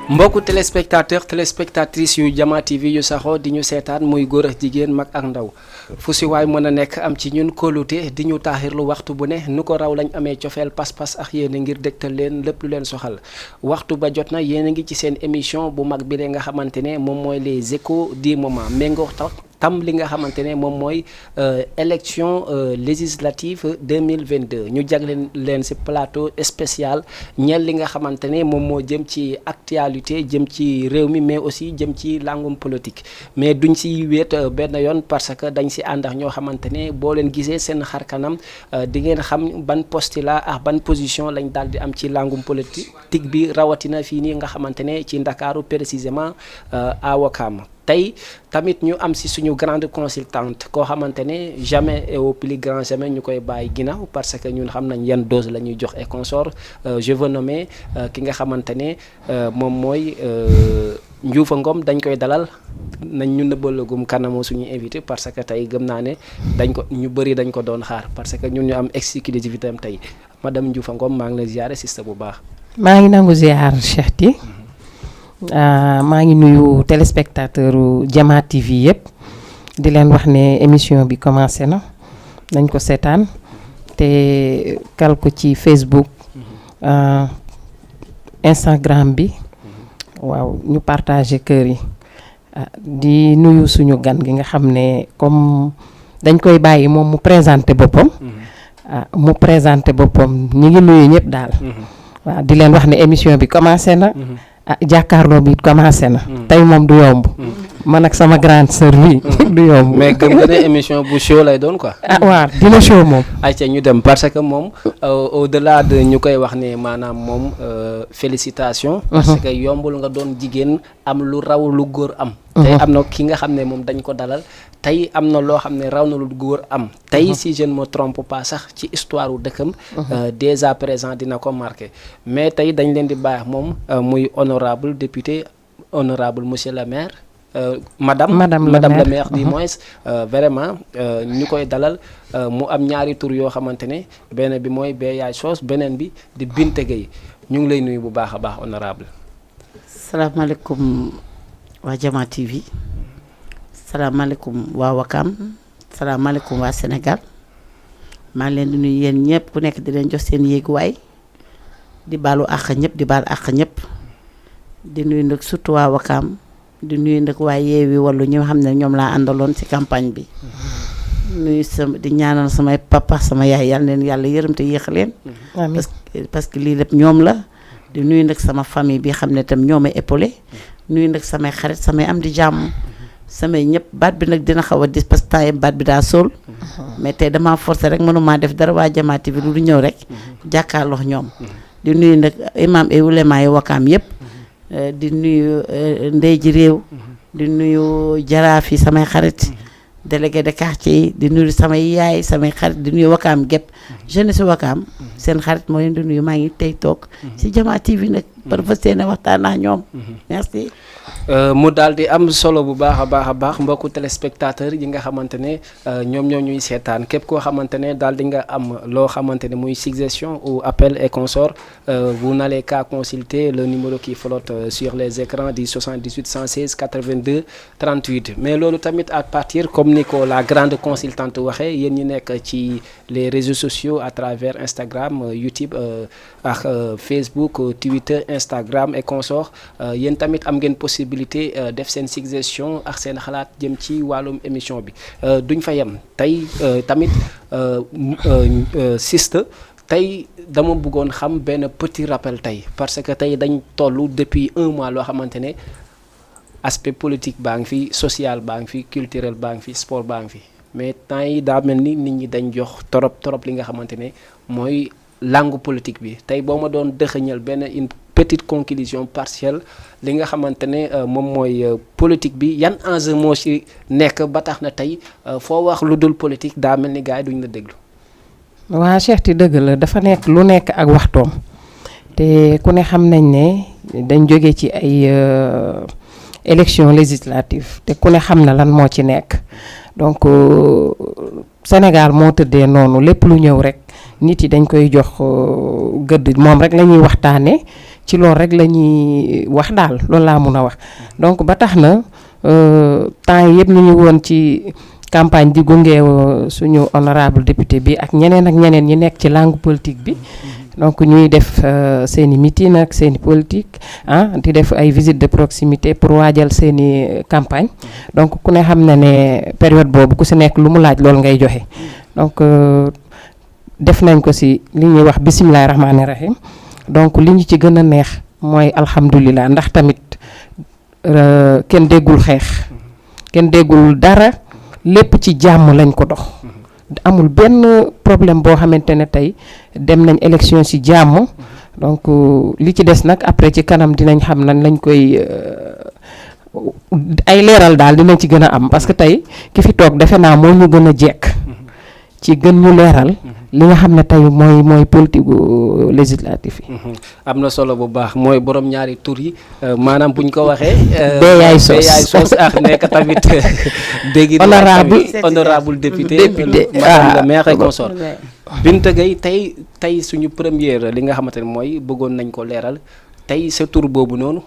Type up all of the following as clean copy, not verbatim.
mbokku téléspectatrices yu Jama TV yu saxoo di ñu seetaan muy góor ak jigéen mag ak ndaw fu si waay mën a nekk am ci ñun kóolute di ñu taaxirlu waxtu bu ne nu ko raw lañ amee cofeel pas-pas ak yéen a ngir dégtal leen lépp lu leen soxal waxtu ba jot na yéen a ngi ci seen émission bu mag bi nga xamante ne moom mooy les échos du moment méngoo tam li nga xamante ne moom mooy élection législative 2022 ñu jagle leen ci plateau spécial ñeel li nga xamante ne moom moo jëm ci actualité jëm ci réew mi mais aussi jëm ci langum politique mais duñ ci wéet benn yoon parce que dañ ci ànd ak ñoo xamante ne boo leen gisee seen xar kanam di ngeen xam ban postulat ak ban position lañ daal di am ci langum politique bi rawatina fii nii nga xamante ne ci Ndakaaru précisément à Ouakam tey tamit ñu am ci suñu grande consultante koo xamante ne jamais et au plus grand jamais ñu koy bàyyi ginnaaw parce que ñun xam nañ yan dose la ñuy jox et consort je veux nommer ki nga xamante ne moom mooy Ndioufa Ngom dañ koy dalal nañ ñu nëbbalagum kanamu suñu invité parce que tey gëm naa ne dañ ko ñu bëri dañ ko doon xaar parce que ñun ñu am exclusivité am tey madame Ndioufa Ngom maa ngi lay ziare sista bu baax. maa ngi nangu ziar Cheikh Ti. maa ngi nuyu téléspectateur Jama TV yëpp di leen wax ne émission bi commencé na nañ ko seetaan te kal ko ci Facebook Instagram bi waaw ñu partagé kër yi di nuyu suñu gan gi nga xam ne comme dañ koy bàyyi moom mu présenté boppam mu présenté boppam ñi ngi nuyu ñëpp daal waaw di leen wax ne émission bi commencé na jàkkaarloo bi commencé na tey moom du yomb man ak sama grande sœur bi du yomb mais gëm nga ne émission bu show lay doon quoi waaw dina show moom ayca ñu dem parce que moom au delà de ñu koy wax ne maanaam moom félicitation parce que yombul nga doon jigéen am lu raw lu góor am tey am na ki nga xam ne moom dañ ko dalal tey am na loo xam ne raw na lu góor am tey si je ne me trompe pas sax ci histoire u dëkkam déjà présent dina ko marqué mais tey dañ leen di bàyyi moom muy honorable député honorable monsieur le maire madame le maire du moins vraiment ñu koy dalal mu am ñaari tur yoo xamante ne benn bi mooy Beyaay Sos beneen bi di Binte Gueye ñu ngi lay nuyu bu baax a baax honorable salaamaaleykum waa Jama TV salaamaaleykum waa Wakam salaamaaleykum waa Sénégal maa ngi leen di nuyu yéen ñëpp ku nekk di leen jox seen yéeguwaay di baalu àq ñëpp di baal àq ñëpp di nuyu nag surtout waa Wakam di nuyu nag waa Yewwi Wallu ñi nga xam ne ñoom laa àndaloon ci campagne bi nuyu di ñaanal samay papa sama yaay yal leen yàlla yërëm te yéex leen parce que lii lépp ñoom la di nuyu nag sama famille bi xam ne tam ñoo ma épaulé nuyu nag samay xarit samay am di jàmm samay ñëpp baat bi nag dina xaw a dis parce que temps baat bi daa sóol mais tey damaa forcé rek mënumaa def dara waa Jama TV lu ñëw rek jàkkaarloo ñoom di nuyu nag imam et ulema yi Wakaam yëpp di nuyu ndey ji réew di nuyu jaraaf yi samay xarit délégué de quartier yi di nuyu samay yaay samay xarit di nuyu Wakaam gépp jeunesse Wakaam seen xarit moo leen di nuyu maa ngi tey toog ci Jama TV nag par fa seen waxtaan ak ñoom merci mu daal di am solo bu baax a baax mbokku téléspectateur yi nga xamante ne ñoom ñoo ñuy seetaan képp koo xamante ne daal di nga am loo xamante ne muy suggestion ou appel et consort vous n'allez qu'à consulter le numéro qui flotte sur les écrans du 78 116 82 38 mais loolu tamit à partir comme ni ko la grande consultante waxee yéen ñi nekk ci les réseaux sociaux à travers Instagram YouTube ak Facebook Twitter Instagram et consort yéen tamit am ngeen possibilité def seen suggestion ak seen xalaat jëm ci wàllum émission bi duñ fa yem tey tamit siste tey dama bëggoon xam benn petit rappel tey parce que tey dañ toll depuis 1 mois loo xamante ne aspect politique baa ngi fi social baa ngi fi culturel baa ngi fi sport baa ngi fi mais temps yi daa mel ni nit ñi dañ jox trop li nga xamante ne mooy langue politique bi tey boo ma doon dëxëñal benn une petite conclusion partielle li nga xamante ne moom mooy politique bi yan enjeu moo ci nekk ba tax na tey foo wax lu dul politique daa mel ni gars yi duñ la déglu. waa Cheikh Ti dëgg la dafa nekk lu nekk ak waxtoom te ku ne xam nañ ne dañ jóge ci ay élection législative te ku ne xam na lan moo ci nekk donc Sénégal moo tëddee noonu lépp lu ñëw rek nit yi dañ koy jox gëdd moom rek la ñuy waxtaanee ci loolu rek la ñuy wax daal loolu laa mun a wax donc ba tax na temps yëpp ñu ngi woon ci campagne di gunge suñu honorable député bi ak ñeneen ñi nekk ci langue politique bi donc ñuy def seeni meeting ak seeni politique di def ay visite de proximité pour waajal seeni campagne donc ku ne xam na ne période boobu ku si nekk lu mu laaj loolu ngay joxe donc def nañ ko si li ñuy wax bisimilahi rahmaani rahim donc li ñu ci gën a neex mooy alhamdulilah ndax tamit kenn déggul xeex kenn déggul dara lépp ci jàmm lañ ko dox amul benn problème boo xamante ne tey dem nañ élection ci jàmm donc li ci des nag après ci kanam dinañ xam nan lañ koy ay leeral daal dinañ ci gën a am parce que tey ki fi toog defe naa moo ñu gën a jekk ci gën ñu leeral li nga xam ne tey mooy politique législative yi. am na solo bu baax mooy borom ñaari tur yi maanaam buñ ko waxee. Beyaay Sos ak nekk tamit. dégg honorable député madame la maire et consort. Binta Gaye tey suñu première li nga xamante ne mooy bëggoon nañ ko leeral tey sa tur boobu noonu.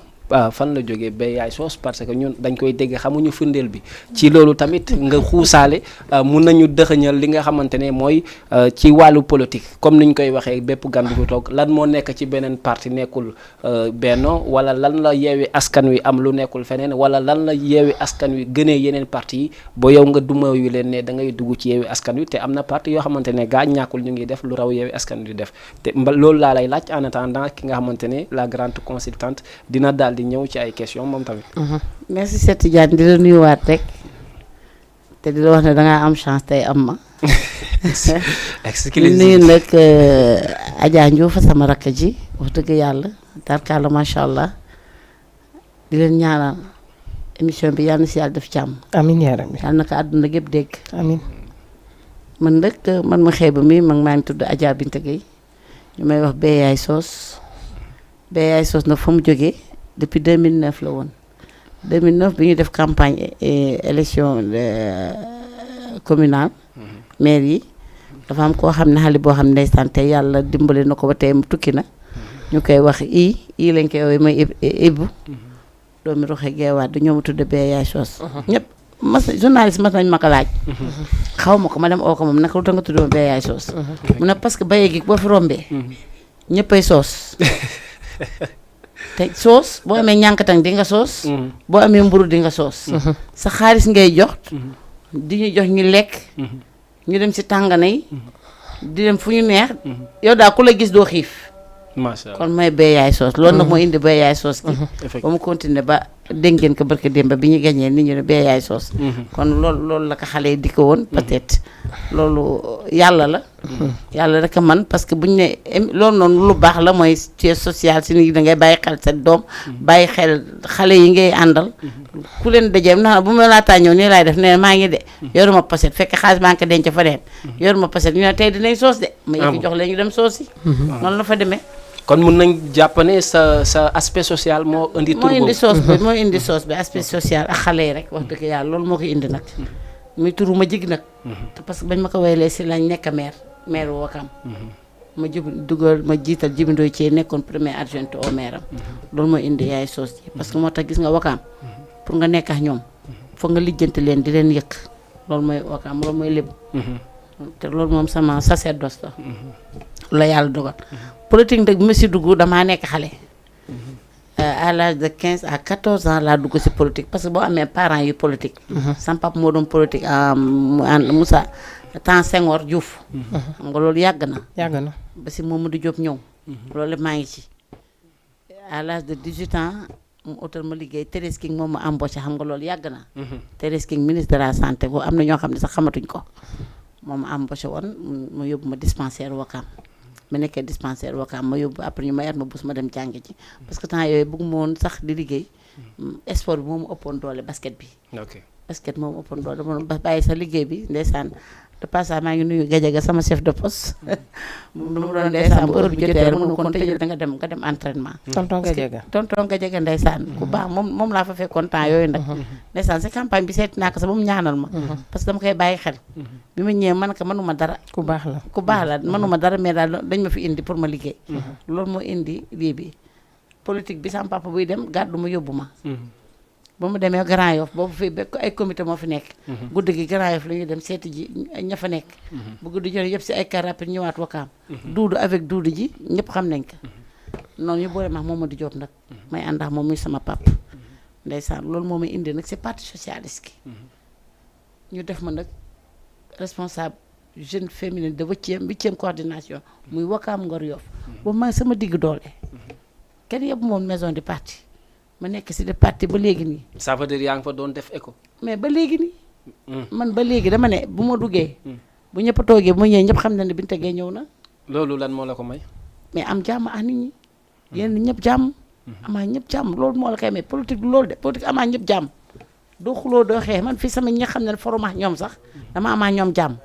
fan la jógee Beyaay Sos parce que ñun dañ koy dégg xamuñu firndeel bi ci loolu tamit nga xuusaale mun nañu dëxëñal li nga xamante ne mooy ci wàllu politique comme niñ koy waxee bépp gan bu toog lan moo nekk ci beneen parti nekkul Benno wala lan la Yewwi Askan Wi am lu nekkul feneen wala lan la Yewwi Askan Wi gënee yeneen parti yi ba yow nga duma yu leen ne da ngay dugg ci Yewwi Askan Wi te am na parti yoo xamante ne gaa ñàkkul ñu ngi def lu raw Yewwi Askan Wi def te loolu laa lay laaj en attendant ki nga xamante ne la grande consultante dina daal di ñëw ci ay question moom tamit. merci Cheikh Tidiane di la nuyuwaat rek te di la wax ne dangaa am chance tey am ma. exclusif nuyu nag Adja Ndiouf sama rakk ji wax dëgg yàlla tarkalla macha allah di leen ñaanal émission bi yàlla na si yàlla def jàmm. amiin yaa rabbi. yàlla na ko àdduna gépp dégg. amiin. man nag man ma xeeba mi maa ngi tudd Adja Binta Gaye ñu may wax Beyaay Sos Beyaay Sos nag fa mu jógee depuis 2009 la woon 2009 bi ñu def campagne élection communale maire yi dafa am koo xam ne xale boo xam ne ndeysaan tey yàlla dimbali na ko ba tey mu tukki na ñu koy wax i lañ koy woowee mooy Ibou doomi roxe geewaat du ñoo ma tudd Beyaay Sos ñëpp journaliste mas nañ ma ko laaj xaw ma ko ma dem oo ko moom naka lu tax nga tudd ma Beyaay Sos mu ne parce que bayee gi boo fi rombee ñëppay soos te soos boo amee ñànkatang di nga soos boo amee mburu di nga soos sa xaalis ngay jox di ñu jox ñu lekk ñu dem ci tàngana yi di dem fu ñu neex yow daal ku la gis doo xiif macha allah kon mooy Beyaay Sos loolu nag moo indi Beyaay Sos gi ba mu continuer ba dégg ngeen ko barke démb bi ñu gañee nit ñu ne Beyaay Sos kon loolu la ko xale yi di ko woon peut-être loolu yàlla la yàlla rek a man parce que buñu ne loolu noonu lu baax la mooy ci social si nit da ngay bàyyi xel sa doom bàyyi xel xale yi ngay àndal ku leen dajeem na bu ma laataa ñëw nii laay def ne maa ngi de yoruma poset fekk xaalis maa ngi ko denc fa neen yoruma poset ñu ne tey dinañ soos de ma yëkki jox leen ñu dem soos yi noonu la fa demee kon mun nañ jàpp ne sa aspect social moo indi tur boobu moo indi soos bi aspect social ak xale yi rek wax dëgg yàlla loolu moo ko indi nag muy turu ma jig nag parce que bañ ma ko wéyalee si lañ nekk maire Wakam ma dugal ma jiital jibindooy ci nekkoon premier adjoint au maire am loolu mooy indi yaay soos ji parce que moo tax gis nga Wakam pour nga nekk ak ñoom foog nga lijjanti leen di leen yëkk loolu mooy Wakam loolu mooy lébu te loolu moom sama sacerdoce la yàlla dogal politique nag bi ma si dugg damaa nekk xale à l'âge de 15 à 14 ans laa dugg si politique parce que boo amee parents yu politique sama papa moo doon politique Moussa temps Senghor Diouf xam nga loolu yàgg na ba si Mamadou Diop ñëw loolu maa ngi ci à l'âge de 18 ans mu utal ma liggéey Thérèse King moom ma embauché xam nga loolu yàgg na Thérèse King ministre de la santé boo am na ñoo xam ne sax xamatuñ ko moom ma embauché woon mu yóbbu ma dispensaire Wakam ma nekkee dispensaire Wakam ma yóbbu après ñu mayaat ma bus ma dem jàngi ji parce que temps yooyu bëgguma woon sax di liggéey sport bi moom ëppoon doole basket bi basket moom ëppoon doole dama ba bàyyi sa liggéey bi ndeysaan de passage maa ngi nuyu Gajaga sama chef de poste mu doon ndeysaan bu heure bi jotee rek mënu kon tëjal nga dem entraînement tonton Gajaga ndeysaan ku baax moom laa fa fekkoon temps yooyu nag ndeysaan sa campagne bi seeti naa ko sax ba mu ñaanal ma parce que dama koy bàyyi xel bi ma ñëwee man ko mënuma dara ku baax la mënuma dara mais daal dañ ma fi indi pour ma liggéey loolu moo indi lii bi politique bi sama papa buy dem gàddu mu yóbbu ma. ba mu demee Grand Yoff boobu fii ba ay comité moo fi nekk. guddi gi Grand Yoff la ñuy dem seeti ji ña fa nekk. bu guddi jot yëpp si ay car rapide ñëwaat Wakaam. duudu avec duudu ji ñëpp xam nañ ko. noonu ñu boole ma moom di Diop nag. may ànd ak moom muy sama papa. ndeysaan loolu moo may indi nag c'est parti socialiste ki ñu def ma nag responsable jeune féminine de huitième coordination muy Wakaam Ngor Yoff. boobu maa sama digg doole. kenn yëpp moom maison du parti. ma nekk si de parti ba léegi nii. ça veut dire yaa ngi fa doon def écho. mais ba léegi nii. man ba léegi dama ne bu ma duggee. bu ñëpp toogee bu ma ñëwee ñëpp xam na ne Binta Gueye ñëw na. loolu lan moo la ko may. mais am jàmm ak nit ñi. yéen ñëpp jàmm. amaa ñëpp jàmm loolu moo la koy may politique loolu de politique amaa ñëpp jàmm. doo xuloo doo xeex man fii sama ñi nga xam ne foroma ñoom sax dama amaa ñoom jàmm.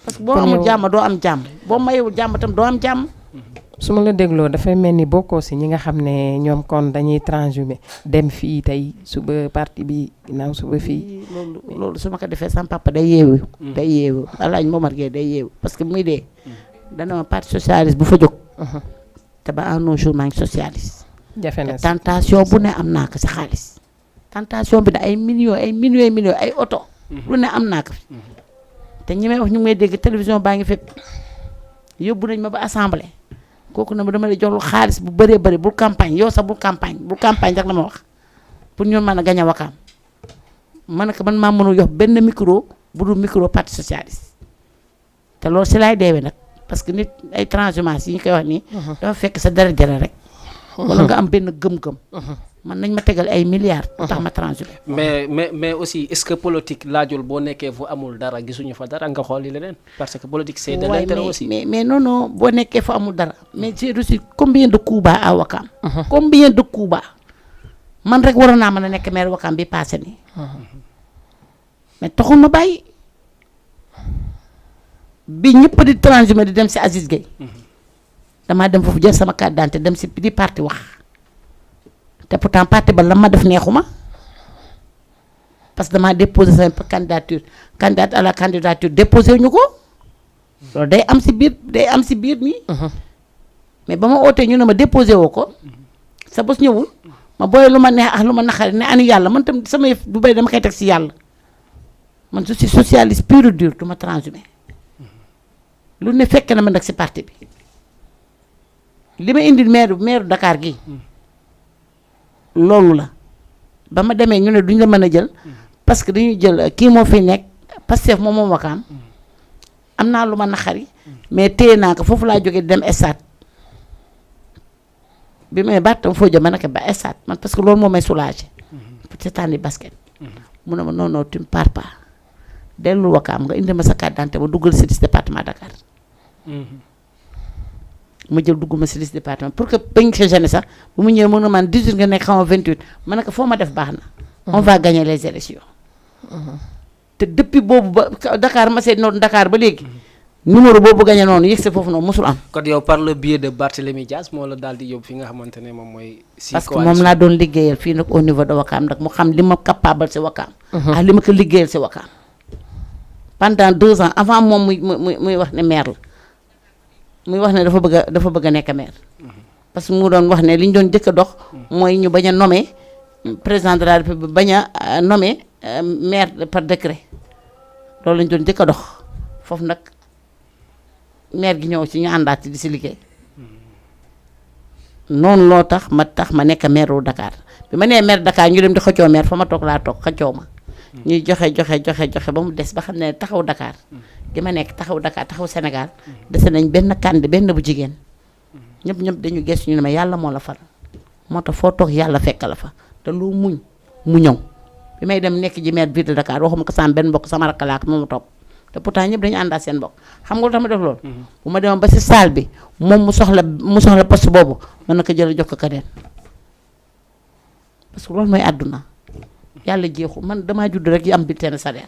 parce que boo amul jàmm doo am jàmm boo mayewul jàmm tam doo am jàmm. su ma la dégloo dafay mel ni bokkoo si ñi nga xam ne ñoom kon dañuy transhumé dem fii tey suba parti bi ginnaaw suba fii. loolu su ma ko defee sama papa day yeewu. day yeewu Alaaji Momar Gueye day yeewu parce que muy dee. dana ma parti socialiste bu fa jóg. te ba un jour maa ngi socialiste. jafe na si tentation bu ne am naa ko si xaalis. tentation bi da ay millions ay oto. lu ne am naa ko fi. te ñi may wax ñu ngi may dégg télévision baa ngi fépp yóbbu nañ ma ba assemblée. kooku na ma dama lay jox lu xaalis bu bëree bëri bul campagne yow sax bul campagne rek la ma wax pour ñu mën a gañ a Wakaam ma ne ko man maa mënul yox benn micro bu dul micro parti socialiste te loolu si laay deewee nag parce que nit ay transhumance yi ñu koy wax nii. dafa fekk sa dara jële rek. wala nga am benn gëm-gëm. man nañ ma tegal ay milliards. tax ma transhumé. mais aussi est-ce que politique laajul boo nekkee fu amul dara gisuñu fa dara nga xooli leneen parce que politique c'est de l'intérêt aussi. mais non boo nekkee fa amul dara mais j'ai reçu combien de coups bas à Wakaam. combien de coups bas man rek waroon naa mën a nekk maire Wakaam bi passé nii. mais taxul ma bàyyi bi ñëpp di transhumé di dem si Aziz Gueye. damaa dem foofu jël sama carte d'identité dem si di parti wax. te pourtant parti ba la ma def neexuma parce que damaa déposé sama candidate à la candidature déposé ñu ko loolu day am si biir nii. mais ba ma ootee ñu ne ma déposé woo ko sa bos ñëwul ma booyee lu ma neex ak lu ma naqari ne ani yàlla man tam sama yëf du bay dama koy teg si yàlla man je suis socialiste pur et dur du ma transhumé lu ne fekk na ma nag si parti bi li ma indil maire Dakar gi loolu la ba ma demee ñu ne duñ la mën a jël parce que dañuy jël kii moo fi nekk Pastef moom Wakaam am naa lu ma naqari mais téye naa ko foofu laa jógee dem stade bi may baatam foo jëm ma ne ko ba stade man parce que loolu moo may soulagé pour seetaani basket mu ne ma non tu ne pars pas dellu Wakaam nga indi ma sa carte d'identité ma duggal si liste département Dakar ma jël dugguma si liste département pour que bañ ko gêner sax bu mu ñëwee mën na man 18 nga nekk xaw ma 28 ma ne ko foo ma def baax na. on va gagner les élections. te depuis boobu ba Dakar ma seet noonu Dakar ba léegi. numéro boobu gagné noonu yëg se foofu noonu mosul am. kon yow par le biais de Barthélémy Dias moo la daal di yóbbu fi nga xamante ne moom mooy. si parce que moom laa doon liggéeyal fii nag au niveau de Wakaam nag mu xam li ma capable si Wakaam. ak li ma ko liggéeyal si Wakaam. pendant 2 ans avant moom muy wax ne maire la. muy wax ne dafa bëgg a nekk maire parce que mu doon wax ne li ñu doon jëkk a dox mooy ñu bañ a nommer président de la République bañ a nommer maire par décret loolu lañ doon jëkk a dox foofu nag maire gi ñëw ci ñu àndaat ci di si liggéey noonu loo tax ma nekk maire wu Dakar bi ma nee maire Dakar ñu dem di xëccoo maire fa ma toog laa toog xëccoo ma ñuy joxe ba mu des ba xam ne taxaw Dakar gi ma nekk taxaw Dakar taxaw Sénégal dese nañ benn bu jigéen ñëpp dañu gëstu ñu ne ma yàlla moo la fal moo tax foo toog yàlla fekk la fa te lu muñ mu ñëw bi may dem nekk ji maire ville de Dakar waxuma ko sama benn mbokk sama rakk laa ko moom topp te pourtant ñëpp dañu àndaat seen mbokk xam nga lu tax ma def loolu. bu ma demoon ba si salle bi moom mu soxla poste boobu mën na ko jël jox ko keneen parce que loolu mooy àdduna yàlla jeexu man damaa judd rek yi am bulletin salaire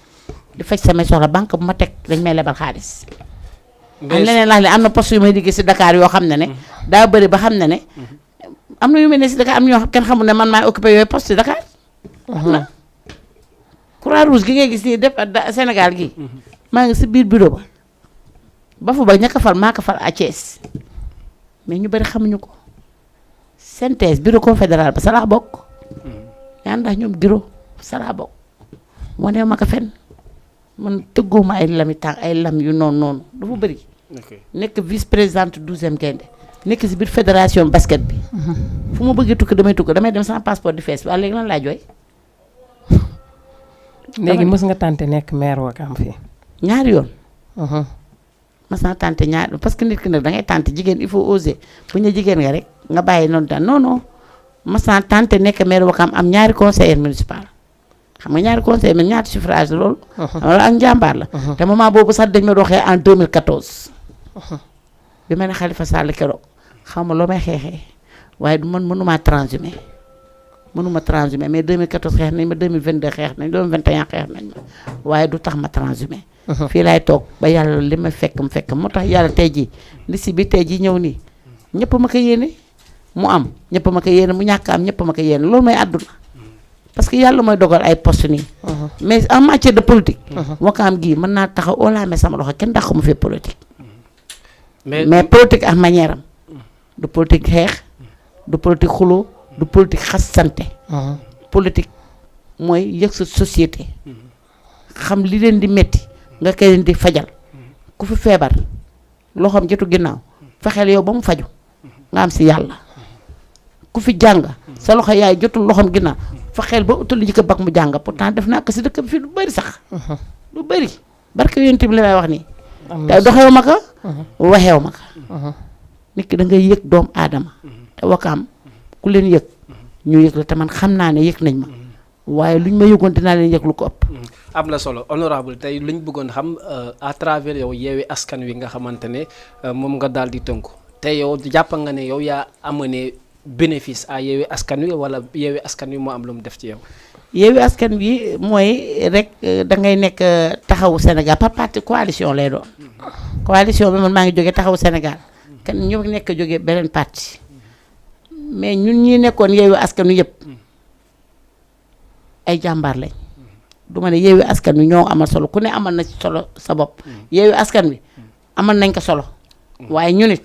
di faj samay soxla banque bu ma teg dañ may lebal xaalis. ak leneen laa am na poste yu may liggéey si Dakar yoo xam ne daa bëri ba xam ne am na yu mel ne si Dakar am na ñoo kenn xamul ne man maay occupé yooyu poste si Dakar. am na Croix-Rouge gi ngay gis nii def Sénégal gi maa ngi si biir bureau ba fa ba ña ko fal maa ko fal à Thiès mais ñu bëri xamuñu ko synthèse bureau confédéral ba sa laa bokk. yaa ndax ñoom bureau sa laa bokk. moo ne ma ko fen man tëggooma ay lami tànk ay lam yu noonu dafa bëri. nekk vice présidente 12e gaynde nekk si biir fédération basket bi. fu ma bëggee tukki damay dem sama passeport di fees waaye léegi lan laa jooy. léegi mës nga tànte nekk maire Ouakam fii. ñaari yoon. mas naa tànte ñaari parce que nit ki nag da ngay tànte jigéen il faut oser bu ñu jigéen nga rek nga bàyyi noonu tan non mas naa tànte nekk maire Ouakam am ñaari conseiller municipal xam nga ñaari conseiller mais ñaari suffrage loolu. loolu ak njàmbaar la. te moment boobu sax dañ ma doxee en 2014. bi ma ne Khalifa Sall keroog xaw ma loo may xeexee waaye du man mënuma transhumé mais 2014 xeex nañ ma 2022 xeex nañ 2021 xeex nañ ma waaye du tax ma transhumé. fii laay toog ba yàlla li ma fekk moo tax yàlla tey jii liste bi tey jii ñëw nii ñëpp ma ko yéene mu am ñëpp ma ko yéene mu ñàkk am ñëpp ma ko yéene loolu mooy àdduna parce que yàlla mooy dogal ay poste nii. mais en matière de politique. Ouakam gii mën naa taxaw olaame sama loxo kenn dàqu ma fi politique. mais politique ak manière am du politique xeex du politique xuloo du politique xasante. politique mooy yëg sa société. xam li leen di metti nga koy leen di fajal ku fi feebar loxoom jotu ginnaaw fexeel yow ba mu faju nga am si yàlla ku fi jàng sa loxo yaay jotul loxoom ginnaaw fexeel ba utal ji ko bag mu jàng pourtant def naa ko si dëkk bi fii lu bëri sax. lu bëri barke yonent bi li may wax nii. te doxewu ma ko. waxewu ma ko. nit ki da ngay yëg doomu aadama. te Ouakam ku leen yëg ñu yëg la te man xam naa ne yëg nañ ma. waaye luñ ma yëgoon dinaa leen yëg lu ko ëpp. am na solo honorable tey luñ bëggoon xam à travers yow Yewwi Askan Wi nga xamante ne moom nga daal di tënku te yow jàpp nga ne yow yaa amené bénéfice à Yewwi Askan Wi wala Yewwi Askan Wi moo am lu mu def ci yow. Yewwi Askan Wi mooy rek da ngay nekk taxawu Sénégal par parti coalition lay doon. coalition bi man maa ngi jógee taxawu Sénégal kan ñu nekk jógee beneen parti mais ñun ñi nekkoon Yewwi Askan Wi yëpp. ay jàmbaar lañ du ma ne Yewwi Askan Wi ñoo amal solo ku ne amal na ci solo sa bopp Yewwi Askan Wi amal nañ ko solo waaye ñu nit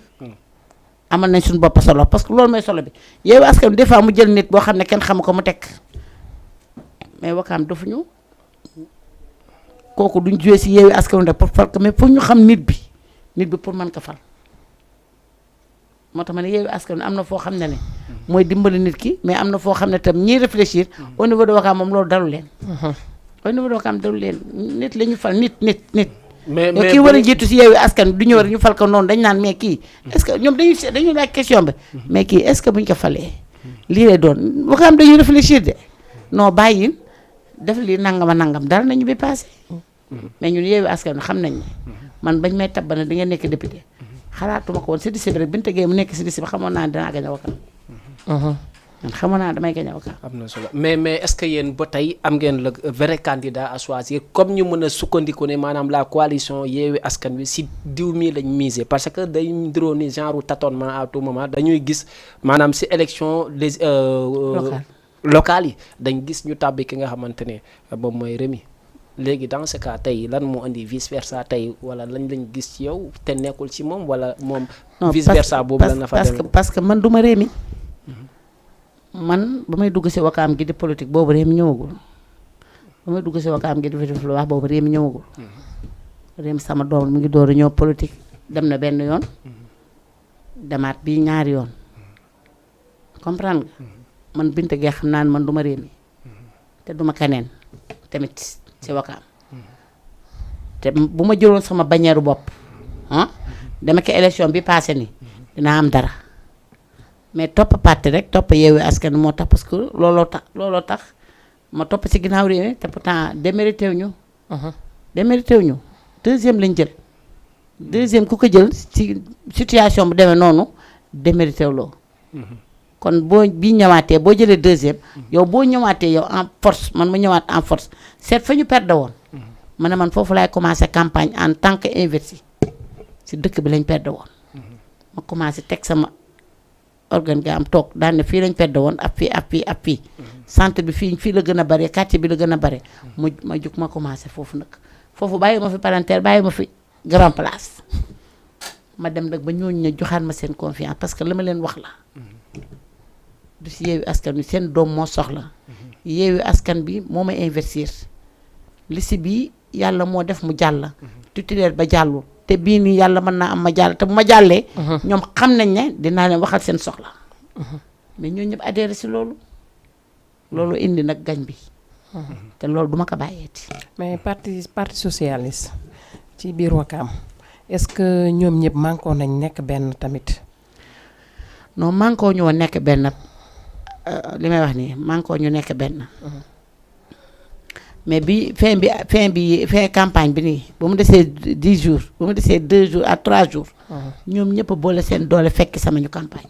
amal nañ suñu bopp solo parce que loolu mooy solo bi Yewwi Askan Wi des fois mu jël nit boo xam ne kenn xamu ko mu teg mais Ouakam dafa ñu kooku duñ joué si Yewwi Askan Wi pour fal ko mais pour ñu xam nit bi pour mën ko fal moo tax ma ne Yewwi Askan Wi am na foo xam ne mooy dimbali nit ki mais am na foo xam ne tam ñiy réfléchir au niveau de Ouakam moom loolu dalu leen. au niveau de Ouakam dalu leen nit la ñu fal nit. mais kii war a jiitu si Yewwi Askan Wi du ñu war ñu fal ko noonu dañ naan mais kii est-ce que ñoom dañuy laaj question bi mais kii est-ce que buñ ko falee lii lay doon Ouakam dañuy réfléchir de non bàyyi def lii nangam dara nañu bi passé mais ñun Yewwi Askan Wi xam nañ ne man bañ may tab na di nga nekk député xalaatuma ko woon si disi bi rek Binta Gueye mu nekk si disi bi xamoon naa ne dinaa gañ a Ouakam. man xamoon naa damay gañ a Ouakam. am na solo mais est-ce que yéen ba tey am ngeen le vrai candidat à choisir comme ñu mën a sukkandiku ne maanaam la coalition Yewwi Askan Wi si diw mii lañ miser parce que day ndróo ni genre tâtonnement à tout moment dañuy gis maanaam si élection les locales yi dañ gis ñu tàbbi ki nga xamante ne moom mooy Rémi léegi dans ce cas tey lan moo indi vice versa tey wala lañ gis ci yow te nekkul ci moom wala moom. vice versa boobu la na fa demee parce que man du ma Rémi man ba may dugg si Ouakam gi di politique boobu Rémi ñëwagul ba may dugg si Ouakam gi di def lu wax boobu Rémi ñëwagul Rémi sama doom mu ngi door a ñëw politique dem na benn yoon demaat bii ñaari yoon comprendre nga man Binta Gueye xam naa ne man du ma Rémi te du ma keneen tamit si Ouakam te bu ma jëloon sama bañeeru bopp dama ko élection bi passé ni dinaa am dara mais topp parti rek topp Yewwi Askan Wi moo tax parce que looloo tax ma topp si ginnaaw Rémi te pourtant démérité wu ñu. démérité wu ñu deuxième lañ jël. deuxième ku ko jël ci situation bu demee noonu démérité wu loo. kon boo bii ñëwaatee boo jëlee deuxième. yow boo ñëwaatee yow en force man ma ñëwaat en force seet fa ñu perdre woon. ma ne man foofu laay commencé campagne en tant que investi si dëkk bi lañ perdre woon. ma commencé teg sama. organe ga am toog daan ne fii lañ perdre woon ak fii centre bi fii la gën a bare quartier bi la gën a bare ma jug ma commencé foofu nag foofu bàyyi ma fi parentaire bàyyi ma fi grand place ma dem nag ba ñooñu ne joxaat ma seen confiance parce que li ma leen wax la du si Yewwi Askan Wi seen doom moo soxla Yewwi Askan bi moo may investir liste bi yàlla moo def mu jàll titulaire ba jàllul te bii nii yàlla mën naa am ma jàll te bu ma jàllee ñoom xam nañ ne dinaa leen waxal seen soxla mais ñoo ñëpp adhéré si loolu indi nag gañ bi te loolu duma ko bàyyeeti. mais parti socialiste ci biir Wakaam est-ce que ñoom ñëpp mànkoo nañ nekk benn tamit. non mànkoo ñoo nekk benn li may wax nii mànkoo ñu nekk benn mais bi fin campagne bi nii ba mu desee 10 jours ba mu desee 2 jours à 3 jours. ñoom ñëpp boole seen doole fekk sama ñu campagne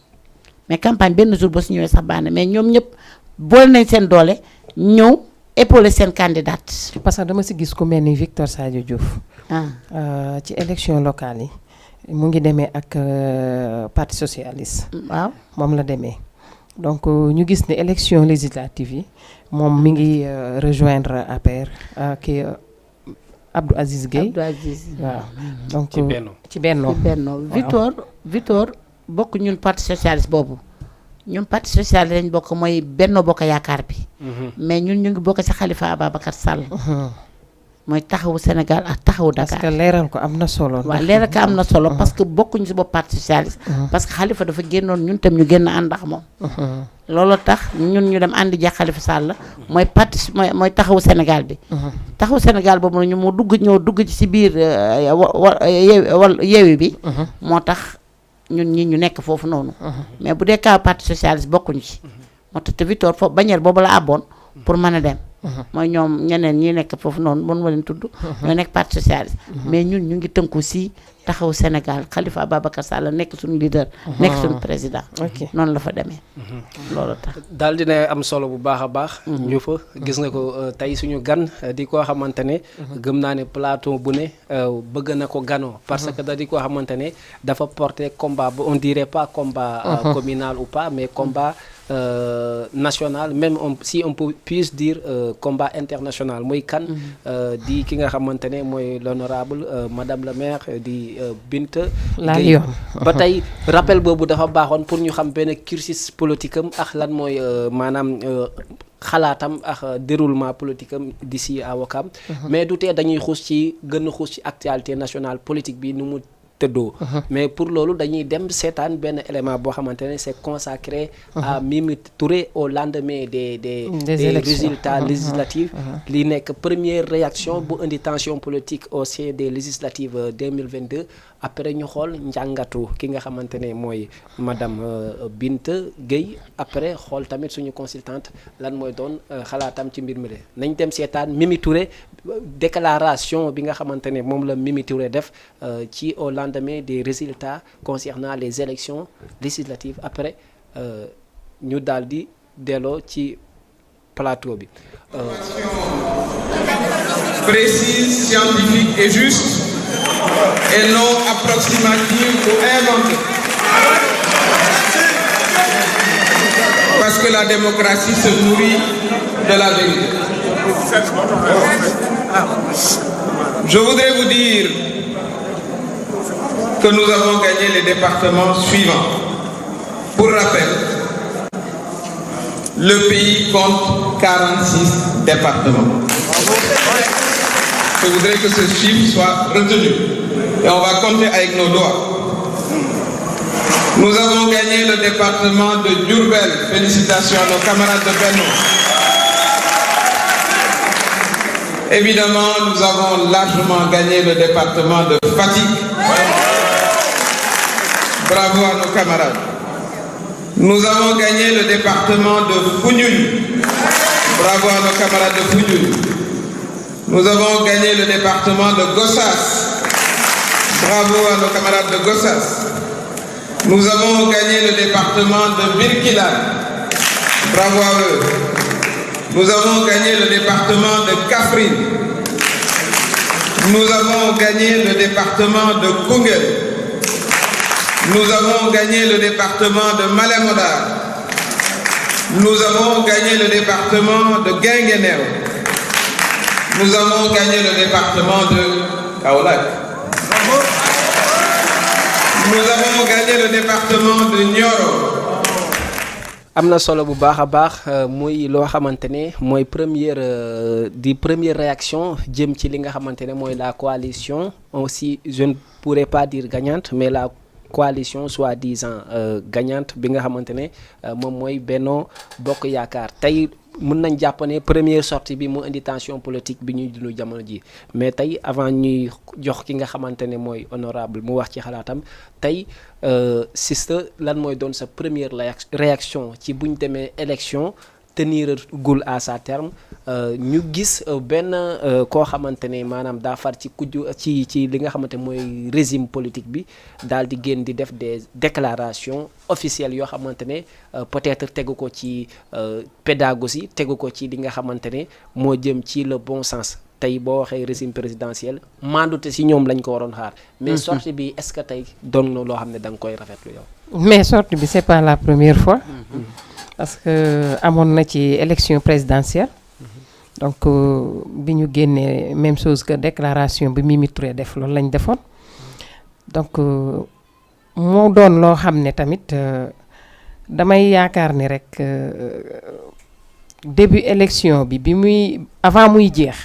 mais campagne benn jour ba su ñëwee sax baax na mais ñoom ñëpp boole nañ seen doole ñëw épauler seen candidate. parce que dama si gis ku mel ni Victor Sadio Diouf. ci élection locale yi mu ngi demee ak parti socialiste. waaw moom la demee donc ñu gis ne élection législative yi moom mi ngi rejoindre APR kii Abdou Aziz Gueye. Abdou Aziz waaw donc ci Benno Victor bokk ñun parti socialiste boobu ñun parti socialiste lañ bokk mooy Benno Bokk Yaakaar bi. mais ñun ñu ngi bokk ci Khalifa Ababacar Sall. mooy taxawu Sénégal ak taxawu Dakar. parce que leeral ko am na solo. waaw leeral ko am na solo parce que bokkuñu si bopp parti socialiste. parce que Khalifa dafa génnoon ñun tam ñu génn ànd ak moom. loolu tax ñun ñu dem àndi ja Khalifa Sall mooy parti mooy taxawu Sénégal bi. taxawu Sénégal boobu nag ñu mu ñëw dugg ci biir yeewi bi. moo tax ñun ñi ñu nekk foofu noonu. mais bu dee cas parti socialiste bokkuñu ci. moo tax te Victor foofu bannière boobu la àbboon pour mën a dem. mooy ñoom ñeneen ñi nekk foofu noonu bon ma leen tudd. ñoo nekk parti socialiste. mais ñun ñu ngi tënku si taxawu Sénégal Khalifa Ababacar Sall nekk suñu leader. nekk suñu président. noonu la fa demee. loolu tax daal dina am solo bu baax a baax. ñu fa gis nga ko tey suñu gan di koo xamante ne. gëm naa ne plateau bu ne bëgg na ko ganoo. parce que da di koo xamante ne dafa porter combat bu on dirait pas combat communal ou pas mais combat. National même si on peut puisse dire combat international muy kan di ki nga xamante ne mooy l'honorable madame la maire di Binta Gueye ba tey rappel boobu dafa baaxoon pour ñu xam benn cursus politique am ak lan mooy maanaam xalaatam ak déroulement politique am d'ici à Ouakam mais du tee dañuy gën a xuus ci actualité nationale politique bi nu mu tëddoo mais pour loolu dañuy dem seetaan benn élément boo xamante ne c'est consacré à Mimi Touré au lendemain des résultats législatifs li nekk première réaction bu indi tension politique au sein des législatives 2022 après ñu xool njàngatu ki nga xamante ne mooy madame Binta Gueye après xool tamit suñu consultante lan mooy doon xalaatam ci mbir mi de nañ dem seetaan Mimi Touré déclaration bi nga xamante ne moom la Mimi Touré def ci au lendemain des résultats concernant les élections législatives après ñu daal di delloo ci plateau bi. Précise, scientifique et juste et non approximative ou inventée. Parce que la démocratie se nourrit de la vérité. Je voudrais vous dire que nous avons gagné les départements suivants. Pour rappel, le pays compte 46 départements. Je voudrais que ce chiffre soit retenu et on va compter avec nos doigts. Nous avons gagné le département de Diourbel. Félicitations à nos camarades de Benno. Évidemment, nous avons largement gagné le département de Fatick. Bravo à nos camarades. Nous avons gagné le département de Foundiougne. Bravo à nos camarades de Foundiougne. Nous avons gagné le département de Gossas. Bravo à nos camarades de Gossas. Nous avons gagné le département de Birkilane. Bravo à eux. Nous avons gagné le département de Kaffrine. Nous avons gagné le département de Koungheul. Nous avons gagné le département de Malem Hodar. Nous avons gagné le département de Guinguinéo. Nous avons gagné le département de Kaolack. Nous avons gagné le département de Nioro. am na solo bu baax a baax muy loo xamante ne mooy première réaction jëm ci li nga xamante ne mooy la coalition aussi je ne pourrais pas dire gagnante mais la coalition soi-disant gagnante bi nga xamante ne moom mooy Benno Bokk Yaakaar tey mën nañ jàpp ne première sortie bi mu indi tension politique bi ñuy dund jamono ji mais tey avant ñuy jox ki nga xamante ne mooy honorable mu wax ci xalaatam tey sister lan mooy doon sa première réaction ci buñ demee élection tenir gul à sa terme ñu gis benn koo xamante ne maanaam daa far ci ci li nga xamante mooy régime politique bi daal di génn di def des déclarations officielles yoo xamante ne peut-être tegu ko ci pédagogie tegu ko ci li nga xamante ne moo jëm ci le bon sens tey boo waxee régime présidentiel mandute si ñoom lañ ko waroon xaar. mais sortie bi est-ce que tey doon na loo xam ne da nga koy rafetlu yow. mais sortie bi c'est pas la première fois. parce que amoon na ci élection présidentielle. donc bi ñu génnee même chose que déclaration bi Mimi Touré def loolu lañ defoon. donc moo doon loo xam ne tamit damay yaakaar ni rek début élection bi muy avant muy jeex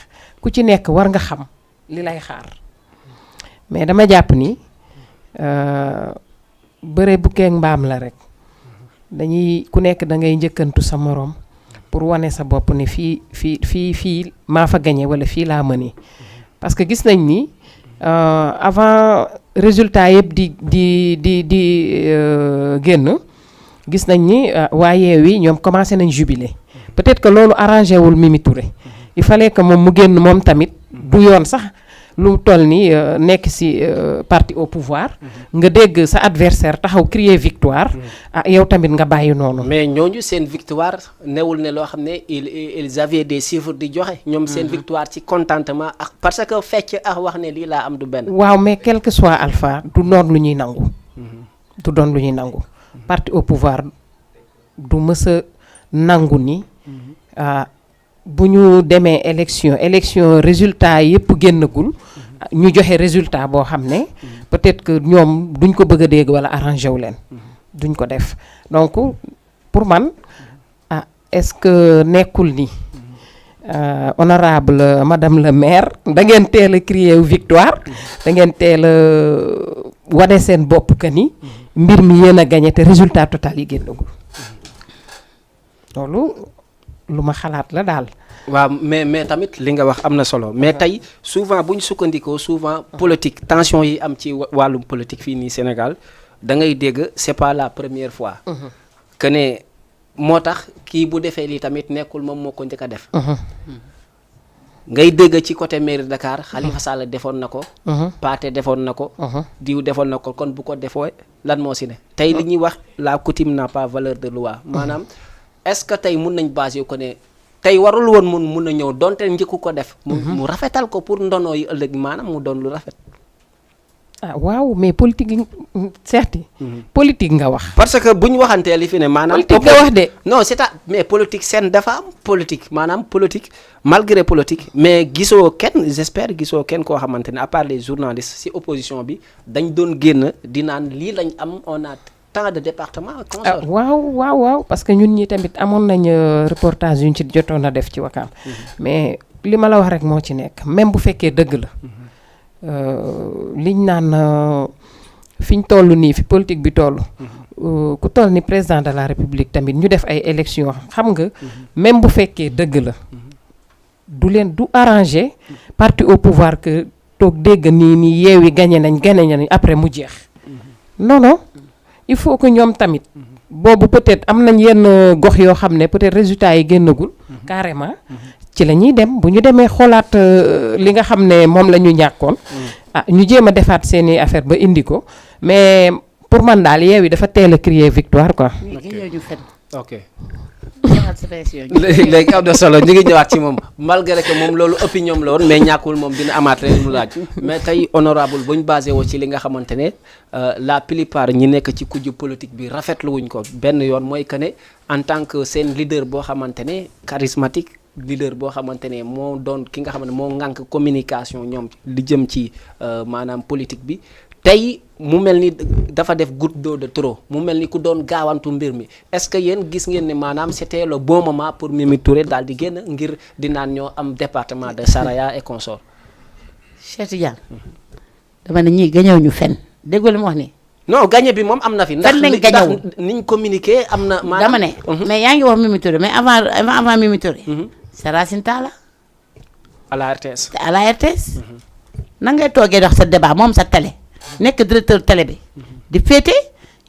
ku ci nekk war nga xam li lay xaar mais dama jàpp ni bëre bukkeek mbaam la rek. dañuy ku nekk da ngay njëkkantu sa morom pour wane sa bopp ne fii maa fa gagné wala fii laa mënee parce que gis nañ ni avant résultat yëpp di génn gis nañ ni waa Yewwi ñoom commencé nañ jubiler peut-être que loolu arrangé wul Mimi Touré il fallait que moom mu génn moom tamit du yoon sax lu toll ni nekk ci parti au pouvoir nga dégg sa adversaire taxaw crier victoire yow tamit nga bàyyi noonu. mais ñooñu seen victoire newul ne loo xam ne ils avaient des chiffres di joxe. ñoom seen victoire ci contentement ak parce que fecc ak wax ne lii laa am du benn. waaw mais quel que soit alpha du doon lu ñuy nangu. du doon lu ñuy nangu. parti au pouvoir du mës a nangu ni. bu ñu demee élection résultat yëpp génnagul ñu joxe résultat boo xam ne peut-être que ñoom duñ ko bëgg a dégg wala arrangé wu leen duñ ko def donc pour man est-ce que nekkul ni honorable madame le maire da ngeen teel a crier victoire da ngeen teel a wane seen bopp que ni mbir mi yéen a gagné te résultat total yi génnagul loolu lu ma xalaat la daal. waaw mais tamit li nga wax am na solo mais tey souvent bu ñu sukkandikoo souvent politique tension yi am ci wàllum politique fii nii Sénégal da ngay dégg c'est pas la première fois. que ne moo tax kii bu defee lii tamit nekkul moom moo ko njëkk a def. ngay dégg ci côté mairie Dakar Khalifa Sall defoon na ko. Pathé defoon na ko. diw defoon na ko kon bu ko defoo lan moo si ne. tey li ñuy wax la coutume n'a pas valeur de loi maanaam. est-ce que tey mun nañ basé ko ne tey warul woon mun a ñëw donte njëkku ko def. mu rafetal ko pour ndono yi ëllëg maanaam mu doon lu rafet. waaw mais politique yi certes. politique nga wax. parce que bu ñu waxantee li fi ne maanaam. politique nga wax de. non mais politique seen dafa am politique maanaam politique malgré politique mais gisoo kenn j'espère gisoo kenn koo xamante ne à part les journalistes ci opposition bi dañ doon génn di naan lii lañ am on a. tant de département waaw parce que ñun ñi tamit amoon nañ reportage yu ñu ci jotoon a def ci Wakaam mais li ma la wax rek moo ci nekk même bu fekkee dëgg la liñ naan fi ñu toll nii fi politique bi toll ku toll ni président de la république tamit ñu def ay élections xam nga même bu fekkee dëgg la du arranger parti au pouvoir que toog dégg nii Yewwi gagné nañ après mu jeex non il faut que ñoom tamit boobu peut-être am nañ yenn gox yoo xam ne peut-être résultats yi génnagul carrément ci la ñuy dem bu ñu demee xoolaat li nga xam ne moom la ñu ñàkkoon ñu jéem a defaat seeni affaire ba indi ko mais pour man daal Yewwi dafa teel a crier victoire quoi. ok léegi am na solo ñu ngi ñëwaat ci moom malgré que moom loolu opinion la woon mais ñàkkul moom dina amaat rek mu laaj mais tey honorable bu ñu basé woo ci li nga xamante ne la plupart ñi nekk ci kujju politique bi rafetlu wuñ ko benn yoon mooy que ne en tant que seen leader boo xamante ne charismatique leader boo xamante ne moo doon ki nga xam ne moo ŋànk communication ñoom li jëm ci maanaam politique bi tey mu mel ni dafa def goutte d'eau de trop mu mel ni ku doon gaawantu mbir mi est-ce que yéen gis ngeen ne maanaam c'était le bon moment pour Mimi Touré daal di génn ngir di naan ñoo am département de Saraya et consorts. Cheikh Tidiane dama ne ñii gañew ñu fen déggoo li ma wax nii. non gagné bi moom am na fi. Fan lañ gañewul ndax niñ communiqué am na. dama ne. mais yaa ngi wax Mimi Touré mais avant Mimi Touré. c'est Racine Talla. à la RTS. à la RTS. na ngay toogee dox sa débat moom sa télé. nekk directeur télé bi. di féete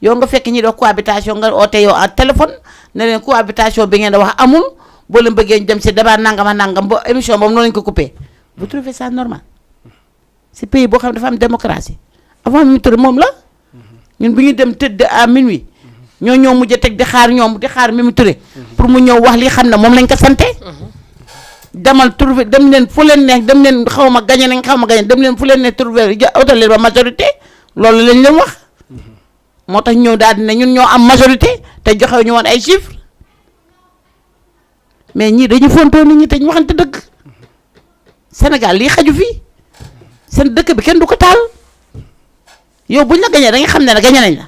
yow nga fekk ñi dox cohabitation nga oote yow à téléphone ne leen cohabitation bi ngeen da wax amul boo leen bëggee dem si débat nangam a nangam ba émission boobu noonu lañu ko coupé. vous trouvez ça normal si pays boo xam ne dafa am démocratie avant Mimi Touré moom la. ñun bu ñu dem tëdd à minuit ñoo ñëw mujj a teg di xaar Mimi Touré pour mu ñëw wax li xam ne moom lañ ko sante demal trouver dem leen fu leen neex dem leen xaw ma gañe nañ xaw ma gañe dem leen fu leen neex trouver otal leen ba majorité loolu lañ leen wax moo tax ñëw daal di ne ñun ñoo am majorité te joxew ñu woon ay chiffres mais ñii dañu fontoo nit ñi te ñu waxante dëgg Sénégal lii xaju fii seen dëkk bi kenn du ko taal yow buñ la gañee da nga xam ne gañe nañ la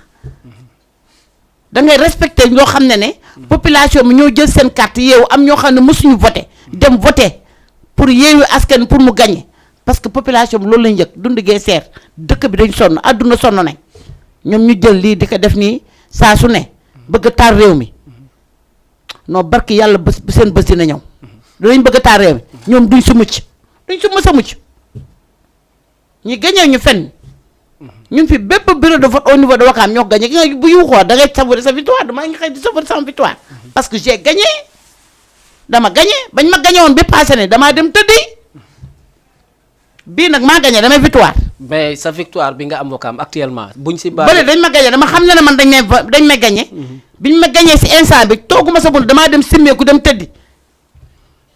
da ngay respecté loo xam ne population bi ñoo jël seen carte yeewu am ñoo xam ne mosuñu voté dem voté pour yeewu askan pour mu gañe parce que population bi loolu lañ njëkk dund gee seer dëkk bi dañ sonn àdduna sonn nañ ñoom ñu jël lii di ko def nii saa su ne bëgg a taal réew mi non barki yàlla bés seen bés dina ñëw danañ bëgg a taal réew mi ñoom duñ su mucc duñ su mës a mucc ñi gañee ñu fenn ñun fi bépp bureau de vote au niveau de Ouakam ñoo gagné nga bu yuuxoo da ngay savourer sa victoire damaa ngi xëy di savourer sama victoire parce que j'ai gagné dama gagné bañ ma gagné woon bi passé ne damaa dem tëddi bii nag maa gagné damay victoire. mais sa victoire bi nga am Ouakam actuellement buñ si bële dañ ma gagné dama xam ne man dañ may gagné biñ ma gagné si instant bi tooguma sa bunt damaa dem simmeeku dem tëddi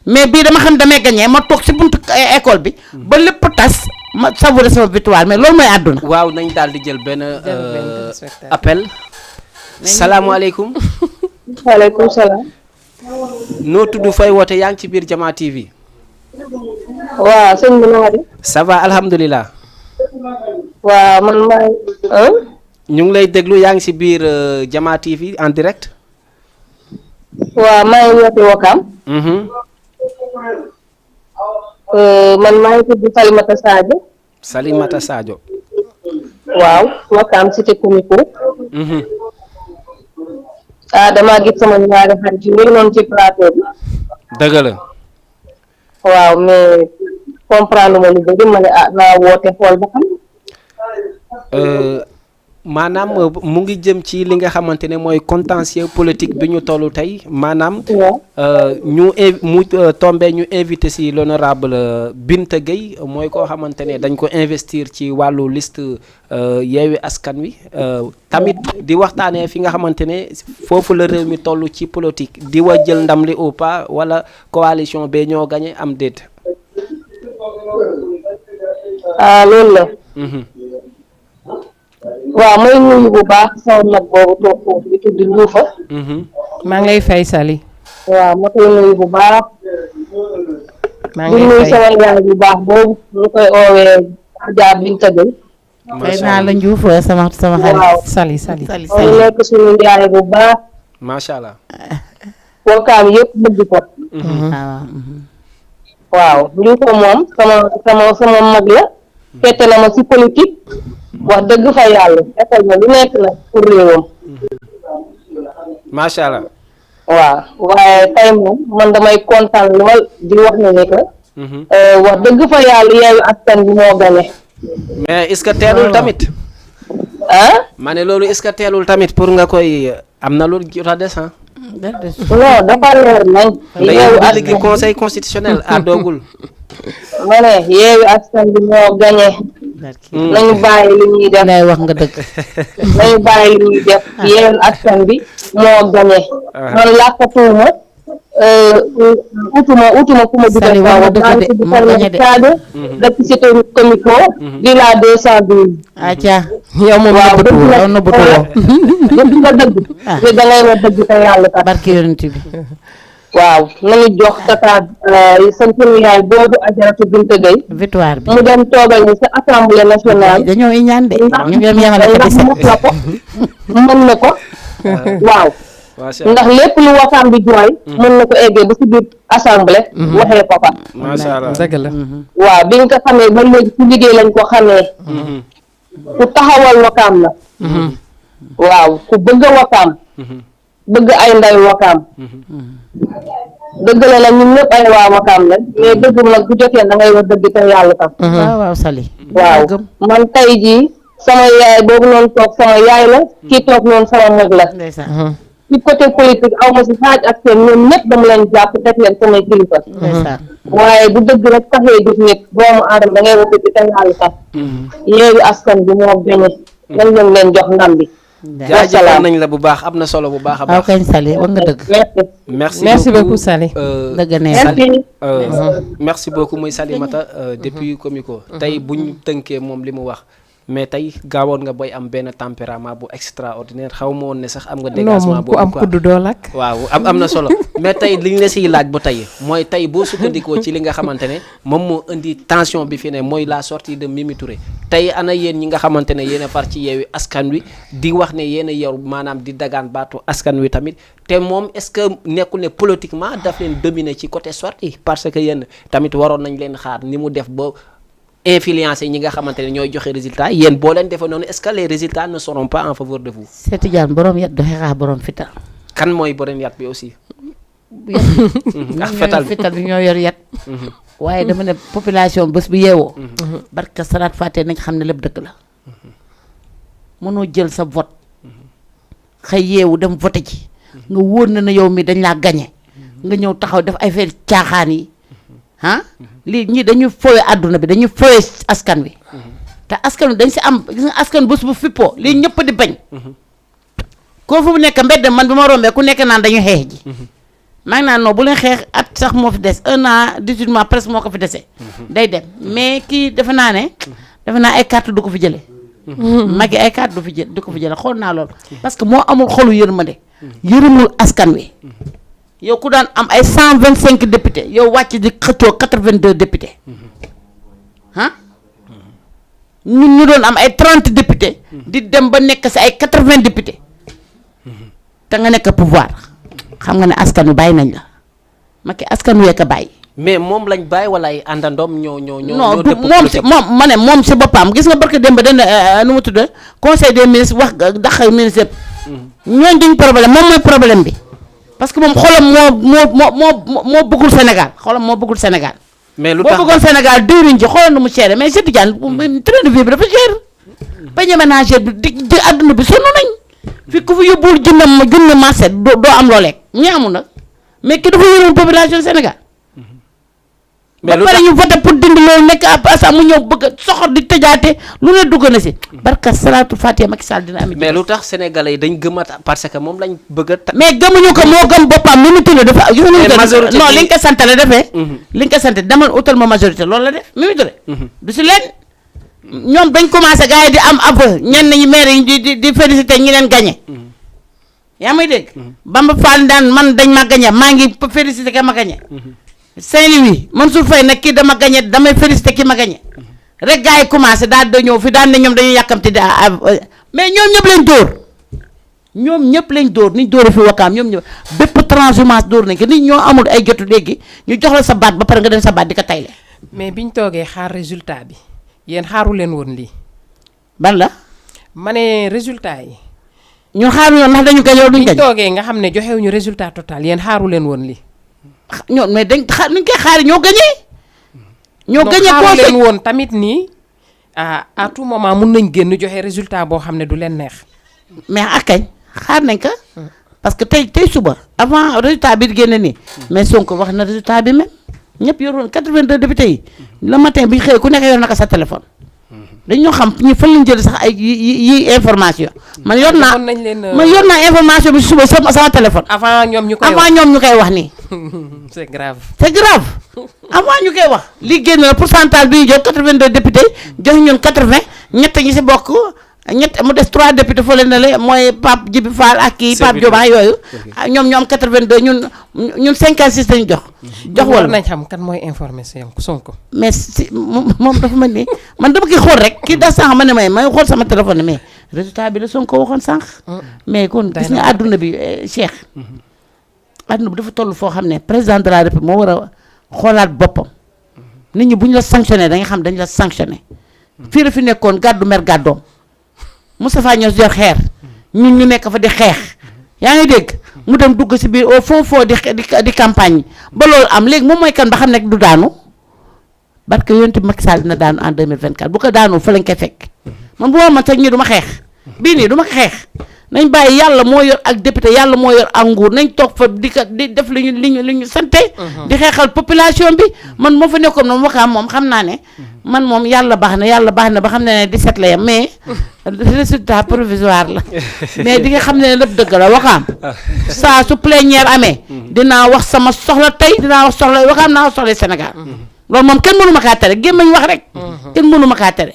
mais bii dama xam damay gagné ma toog si buntu école bi ba lépp tas ma savourer sama victoire mais loolu mooy àdduna. waaw nañ daal di jël benn appel. salaamaaleykum. waaleykum salaam. noo tudd fay woote yaa ngi ci biir Jama TV. waaw sëñ bi na nga def. ça va alhamdulilah. waaw man maa ñu ngi lay déglu yaa ngi ci biir Jama TV en direct. waaw maa ngi woote Ouakam. man maa ngi tudd Salimata Sadio. Salimata Sadio. waaw Ouakam cité Comico. damaa gis sama ñaari xarit yi ñu noonu ci plateau bi. dëgg la. waaw mais comprendre ma lu bëri ma ne naa woote xool ba xam. maanaam mu ngi jëm ci li nga xamante ne mooy contentieux politique bi ñu tollu tey maanaam. ñu tombé ñu invité si l'honorable Binta Gueye mooy koo xamante ne dañ ko investir ci wàllu liste Yewwi Askan Wi tamit di waxtaanee fi nga xamante ne foofu la réew mi toll ci politique di wa jël ndam li ou pas wala coalition bee ñoo gagné am déet. loolu la. waaw may nuyu bu baax sama mag boobu toog foofu di tudd Nduufa. maa ngi lay fay Sali. waaw ma koy nuyu bu baax. maa di ngi lay nuyu fay sama yaay bu baax boobu ñu koy oowee Adja Binta Gueye. fay naa la Ndiouf sama xarit. waaw Sali ñu nekk suñu yaay bu baax. macha allah. Ouakam yëpp bëgg ko. waaw ñu ko moom sama mag la. fette na ma si politique. wax dëgg fa yàlla defal na lu nekk nag pour réewam. macha allah. waaw waaye tey moom man damay kontaan lool di wax ne que. wax dëgg fa yàlla Yewwi Askan Wi moo gagné. mais est-ce que teelul tamit. ma ne loolu est-ce que teelul tamit pour nga koy am na lu jot a des ah. non dafa leer nañ. Yewwi Askan Wi conseil constitutionnel àddoogul. ma ne Yewwi Askan Wi moo gagné. nañu bàyyi li ñuy def lay wax nga dëgg. nañu bàyyi li ñuy def Yewwi Askan Wi moo gagné. man làkkatuuma utuma ku ma dugal kaw maa ngi tudd Salimata Sadio dëkk cité Comico villa 212. acca yow moom nëbbatuwoo dëgg ko dëgg te da ngay wax dëgg te yàlla tax barki yonent bi. waaw nañu jox tata seen sunu yaay boobu Ajaratu Binta Gueye victoire bi mu dem toogal ñu sa assemblée nationale dañoo ñaan de ñu ngi yemale ko ndax mot na ko mën na ko waaw ndax lépp lu Wakaam bi jooy mën na ko eggee ba si biir assemblée waxee ko fa macha allah dëgg la. waaw bi nga ko xamee ba léegi ci liggéey lañ ko xamee ku taxawal Wakaam la waaw ku bëgg a Wakaam bëgg ay nday Wakaam dëgg la nag ñun ñëpp ay waa Wakaam la mais dëgg nag bu jotee da ngay wax dëgg te yàlla tam waaw Sali waaw man tey jii sama yaay boobu noonu toog sama yaay la kii toog noonu sama mag la ndeysaan ci côté politique aw ma si xaaj ak seen ñoom ñëpp dama leen jàpp teg leen samay kilifa ndeysaan waaye bu dëgg rek taxee gis nit doomu aadama da ngay wax dëgg te yàlla tax Yewwi Askan Wi moo gañe nañ leen jox ndam bi jaajëfal nañ la bu baax am na solo bu baax a waaw baax kañ Sali wax nga dëgg merci beaucoup Sali. dëgg ne merci beaucoup muy Salimata depuis Comico tey bu ñu tënkee moom li mu wax mais tey gaawoon nga booy am benn tempérament bu extraordinaire xaw ma woon ne sax am nga dégagement ku boobu am quoi kuddu doo lakk. waaw am na solo mais tey li ñu la siy laaj bu tey mooy tey boo sukkandikoo ci li nga xamante ne moom moo indi tension bi fi ne mooy la sortie de Mimi Touré tey ana yéen ñi nga xamante ne yéen a far ci Yewwi Askan Wi di wax ne yéen a yor maanaam di dagaan baatu askan wi tamit te moom est-ce que nekkul ne politiquement daf leen dominer ci côté sortie parce que yéen tamit waroon nañ leen xaar ni mu def ba influencer ñi nga xamante ne ñooy joxe résultat yéen boo leen defee noonu est-ce que les résultats ne seront pas en faveur de vous. Seeti Jaan borom yat doxe xaar borom fital kan mooy borom yat bi aussi. ak fital bi ñoo yor yat waaye dama ne population bés bi yeewoo barka salaat fàtte nañ xam ne lépp dëgg la mënoo jël sa vote xëy yeewu dem vote ji nga wóor na yow mi dañ laa gañe nga ñëw taxaw def ay fee caaxaan yi ah lii ñii dañuy foowe àdduna bi dañuy foowe askan wi te askan wi dañ si am gis nga askan bés bu fippoo lii ñëpp di bañ koo fu mu nekk mbedd man bi ma rombee ku nekk naan dañuy xeex ji maa ngi naan non bu leen xeex at sax moo fi des 1 an 18 mois presque moo ko fi desee day dem mais kii defe naa ay carte du ko fi jëlee Macky ay carte du ko fi jëlee xool naa loolu parce que moo amul xolu yërmande yërëmul askan wi yow ku daan am ay 125 députés yow wàcc di xëccoo 82 députés ah ñun ñu doon am ay 30 députés di dem ba nekk si ay 80 députés te nga nekk pouvoir xam nga ne askan wi bàyyi nañ la Macky askan wi ko bàyyi. mais moom lañ bàyyi wala ay àndandoom ñoo non du moom ma ne moom si boppam gis nga barke démb dañ nu mu tudd conseil des ministres wax dax ministre yëpp ñooñu duñ problème moom mooy problème bi. parce que moom xolam moo bëggul Sénégal xolam moo bëggul Sénégal. mais lu tax boo bëggoon Sénégal diwriñ ji xoolal nu mu cher mais Cheikh Tidiane train de vie bi dafa cher. panier ménagère bi di àdduna bi sonn nañ. fi ku fi yóbbuwul jënd marché doo am loo lekk ñi amul nag mais ki dafa yoroon population Sénégal. mais lu tax ba pare ñu voté pour dindi loolu nekk à mu ñëw bëgg a soxor di tëjaate lu ne dugg na si. barka salaatu Fatiha Macky Sall dina am. mais lu tax sénégalais yi dañ gëmat parce que moom lañ bëgg a. mais gëmuñu ko moo gëm boppam Mimi Touré dafa. majorité non li nga ko sant la defee. li nga ko sant demal utal ma majorité loolu la def Mimi Touré. du si leen ñoom dañ commencé gars yi di am aveu ñenn ñi maire yi di félicité ñi leen gagné. yaa may dégg. Bamba Fall daan man dañ ma gagné maa ngi félicité ka ma gagné. Saint-Louis Mansour Faye nag kii dama gagné damay félicité ki ma gagné rek gars yi commencé daal da ñëw fi daan ne ñoom dañuy yàkkamti mais ñoom ñëpp lañ dóor niñ dóore fi Wakaam ñoom ñëpp bépp transhumance dóor nañ ko nit ñoo amul ay jotu léegi ñu jox la sa baat ba pare nga dem sa baat di ko tayle. mais biñ toogee xaar résultat bi yéen xaaru leen woon lii. ban la. ma ne résultat yi. ñun xaaru yoon ndax dañu gañ yow duñ gañ. biñ toogee nga xam ne joxewuñu résultat total yéen xaaru leen woon lii. ñoo mais dañ xaar nuñ koy xaari ñoo gañee ñoo gañee xaaru leen woon tamit nii à tout moment mun nañ génn joxe résultat boo xam ne du leen neex. mais ak kañ xaar nañ ko parce que tey suba avant résultat bi di génne nii mais Sonko wax na résultat bi même ñëpp yoroon 82 députés yi le matin bi ñu xëyee ku nekk yor na ko sa téléphone dañ ñoo xam ñu fan lañ jël sax ay yi information man yor naa information bi suba sama téléphone avant ñoom ñu koy wax nii c'est grave avant ñu koy wax li génn la pourcentage bi ñu jox 82 députés jox ñun 80 ñett ñi si bokk ñett mu des 3 députés fële na le mooy Pape Djibi Fall ak kii Pape Diop yooyu ñoom ñoom 82 ñun 56 lañu jox war wala nañ xam kan mooy information Sonko. mais si moom dafa mel ni man dama koy xool rek kii da sànq ma ne may xool sama téléphone mais résultat bi la Sonko waxoon sànq mais kon gis nga àdduna bi Cheikh àdduna bi dafa toll foo xam ne président de la République moo war a xoolaat boppam nit ñi bu ñu la sanctionné da nga xam dañ la sanctionné fii la fi nekkoon gàddu mer gàddoom Moustapha Niasse yor xeer ñun ñu nekk fa di xeex yaa ngi dégg mu dem dugg si biir au fond di campagne ba loolu am léegi moom mooy kan ba xam ne du daanu barke yonent Macky Sall dina daanu en 2024 bu ko daanu fa lañ koy fekk man bu ma teg ñi du ma xeex bii nii du ma xeex nañ bàyyi yàlla moo yor ak député yàlla moo yor ak nguur nañ toog fa di def li ñu sante di xeexal population bi man moo fa nekkoon moom waxaam moom xam naa ne man moom yàlla baax na ba xam ne 17 la yam mais résultat provisoire la mais di nga xam ne lépp dëgg la waxaam saa su plénière amee dinaa wax sama soxla tey dinaa wax soxla waxaam naa wax soxla Sénégal loolu moom kenn mënu ma kaa tere gémmañ wax rek kenn mënu ma kaa tere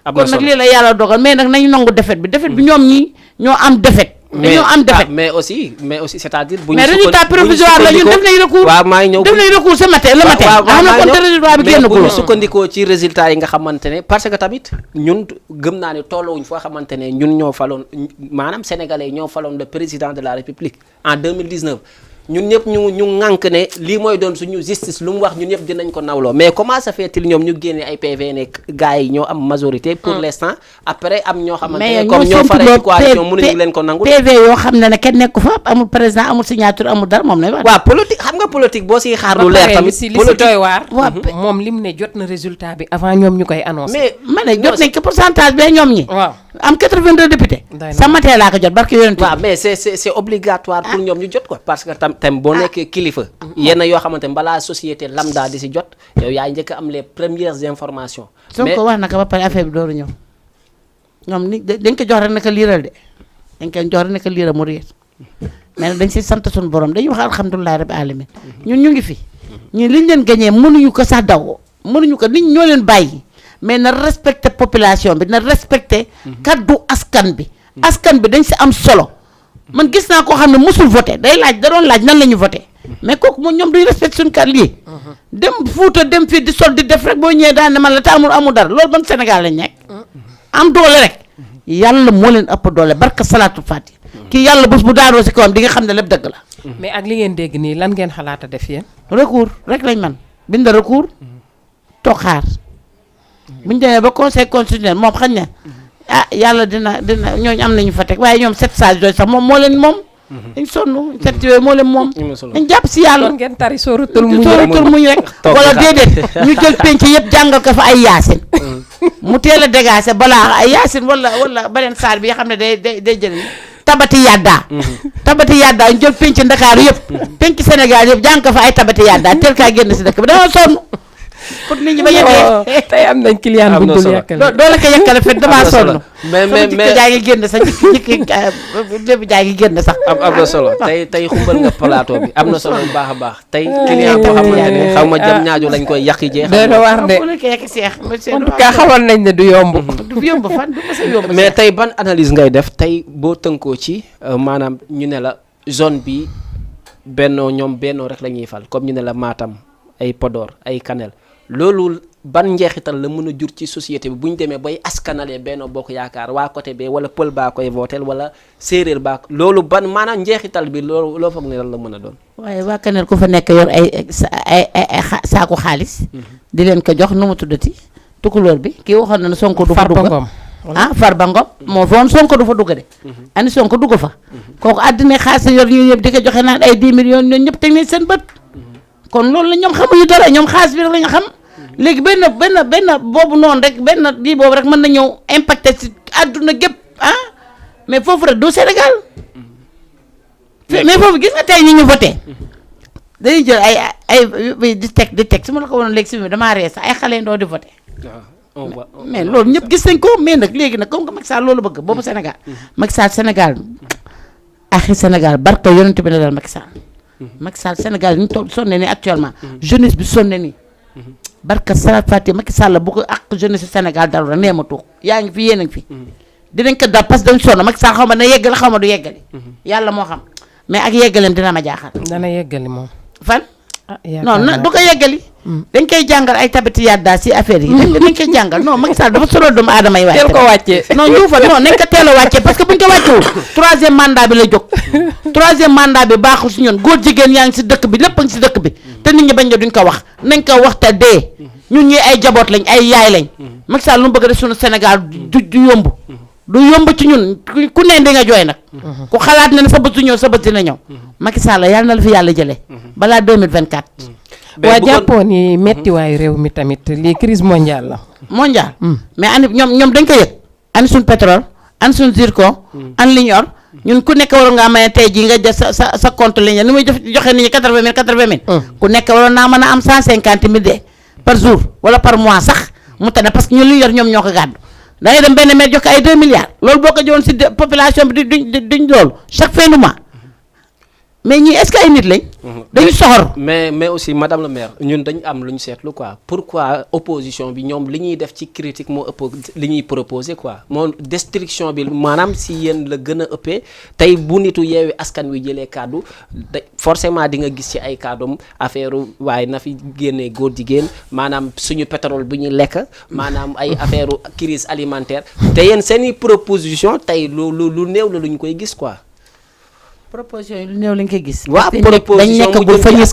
kon nag lii la yàlla dogal mais nag nañu nangu défaite bi ñoom ñi ñoo am défaite dañoo am défaite mais aussi c'est-à-dire bu ñu mais résultat provisoire la ñun def nañ recours waaw maa ngi ñëw def nañ recours ce matin le matin xam na kon te résultat bi génn mais ko bu ñu sukkandikoo ci résultat yi nga xamante ne parce que tamit ñun gëm naa ne tolluwuñ foo xamante ne ñun ñoo faloon maanaam sénégalais ñoo faloon le président de la république en 2019 ñun ñëpp ñu ŋànk ne lii mooy doon suñu justice lu mu wax ñun ñëpp dinañ ko nawloo mais comment ça fait-il ñoom ñu génne ay PV ne gars yi ñoo am majorité pour l'instant après am ñoo xamante ne comme ñoo faree ci coalition mënuñu leen ko nangul PV yoo xam ne kenn nekku fa amul président amul signature amul dara moom lay wax waaw politique xam nga politique boo siy xaar lu leer tamit li si doy waar moom lim ne jot na résultat bi avant ñoom ñu koy annoncé mais ma ne jot nañ ko pourcentage bi ñoom ñi waaw am 82 députés sa matin laa ko jot barke yonent waaw mais c'est obligatoire pour ñoom ñu jot ko parce que tam boo nekkee kilifa yenn yoo xamante ne balaa société lambda di si jot yow yaa njëkk am les premières informations soo ko wax naka ba pare affaire bi dooru ñëw ñoom ni dañ ko jox rek naka liiral de dañ koy jox rek naka liiral mu réer mais nag dañ si sant suñu borom dañuy wax alhamdulilah rabbi alamin ñun ñu ngi fi ñun liñ leen gañee mënuñu ko sax daw mënuñu ko nit ñoo leen bàyyi mais na respecté population bi na respecté kaddu askan bi dañ si am solo man gis naa koo xam ne mosul voté da doon laaj nan la ñu voté mais kooku moom ñoom duñu respecté suñu kàddu lii dem Fuuta dem fii di sol di def rek boo ñëwee daan ne man la te amul dara loolu ban Sénégal lañ nekk am doole rek yàlla moo leen ëpp doole barka salaatul faati kii yàlla bés bu daanoo si kawam di nga xam ne lépp dëgg la mais ak li ngeen dégg nii lan ngeen xalaat a def yéen recours rek lañ man bind recours toog xaar buñu demee ba conseil constitutionnel moom xañ ne yàlla dina ñooñu am nañu fa teg waaye ñoom 7 sages yooyu sax moom moo leen moom dañ sonn 7 yooyu moo leen moom dañ jàpp si yàlla ngeen tari sóoratul muñ rek wala déedéet ñu jël penc yëpp jàngal ko fa ay yaasin mu teel a dégagé balaa ay yaasin wala beneen saar bi nga xam ne day jël tabati yadda ñu jël penc Ndakaaru yëpp penc Sénégal yëpp jàng ko fa ay tabati yadda teel kaa génn si dëkk bi dama sonn pour nit ñi ba yëgee tey am nañ client bu dul yàkkale doo la ko yàkkale fet damaa sonn mais jaa ngi génn sax jikki lépp jaa ngi génn sax am na solo tey xumbal nga plateau bi am na solo bu baax a baax tey client boo xamante ne xaw ma jam ñaajo lañ koy yàqi jee doy na waar de ko yàqi seex en tout cas xamal nañ ne du yomb du yomb fan du mës a yomb mais tey ban analyse ngay def tey boo tënkoo ci maanaam ñu ne la zone bi bennoo rek la ñuy fal comme ñu ne la Matam ay Podor ay Kanel loolu ban njeexital la mën a jur ci société bi bu ñu demee bay askanalee Benno Bokk Yaakaar waa côté bee wala pël baa koy votel wala séeréer baa loolu ban maanaam njeexital bi loo foog ne lan la mën a doon. waaye waa Kanel ku fa nekk yor ay saaku xaalis. di leen ko jox nu mu tuddati tukulóor bi kii waxoon na ne Sonko du fa dugg. Farba Ngom moo fa woon Sonko du fa dugg de. ani Sonko dugg fa. kooku àddina xaalis yor ñu yëpp di ko joxe naan ay 10 millions ñoom ñëpp teg nañ seen bët. kon loolu la ñoom xamuñu dara ñoom xaalis bi rek la ñu xam léegi benn boobu noonu rek benn lii boobu rek mën na ñëw impacté ci àdduna gépp mais foofu rek du Sénégal mais foofu gis nga tey ñi ñu voté dañuy jël ay di teg su ma la ko wonoon léegi si damaa ree sax ay xale ndoo di voté mais loolu ñëpp gis nañ ko mais nag léegi nag comme que Macky Sall loolu bëgg boobu Sénégal Macky Sall Sénégal axi Sénégal barka yonent bi ne dal Macky Sall Macky Sall Sénégal ñu toog sonne ni actuellement jeunesse bi sonne ni barka Salat Fati Macky Sall bu ko ak jeunesse Sénégal dalu rek nee ma tuux yaa ngi fi yéen a ngi fi dinañ ko dal parce que dañ sonn Macky Sall xaw ma na yeggali xaw ma du yeggali yàlla moo xam mais ak yeggaleem dina ma jaaxal dana yeggali moom. fan yaakaar non naa du ko yeggali dañ koy jàngal ay tabati yadda si affaire yi dañ koy jàngal non Macky Sall dafa solo doomu aadama yi teel ko wàccee. non njuufa non nañ ko teel a wàccee parce que buñ ko wàccewul 3e mandat bi la jóg 3e mandat bi baaxul si ñun góor jigéen yaa ngi si dëkk bi lépp a ngi si dëkk bi te nit ñi bañ nga duñ ko wax nañ ko wax te dee ñun ñi ay jaboot lañ ay yaay lañ Macky Sall lu mu bëgg a def suñu Sénégal du yomb du yomb ci ñun ku ne di nga jooy nag ku xalaat ne sa bët du ñëw sa bët dina ñëw Macky Sall yàlla na la fi yàlla jëlee balaa 2024 waa jàppoo ni mettiwaayu réew mi tamit lii crise mondiale la. mondial mais ani ñoom dañ ko yëg ani suñ pétrole ani suñ zircon ani li ñor ñun ku nekk waroon ngaa mën a tey jii nga jël sa compte li ni muy joxe nit ñi 80 000 ku nekk waroon naa mën a am 150 000 de par jour wala par mois sax mu tane parce que ñun li yor ñoom ñoo ko gàddu da ngay dem benn maire jox ko ay 2 milliards loolu boo ko joxoon si population bi duñ loolu chaque fin du mois mais ñii est-ce que ay nit lañ. dañu soxor. mais aussi madame le maire ñun dañ am lu ñu seetlu quoi pourquoi opposition bi ñoom li ñuy def ci critique moo ëpp li ñuy proposé quoi moo destruction bi maanaam si yéen la gën a ëppee tey bu nitu Yewwi Askan Wi jëlee kàddu forcément di nga gis ci ay kàddum affaire waaye na fi génnee góor jigéen maanaam suñu pétrole bu ñu lekk maanaam ay affaire crise alimentaire te yéen seeni proposition tey lu néew la lu ñu koy gis quoi. proposition yi lu néew lañ koy gis. waaw dañ nekkagul fa ñuy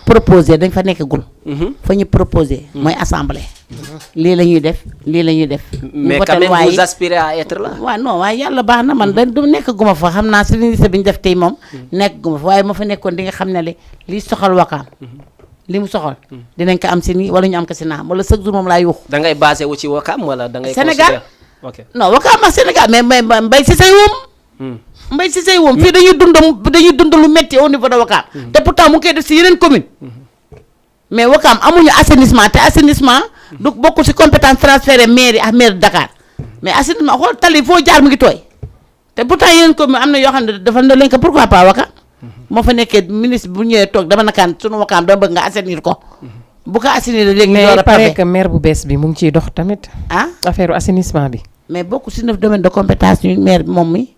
proposé dañ fa nekkagul. fa ñu proposé. mooy assemblée. lii la ñuy def lii la ñuy def. mais quand même vous aspirez à être là. waaw non waaye yàlla baax na man da du nekkaguma fa xam naa si ministre bi ñu def tey moom. nekkaguma fa waaye ma fa nekkoon di nga xam ne li soxal Wakaam. li mu soxal. dinañ ko am si nii wala ñu am ko si naam wala chaque jour moom laa yuux. da ngay basé wu ci Wakaam wala da ngay. Sénégal ok non Wakaam ak Sénégal mais mbay si say woom. mbay si say woom fii dañuy dund lu métti au niveau de Wakaam te pourtant mu ngi koy def si yeneen commune mais Wakaam amuñu assainissement te assainissement du bokk si compétence transférée mairie ak maire de Dakar mais assainissement xool tali foo jaar mu ngi tooy te pourtant yeneen commune am na yoo xam ne dafa lañ ko pourquoi pas Wakaam moo fa nekkee ministre bu ñëwee toog dama nakaan sunu Wakaam dama bëgg nga assainir ko bu ko assainir léegi ñu door a mais il paraît que maire bu bees bi mu ngi ciy dox tamit affaire assainissement bi mais bokk si neuf domaine de compétence yu maire bi moom mi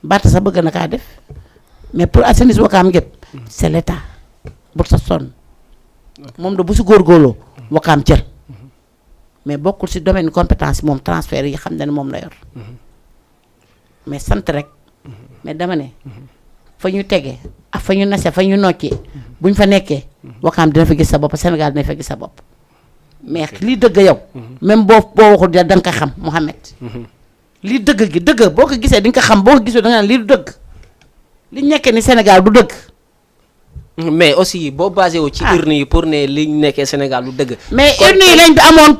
Barta sax bëgg na kaa def mais pour assainissement Wakaam gépp c'est l'état bu sa sonn moom da bu si góorgóorloo Wakaam jël mais bokkul si domaine compétence moom transfert yi xam ne moom la yor mais sant rek mais dama ne fa ñu tegee ak fa ñu nase fa ñu noccee buñ fa nekkee Wakaam dina fa gis sa bopp Sénégal dina fa gis sa bopp mais lii dëgg yow même boo waxul da nga ko xam Mouhamed lii dëgg gi dëgg boo ko gisee di nga ko xam boo ko gisee da nga naan lii du dëgg li nekkee ni Sénégal du dëgg mais aussi boo basé wu ci urne yi pour ne li nekkee Sénégal du dëgg mais urne yi lañ amoon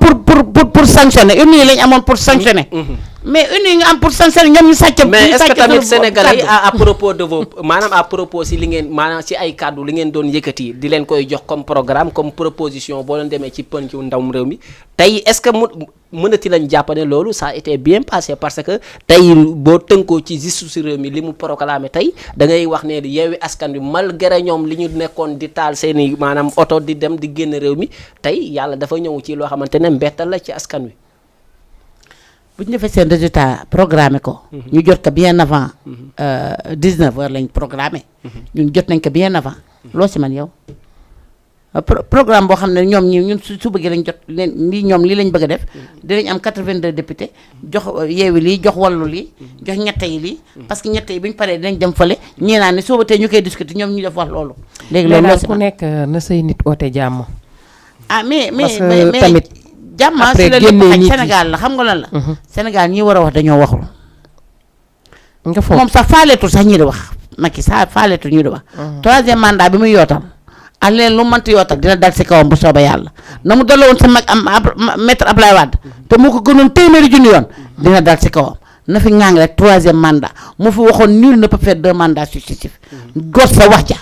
pour sanctionner urne yi lañ amoon pour sanctionner mais urne yi nga am pour sanctionner ñoom ñu sàcc mais est-ce que tamit Sénégalais yi à propos de vos maanaam à propos si li ngeen maanaam si ay kàddu li ngeen doon yëkkati di leen koy jox comme programme comme proposition boo leen demee ci pëncu ndawum réew mi tey est-ce que mënati lañ jàpp ne loolu ça a été bien passé parce que tey boo tënkoo ci justice réew mi li mu proclamé tey da ngay wax ne Yewwi Askan Wi malgré ñoom li ñu nekkoon di taal seeni maanaam oto di dem di génn réew mi tey yàlla dafa ñëw ci loo xamante ne mbettal la ci askan wi. bu ñu defee seen résultat programmé ko. ñu jot ko bien avant 19 heures lañ programmé. ñun jot nañ ko bien avant. loo si man yow programme boo xam ne ñoom ñun su bëggee lañ jot leen lii ñoom lii lañ bëgg a def. dinañ am 82 députés jox Yewwi lii jox Wallu lii jox ñette yi lii. parce que ñette yi bu ñu paree dinañ dem fële ñii naa ne soo tee ñu koy discuter ñoom ñu def wax loolu. léegi loolu loo si ku nekk na say nit oote jàmm. mais tamit. jàmm si la lépp xaj Sénégal la xam nga lan la. Sénégal ñi war a wax dañoo waxul. nga foog moom sax faaleetul sax ñi di wax Macky sax faaleetul ñi di wax. troisième mandat bi muy yootal ak leen lu mënti yootal dina dal si kawam bu soobee yàlla na mu daloon sa mag am maître Ablaye Wade te moo ko gënoon téeméeri junni yoon dina dal si kawam na fi ŋàng rek troisième mandat mu fi waxoon nul ne peut faire 2 mandats successifs gor sa wax ja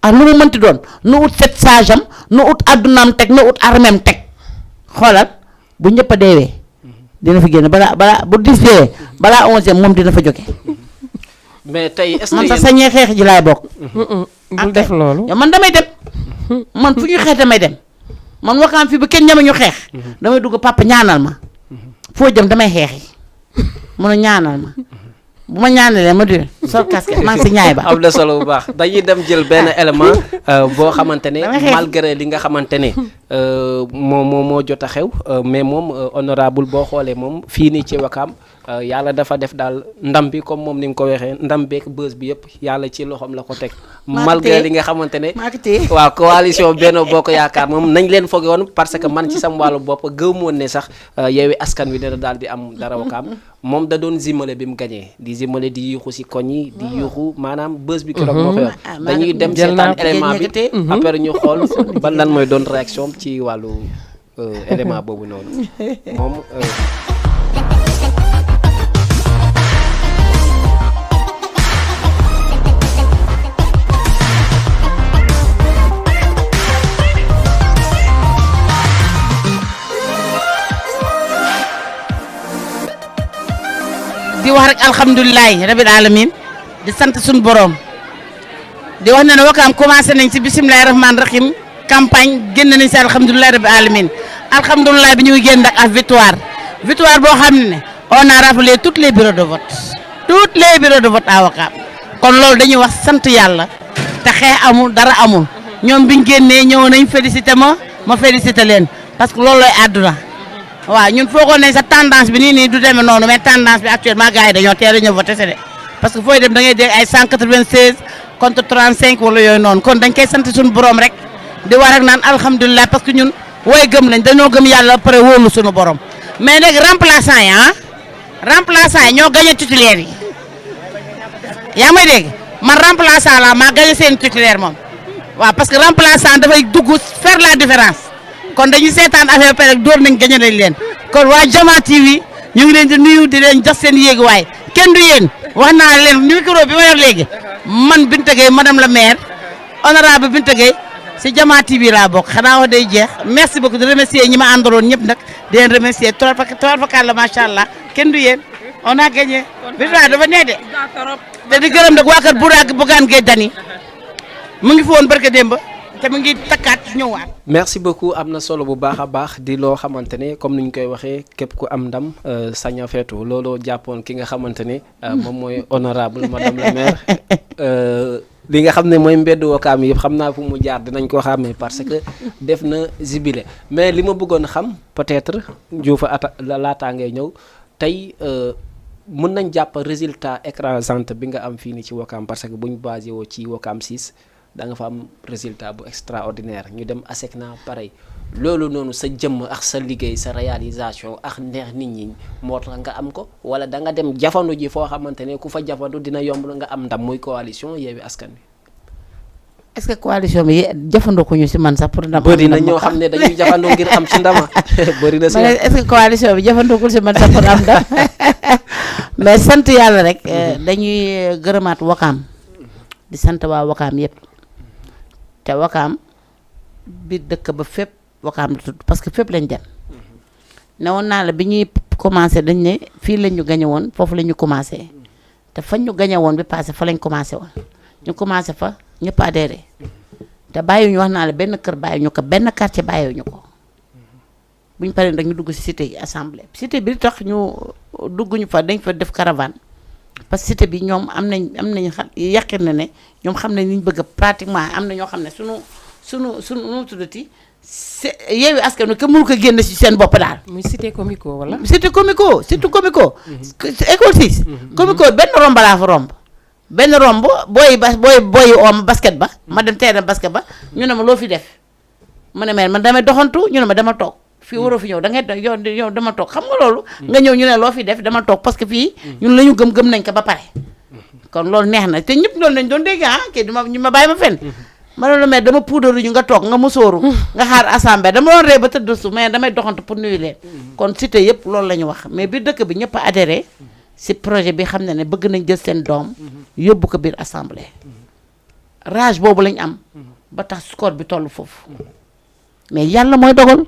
ak lu mu mënti doon nu ut 7 sages am nu ut addunaam teg nu ut armeem teg xoolal bu ñëpp a deewee dina fa génn balaa bu 10 deewee balaa 11e moom dina fa jóge mais tey est-ce que man sax sañee xeex ji laay bokk. bul def loolu. yow man damay dem man fu ñu xeex damay dem man Wakaam fii ba kenn ñame ñu xeex damay dugg papa ñaanal ma foo jëm damay xeexi mun a ñaanal ma bu ma ñaanalee ma dul sol casquette maa ngi si ñaay ba. am na solo bu baax dañuy dem jël benn élément boo xamante ne malgré li nga xamante ne moo jot a xew mais moom honorable boo xoolee moom fii nii ci Wakaam yàlla dafa def daal ndam bi comme moom ni nga ko waxee ndam beeg bës bi yëpp yàlla ci loxoom la ko teg. malgré li nga xamante ne waaw coalition Benno Bokk Yaakaar moom nañ leen foge woon parce que man ci sam wàllu bopp gëwmu woon ne sax Yewwi Askan Wi dana daal di am dara Wakaam moom da doon zimale bi mu gañee di zimale di yuuxu si koñ yi di yuuxu maanaam bës bi keroog moo ko yor dañuy dem seetaan élément bi après ñu xool ban lan mooy doon réaction ci wàllu élément boobu noonu moom di wax rek alhamdulilah rabil alamin di sant suñu borom di wax ne Wakaam commencé nañ ci bisimilah rahmaani rahim campagne génn nañ ci alhamdulilah rabil alamin alhamdulilah bi ñu ngi génn ak victoire boo xam ne on a rappelé tous les bureaux de vote à Wakaam kon loolu dañuy wax sant yàlla te xeex amul dara amul ñoom biñ génnee ñëw nañ félicité ma félicité leen parce que loolu lay àdduna. waaw ñun foogoon nañ sa tendance bi nii du demee noonu mais tendance bi actuellement gars yi dañoo teel a ñëw voté de parce que fooy dem da ngay dégg ay 196 contre 35 wala yooyu noonu kon dañ koy sant suñu borom rek di war ak naan alhamdulilah parce que ñun wooy gëm lañ dañoo gëm yàlla ba pare wóolu suñu borom mais nag remplaçant yi ñoo gagné titulaire yi yaa may dégg man remplaçant la maa gagné seen titulaire moom waaw parce que remplaçant dafay dugg faire la différence. kon dañuy seetaan affaire bi rek door nañ gañe nañ leen kon waa Jama TV ñu ngi leen di nuyu di leen jox seen yéeguwaay kenn du yéen wax naa leen micro bi ma yor léegi man Binta Gueye madame la maire honorable Binta Gueye si Jama TV laa bokk xanaa wax day jeex merci beaucoup di remercier ñi ma àndaloon ñëpp nag di leen remercier tool fakal la macha allah kenn du yéen on a gagné victoire dafa nee de te di gërëm nag waa kër Bougane Gueye Dany mu ngi fi woon barke démb te mu ngi takkaat ñëwaat. merci beaucoup am na solo bu baax a baax di loo xamante ne comme ni ñu koy waxee képp ku am ndam sañ a feetu looloo jàppoon ki nga xamante ne moom mooy honorable madame la maire li nga xam ne mooy mbeddu Wakaam yëpp xam naa fu mu jaar dinañ ko xàmmee parce que def na zibile mais li ma bëggoon xam peut-être Diouf laataa ngay ñëw tey mën nañ jàpp résultat écrasant bi nga am fii nii ci Wakaam parce que buñ basé woo ci Wakaam 6 da nga fa am résultat bu extraordinaire ñu dem ASECNA pareil loolu noonu sa jëmm ak sa liggéey sa réalisation ak neex nit ñi moo tax nga am ko wala da nga dem jafandu ji foo xamante ne ku fa jafandu dina yomb nga am ndam muy coalition Yewwi Askan Wi. est-ce que coalition bi jafandoo ko ñu si man sax pour ndam. bëri na ñoo xam ne dañuy jafandu ngir am ci ndama bëri na si. est-ce que coalition bi jafandoo ko si man sax pour am ndam mais sant yàlla rek dañuy gërëmaat Wakaam di sant waa Wakaam yëpp. te Wakaam bi dëkk ba fépp Wakaam la tudd parce que fépp lañ dem ne woon naa la bi ñuy commencé dañ ne fii lañ ñu gañe woon foofu la ñu commencé te fañ ñu gañe woon bi passé fa lañ commencé woon ñu commencé fa ñëpp adhéré te bàyyiwuñu wax naa la benn kër bàyyiwuñu ko benn quartier bàyyiwuñu ko buñ paree rek ñu dugg ci cité yi assemblée cité bi tax ñu dugg ñu fa dañ fa def caravane parce que cité bi ñoom am nañ yaqin na ne ñoom xam ne ni ñu bëgg pratiquement am na ñoo xam ne sunu nu tuddati Yewwi Askan Wi ke mënu ko génn ci seen bopp daal. muy cité comico wala. cité comico école 6. comico benn romb laa fa romb. benn romb booy om basket ba. ma dem terrain basket ba ñu ne ma loo fi def ma ne man damay doxantu ñu ne ma dama toog. fii waroo fi ñëw da ngay yow dama toog xam nga loolu. nga ñëw ñu ne loo fi def dama toog parce que fii ñun la ñu gëm nañ ko ba pare. kon loolu neex na te ñëpp loolu lañ doon dégg kii ñu ma bàyyi ma fenn. ma ne la mais dama puudaru ñu nga toog nga musóoru nga xaar assemblée dama doon ree ba tëdd su mais damay doxantu pour nuyu leen. kon cité yëpp loolu la ñu wax mais biir dëkk bi ñëpp a adhéré si projet bi xam ne bëgg nañ jël seen doom yóbbu ko biir assemblée. rage boobu lañ am ba tax score bi toll foofu mais yàlla mooy dogal.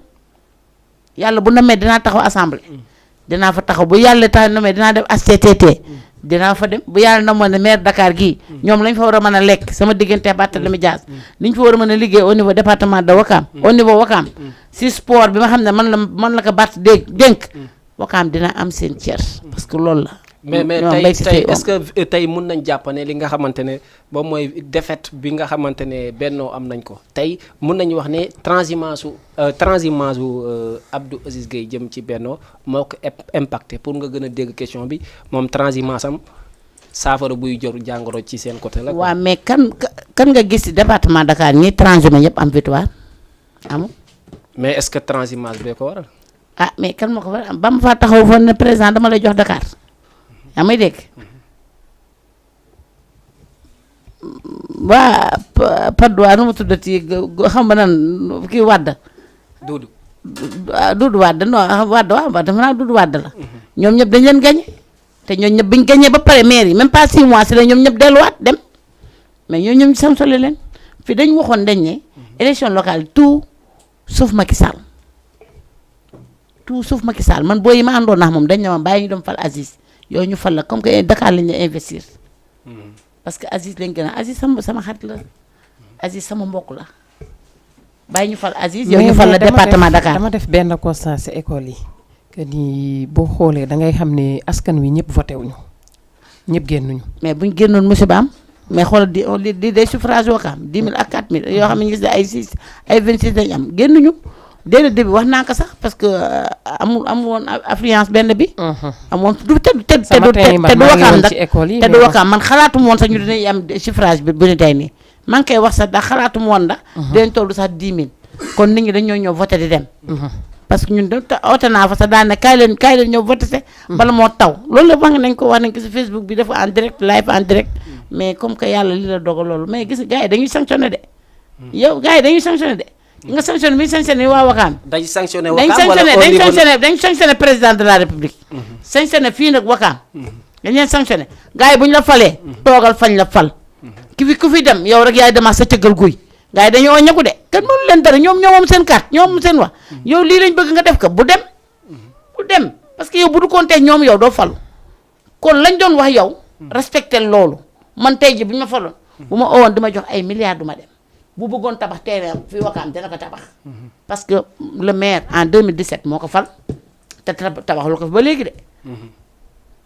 yàlla bu namee dinaa taxaw assemblée dinaa fa taxaw bu yàlla tax namee dinaa def HCCT dinaa fa dem bu yàlla namoon ne maire Dakar gii ñoom lañ fa war a mën a lekk sama diggante Barthélémy Dias liñ fa war a mën a liggéey au niveau département de Wakaam au niveau Wakaam si sport bi ma xam ne man la ko Bart dénk Wakaam dina am seen cër parce que loolu la. mais ñoom tey est-ce que tey mun nañ jàpp ne li nga xamante ne ba mooy défaite bi nga xamante ne Benno am nañ ko tey mun nañu wax ne transhumance su Abdou Aziz Gueye jëm ci Benno moo ko impacté pour nga gën a dégg question bi moom transhumance am saafara buy jor jàngoro ci seen côté la. waaw mais kan nga gis ci département Dakar ñi transhumé ñëpp am victoire amul. mais est-ce que transhumance bee ko waral. ah mais kan ma ko waral ba ma faa taxaw fa ne président dama lay jox Dakar. yaa may dégg waa Padois nu mu tuddati xam nga nan kii Wàdd. Duudu Wàdd non Wàdd waaw dafa naa Duudu Wàdd la. ñoom ñëpp dañ leen gagné te ñoom ñëpp biñ gagné ba pare maire yi même pas 6 mois si la ñoom ñëpp delluwaat dem mais ñoo ñoom samsole leen fi dañ waxoon dañ ne élection locale tout sauf Macky Sall tout sauf Macky Sall man boo yi ma àndoon nax moom dañ ne ma bàyyi ñu dem fal Aziz yow ñu fal la comme que Dakar lañ la investir parce que Aziz lañ gën a Aziz sama xarit la Aziz sama mbokk la bàyyi ñu fal Aziz yow ñu fal la département Dakar. dama def benn constat ci école yi que ni boo xoolee da ngay xam ne askan wi ñëpp voté wuñu ñëpp génnuñu. mais buñ génnoon monsieur Ba am mais xoolal di des suffrages Wakaam 10 000 ak 4 000 yoo xam ne ñu gis ay 6 ay 26 lañ am génnuñu. dès le début wax naa ko sax parce que amul woon affluence benn bi. amoon du Wakaam man xalaatu woon sax ñu dinañ am chiffrage bi bu ñu tey nii. maa ngi koy wax sax ndax xalaatu woon da. dinañ toll sax 10 000. kon nit ñi dañoo ñëw voté di dem. parce que ñun oote naa fa sax daan ne kaay leen ñëw voté se. bala moo taw loolu la wax nañ ko si Facebook bi dafa en direct live en direct. mais comme que yàlla li la dogal loolu mais gis gars yi dañuy sanctionné de. yow gars yi dañuy sanctionné de. nga sanctionné bi sanctionné waa Wakaam. dañ sanctionné Wakaam wala dañ sanctionné président de la république. sanctionné fii nag Wakaam. dañ leen sanctionné gars yi bu ñu la falee. toogal fañ la fal. ku fi dem yow rek yaay demaat sa cëggal guy. gars yi dañoo ñaku de kan mënu leen dara ñoom moom seen carte ñoom seen wax. yow lii lañ bëgg nga def ko bu dem. parce que yow bu du compter ñoom yow doo falu. kon lañ doon wax yow. respecté loolu man tey ji bu ñu ma faloon. bu ma owoon di ma jox ay milliards du ma dem. bu bëggoon tabax terrain fi Wakaam dina ko tabax. parce que le maire en 2017 moo ko fal te tabaxul ko fi ba léegi de.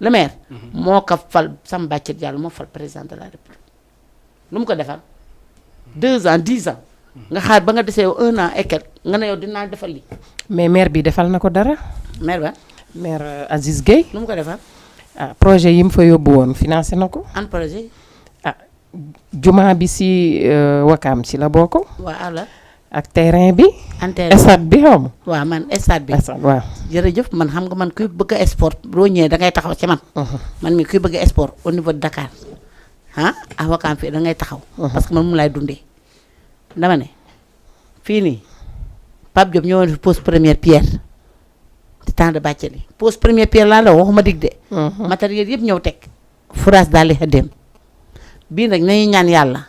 le maire. moo ko fal Samba Bàccet Diallo moo fal président de la république. lu mu ko defal 2 ans 10 ans. nga xaar ba nga desee 1 an et quelque nga ne yow dinaa defal lii. mais maire bi defal na ko dara. maire ba. maire Aziz Gueye. lu mu ko defal. projet yi mu fa yóbbu woon financé na ko. an projet. juma bi si Wakaam si la bokk. waaw ala. ak terrain bi. stade bi xaw ma. waaw man stade bi. waaw. jërëjëf man xam nga man kuy bëgg a sport boo ñëwee da ngay taxaw ci man. man mi kuy bëgg a sport au niveau de Dakar ah à Wakaam fii da ngay taxaw. parce que man mu laay dundee. dama ne fii nii Pape Diop ñëwoon fi pose première pierre ci temps de Bathily pose première pierre laa la waxuma dig de. matériel yëpp ñëw teg. fourage daal di xëddeem. bii nag nañu ñaan yàlla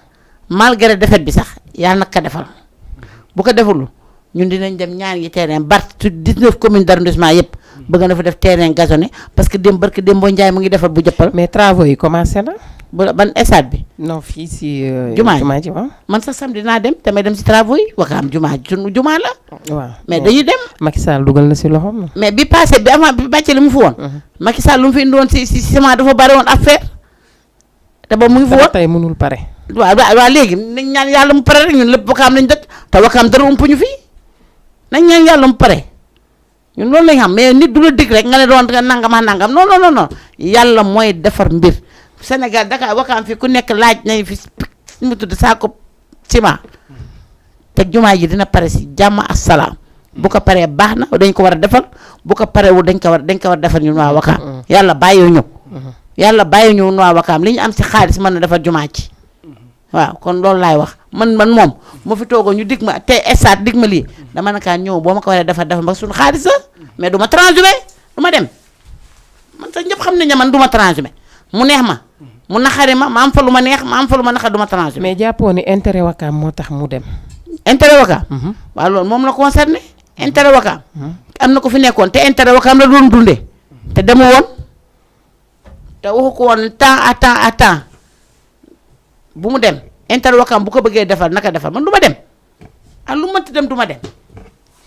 malgré défaite bi sax yàlla nag ko defal bu ko deful ñun dinañ dem ñaan yi terrain Bart 19 communes d'arrondissement yëpp bëgg na fa def terrain gazonné parce que barki Dembo Ndiaye mu ngi defar bu jëppal. mais travaux yi commencé na. ban stade bi. non fii si. jumaa ji waaw. man sax samedi dinaa dem damay dem si travaux yi Wakaam jumaa la. waaw mais dañuy dem. Macky Sall dugal na si loxoom. mais bi passé bi avant bi bàccee li mu fi woon. Macky Sall lu mu fi indi woon si ciment dafa bari woon affaire. te ba mu ngi fi woon tey mënul pare. waaw léegi nañ ñaan yàlla mu pare rek ñun lépp Wakaam lañ dëkk te Wakaam dara umpuñu fii nañ ñaan yàlla mu pare ñun loolu lañ xam mais nit du la dig rek nga ne doon nga nangam ak nangam non yàlla mooy defar mbir Sénégal Dakar Wakaam fii ku nekk laaj nañ fi mu tudd saako ciment te jumaa ji dina pare si jàmm ak salaam bu ko paree baax na dañ ko war a defal bu ko parewul dañ ko war defal ñun waa Wakaam yàlla bàyyi ñu. yàlla bàyyi ñu waa Wakaam li ñu am si xaalis mën na defar jumaa ci waaw kon loolu laay wax man moom ma fi toogoo ñu dig ma te estaat dig ma lii dama nakaan ñëw boo ma ko waree defar ba suñu xaalis la mais du ma transhumé du ma dem man sax ñëpp xam nañ ne man du ma transhumé mu neex ma mu naxari ma am fa lu ma neex ma am fa lu ma naxar du ma transhumé. mais jàppoo ni intérêt Wakaam moo tax mu dem. intérêt Wakaam. waaw loolu moom la concerné. intérêt Wakaam. am na ko fi nekkoon te intérêt Wakaam la doon dundee te demu woon. te waxu ko woon temps à temps bu mu dem intérêt Wakaam bu ko bëggee defal naka defal man du ma dem lu mënti dem du ma dem.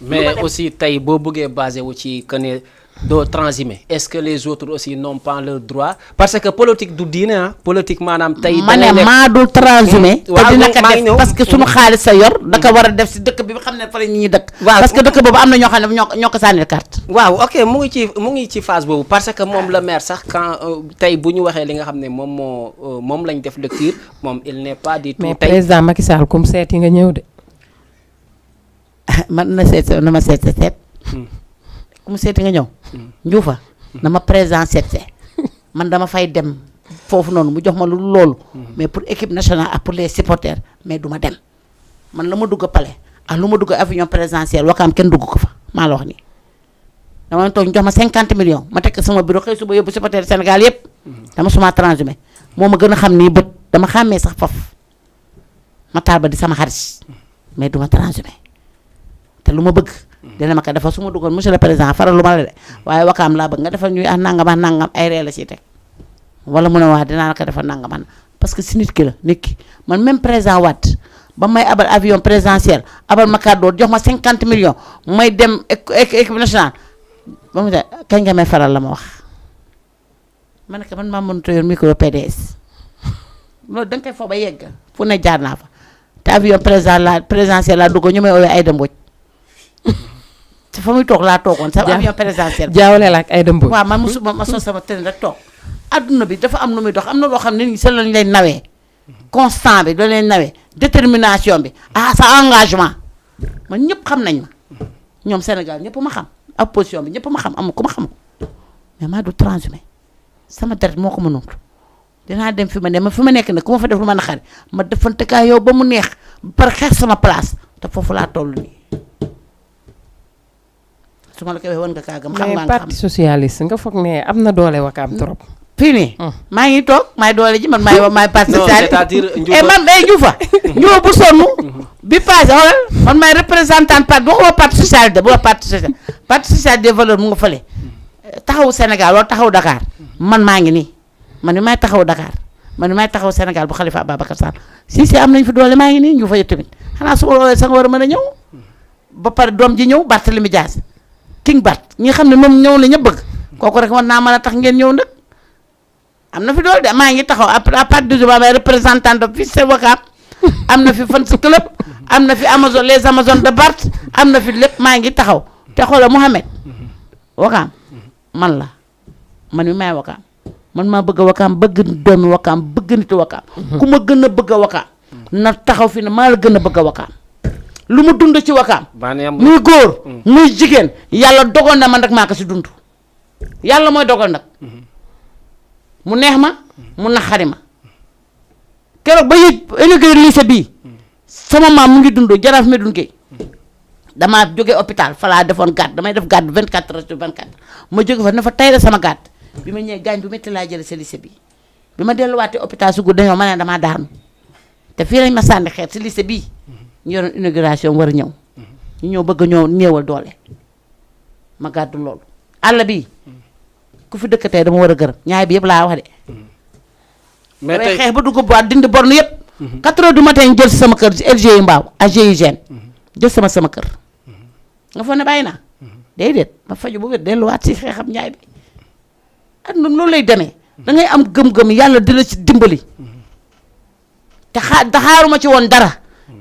mais aussi tey boo bëggee basé wu ci que ne doo transhumé est-ce que les autres aussi n'ont pas le droit parce que politique du diine ah politique maanaam tey. ma ne maa dul transhumé. te dina ko def parce que sunu xaalis sa yor. da ko war a def si dëkk bi xam ne fa la ñuy dëkk. waaw parce que dëkk boobu am na ñoo xam ne ñoo ko sànnil carte. waaw ok mu ngi ci phase boobu parce que moom le maire sax quand tey bu ñu waxee li nga xam ne moom lañ def lecture moom il n'est pas du tout. mais tey président Macky Sall comme seeti nga ñëw de. man na ma seet ku mu seeti nga ñëw. njuufa na ma président seetse man dama fay dem foofu noonu mu jox ma lu loolu. mais pour équipe nationale ak pour les supporters mais du ma dem man la ma dugg palais ak lu ma dugg avion présidentiel Wakaam kenn dugg ko fa maa la wax nii. dama toog ñu jox ma 50 millions ma tekk sama bureau xëy suba yóbbu supporters Sénégal yëpp. dama suma transhumé moo ma gën a xam nii bët dama xàmmee sax foofu ma taal ba di sama xarit mais du ma transhumé te lu ma bëgg. dina ma ko defal su ma duggoon monsieur le président faral lu ma la de waaye Wakaam laa bëgg nga defal ñuy nangam ay ree la ciy teg wala mu ne waa dinaa la ko defal nangam parce que si nit ki la nit ki man même président Wade ba may abal avion présidentiel abal ma kàddoo jox ma 50 millions may dem équipe nationale ba mu ne kañ nga may faral la ma wax ma ne ko man maa mënut a yor micro PDS loolu da nga koy foo ba yegg fu ne jaar naa fa te avion présidentiel laa dugg ñu may oowee Aïda Mbodj te fa muy toog laa toogoon sa avion présidentiel. jaawale la ak Aïda Mbodj. waaw man ma sos sama tën rek toog adduna bi dafa am lu muy dox am na loo xam ne nit ñi seen lañ leen nawee constant bi da leen nawee détermination bi sa engagement man ñëpp xam nañ ma ñoom Sénégal ñëpp ma xam opposition bi ñëpp ma xam amul ku ma xamul mais maa du transhumé sama deret moo ko mënut dinaa dem fi ma nekk nag ku ma fa def lu ma naqari ma defante kaa yow ba mu neex ba pare xeex sama place te foofu laa toll nii. su ma la ko waxee woon nga kaa gëm xam nga mais parti socialiste nga foog ne am na doole Wakaam trop. fii nii maa ngi toog maay doole ji man maay parti socialiste man Njuufa Njuufa bu sonn bi passé xoolal man maay représentant parti waxuma parti socialiste bu la parti socialiste des valeurs mu nga fële taxawu Sénégal wala taxawu Dakar man maa ngi nii man mi maay taxawu Dakar man mi maay taxawu Sénégal bu Khalifa Ababacar Sall si am nañ fi doole maa ngi nii Njuufa yëpp tamit xanaa su ma woowee sax nga war a mën a ñëw ba pare doom ji ñëw Barthélémy Dias King Bart ñi xam ne moom ñëw la ñëpp bëgg kooku rek war naa mën a tax ngeen ñëw nag am na fi doole de maa ngi taxaw à partir du jour may représentant de fii c'est Wakaam am na fi fans club am na fi Amazon les Amazones de Bart am na fi lépp maa ngi taxaw te xoolal Mouhamed Wakaam man la man mi maay Wakaam man maa bëgg a Wakaam bëgg doomi Wakaam bëgg nit Wakaam ku ma gën a bëgg a Wakaam na taxaw fi ne maa la gën a bëgg a Wakaam lu mu dund ci Wakaam muy góor muy jigéen yàlla dogal na man rek maa ko si dund yàlla mooy dogal nag mu neex ma mu naxari ma keroog ba yëg inauguré lycée bii sama maam mu ngi dund Jaraaf Medoune Gueye damaa jóge hôpital fa laa defoon gàdd damay def gàdd 24 heures sur 24 ma jóge fa ne fa tey la sama gàdd bi ma ñëwee gaañ bu métti laa jële sa lycée bi bi ma delluwaatee hôpital su gudd dañoo ma ne damaa daanu te fii lañ ma sànni xeet si lycée bii ñu yoroon inauguration war a ñëw ñu ñëw bëgg a ñëw néewal doole ma gàddu loolu àll bi ku fi dëkk tey dama war a gërëm ñaay bi yëpp laa wax de. mais tey xeex ba dugg boîte dindi borne yëpp. 4 heures du matin jël si sama kër LG yu mbaaw ak GIGN jël sama kër nga foog ne bàyyi naa déedéet ma faju bu wér delluwaat si xeexam ñaay bi àdduna loolu lay demee da ngay am gëm-gëm yàlla di la ci dimbali te xaaruma ci woon dara.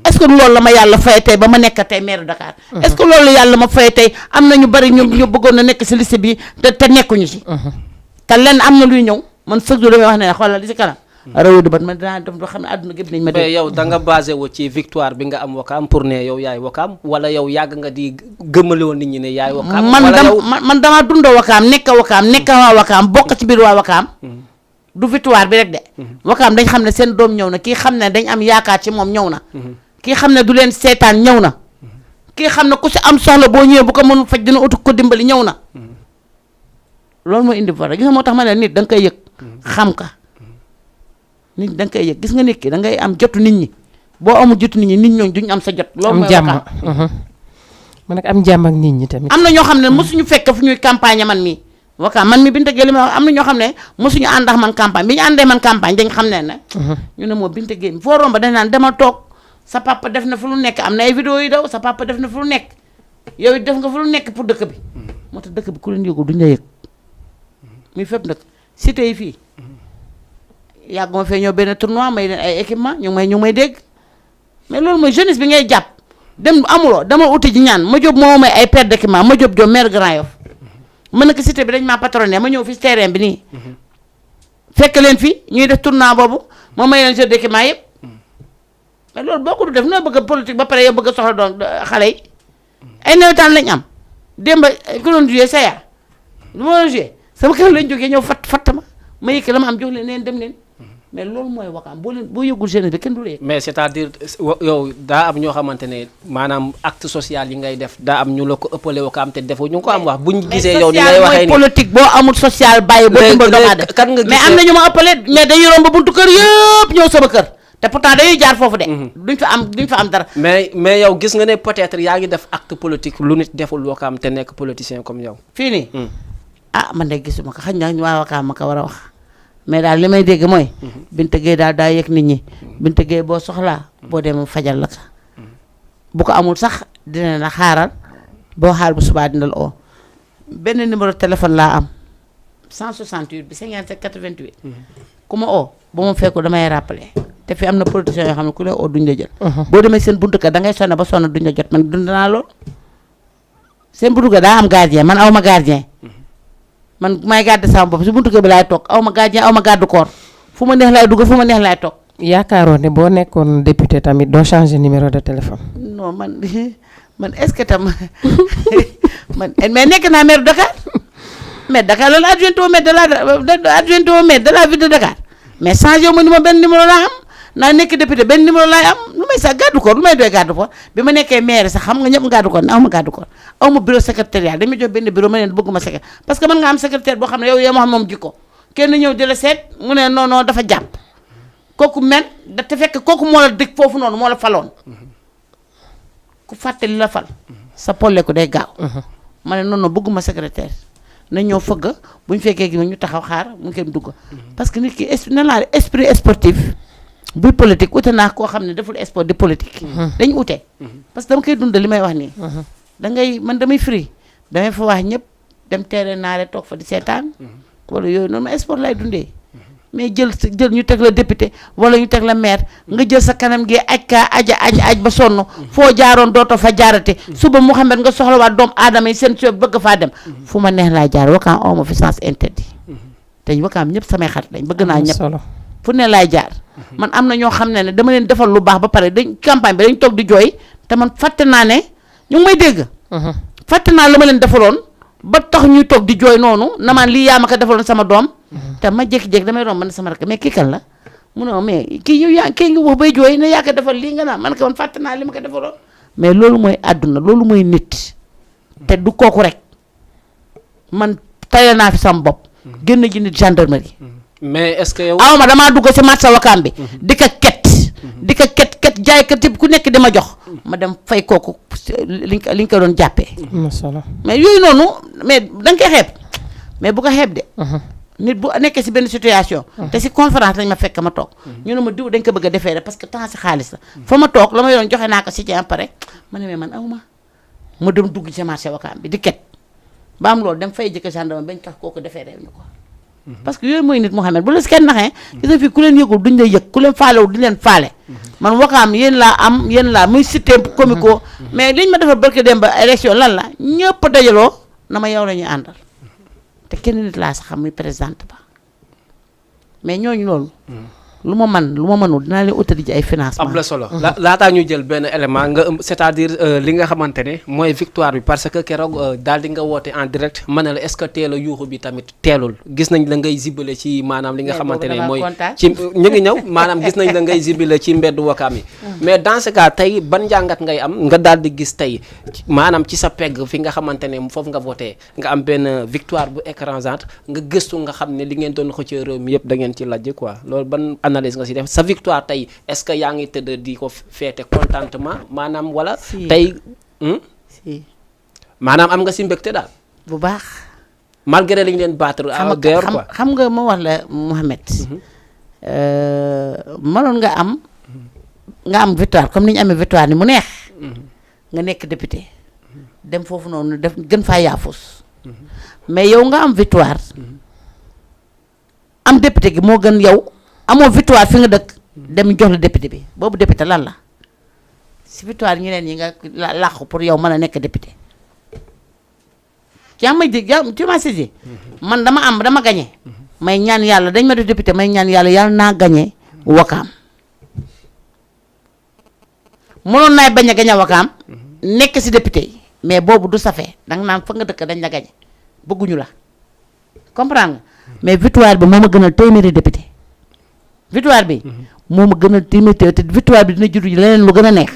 est-ce que loolu la ma yàlla fay tey ba ma nekk tey maire Dakar. est-ce que loolu yàlla ma fay tey am na ñu bari ñu bëggoon na nekk si liste bi te nekkuñu si. te lenn am na luy ñëw man chaque jour damay wax ne xoolal li si kanam. rawu du bat man dinaa dem doo xam ne àdduna gépp nañ ma. mais yow da nga basé wu ci victoire bi nga am Wakaam pour ne yow yaay Wakaam wala yow yàgg nga di gëmmaloo nit ñi ne yaay Wakaam. man damaa dundoo Wakaam nekk waa Wakaam bokk ci biir waa Wakaam. du victoire bi rek de. Wakaam dañ xam ne seen doom ñëw na kii xam ne dañ am yaakaar ci moom ñëw na. kii xam ne du leen seetaan ñëw na kii xam ne ku si am soxla boo ñëwee bu ko mënul faj dina utu ko dimbali ñëw na loolu mooy indi fa gis nga moo tax ma ne nit da nga koy yëg xam ka nit da nga koy yëg gis nga nit ki da ngay am jotu nit ñi boo amul jotu nit ñi nit ñooñu duñu am sa jot. loolu mooy Wakaam man nag am jàmm ak nit ñi tamit. am na ñoo xam ne mosuñu fekk fu ñuy campagne man mii Wakaam man mi Binta Gueye li ma wax am na ñoo xam ne mosuñu ànd ak man campagne bi ñu àndee man campagne dañ xam ne ñu ne moo Binta Gueye foo romba dañ naan dama toog sa papa def na fu lu nekk am na ay vidéo yi daw sa papa def na fu lu nekk yow it def nga fu lu nekk pour dëkk bi moo tax dëkk bi ku leen yëgul duñ la yëg muy fépp nag cité yi fii yàgguma fee ñëw benn tournoi may leen ay équipement ñu ngi may dégg mais loolu mooy jeunesse bi ngay jàpp dem amuloo dama uti ji ñaan ma jóob moo may ay paire d'équipement ma jóob maire Grand Yoff mën na ko cité bi dañ maa patronné ma ñëw fi terrain bi nii fekk leen fi ñuy def tournoi boobu ma may leen jeu d'équipement yëpp mais loolu boo ko du def noo bëgg a politique ba pare yow bëgg a soxla doon xale yi ay nawetaan lañ am démb ku doon joué saya lu ma doon joué sama kër lañ jógee ñëw fatt ma yëkk la ma am jox leen dem leen mais loolu mooy Wakaam boo yëgul jeunesse bi kenn du la yëg. mais c'est-à-dire yow daa am ñoo xamante ne maanaam acte social yi ngay def daa am ñu la ko ëppale Wakaam te defoo ñu ko am wax buñ gisee yow ni ngay waxee ni politique boo amul social bàyyi boo dimbal doomu aadama kan nga mais am na ñu ma ëppale mais dañuy romb buntu kër yëpp ñëw sama kër te pourtant dañuy jaar foofu de duñ fa am dara mais yow gis nga ne peut-être yaa ngi def acte politique lu nit deful Wakaam te nekk politicien comme yow fii nii man de gisuma ko xañ na waa Wakaam ma ko war a wax mais daal li may dégg mooy Binta Gueye daal daa yëg nit ñi Binta Gueye boo soxlaa boo demee fajal la ko bu ko amul sax dina la xaaral boo xaar bu subaa dina la oo benn numéro téléphone laa am 168 bi 57 88 ku ma oo ba ma fekku damay rappelé te fi am na politiciens yoo xam ne ku lay oo duñ la jël boo demee seen buntu ka da ngay sonn ba sonn duñ la jot man dund naa lool seen buntu ka daa am gardien man aw ma gardien man may gàdde sama bopp si buntu kër bi laay toog aw ma gardien aw ma gàddu koor fu ma neex laay dugg fu ma neex laay toog. yaakaaroon ne boo nekkoon député tamit doo changer numéro de téléphone. non man est-ce que tam mais nekk naa maire Dakar mais Dakar loolu adjoint au maire de la ville de Dakar mais changé wu ma ni ma benn numéro laa am naa nekk député benn numéro laay am lu may sax gàddu koor lu may doy gàddu koor bi ma nekkee maire sax xam nga ñëpp gàddu koor ne aw ma gàddu koor aw ma bureau secrétariat dañu jox benn bureau ma ne bëgguma secrétaire parce que mën nga am secrétaire boo xam ne yow yaa ma xam moom jikko kenn ñëw di la seet mu ne non dafa jàpp kooku men da te fekk kooku moo la dëkk foofu noonu moo la faloon ku fàtte li la fal sa polle ko day gaaw ma ne non bëgguma secrétaire na ñëw fëgg bu ñu fekkee gi ñu taxaw xaar mu kenn dugg parce que nit ki esprit sportif buy politique ute naa koo xam ne deful sport di politique dañu ute parce que dama koy dund li may wax nii man damay free damay fa wax ñëpp dem terrain naare toog fa di seetaan wala yooyu noonu ma sport lay dundee mais jël ñu teg la député wala ñu teg la maire nga jël sa kanam gi aj ba sonn foo jaaroon dootoo fa jaarate suba Mouhamed nga soxlawaat doomu aadama yi seen bëgg faa dem fu ma neex laay jaar Wakaam aw ma fi sens interdit te Wakaam ñëpp samay xarit lañ bëgg naa ñëpp fu ne laay jaar man am na ñoo xam ne dama leen defal lu baax ba pare dañ campagne bi dañ toog di jooy te man fàtte naa ne ñu ngi may dégg fàtte naa la ma leen defaloon ba tax ñuy toog di jooy noonu na maan lii yaa ma ko defaloon sama doom te ma jékki-jékki damay romb man sama rakk mais kii kan la mu ne mais kii yow yaa kii ngi wax bay jooy ne yaa ko defal lii nga naan man ko man fàtte naa li ma ko defaloon mais loolu mooy àdduna loolu mooy nit te du kooku rek man tayal naa fi sama bopp génn ji nit gendarmerie mais est-ce que yow aw ma damaa dugg si marché Wakaam bi di ko ket jaaykat yëpp ku nekk di ma jox ma dem fay kooku liñ ko doon jàppee mais yooyu noonu mais da nga koy xeeb mais bu ko xeeb de nit bu nekkee si benn situation te si conférence lañ ma fekk ma toog ñu ne ma diw dañ ko bëgg a defee rek parce que temps si xaalis la fa ma toog la ma yoon joxe naa ko si ci pare ma ne mais man aw ma dem dugg ci marché Wakaam bi di ket ba am loolu dem fay jëkk gendarme bañ tax kooku defee reew ñu ko parce que yooyu mooy nit Mouhamed bu la si kenn naxee gis nga fii ku leen yëgul duñ la yëg ku leen faalewul duñ leen faale man Wakaam yéen laa muy système comico mais liñ ma defal barke dem ba élection lan la ñëpp dajaloo na ma yow la ñuy àndal te kenn nit laa sax xam muy présidente ba mais ñooñu loolu lu ma mënul dinaa leen utali ji ay financement am la solo laataa ñu jël benn élément nga c'est-à-dire li nga xamante ne mooy victoire bi parce que keroog daal di nga woote en direct mën na la est-ce que teel a yuuxu bi tamit teelul gis nañ la ngay zibale ci maanaam li nga xamante ne mooy ci ñu ngi ñëw maanaam gis nañ la ngay zibale ci mbeddu Wakaam yi mais dans ce cas tey ban njàngat ngay am nga daal di gis tey maanaam ci sa pegg fi nga xamante ne foofu nga voté nga am benn victoire bu écrasante nga gëstu nga xam ne li ngeen doon xëccoo réew mi yëpp da ngeen ci lajj quoi loolu ban analyse nga si def sa victoire tey est-ce que yaa ngi tëdd di ko feete contentement maanaam wala tey maanaam am nga si mbégte daal bu baax malgré li ñu leen battre à dehors quoi xam nga ma wax la Mouhamed mënoon nga am victoire comme ni ñu amee victoire ni mu neex nga nekk député dem foofu noonu def gën faa yaafus mais yow nga am victoire am député gi moo gën yow amoo victoire fi nga dëkk dem jox la député bi boobu député lan la si victoire ñeneen yi nga làqu pour yow mën a nekk député yaa may dégg tu m'as saisi man dama gagné may ñaan yàlla dañ ma def député may ñaan yàlla naa gagné Wakaam mënoon naay bañ a gagné Wakaam nekk si député yi mais boobu du safee danga naan fa nga dëkk dañ la gagné bëgguñu la comprendre nga mais victoire bi moo ma gënal téeméeri député victoire bi moo ma gënal téeméeri te victoire bi dina jur leneen lu gën a neex.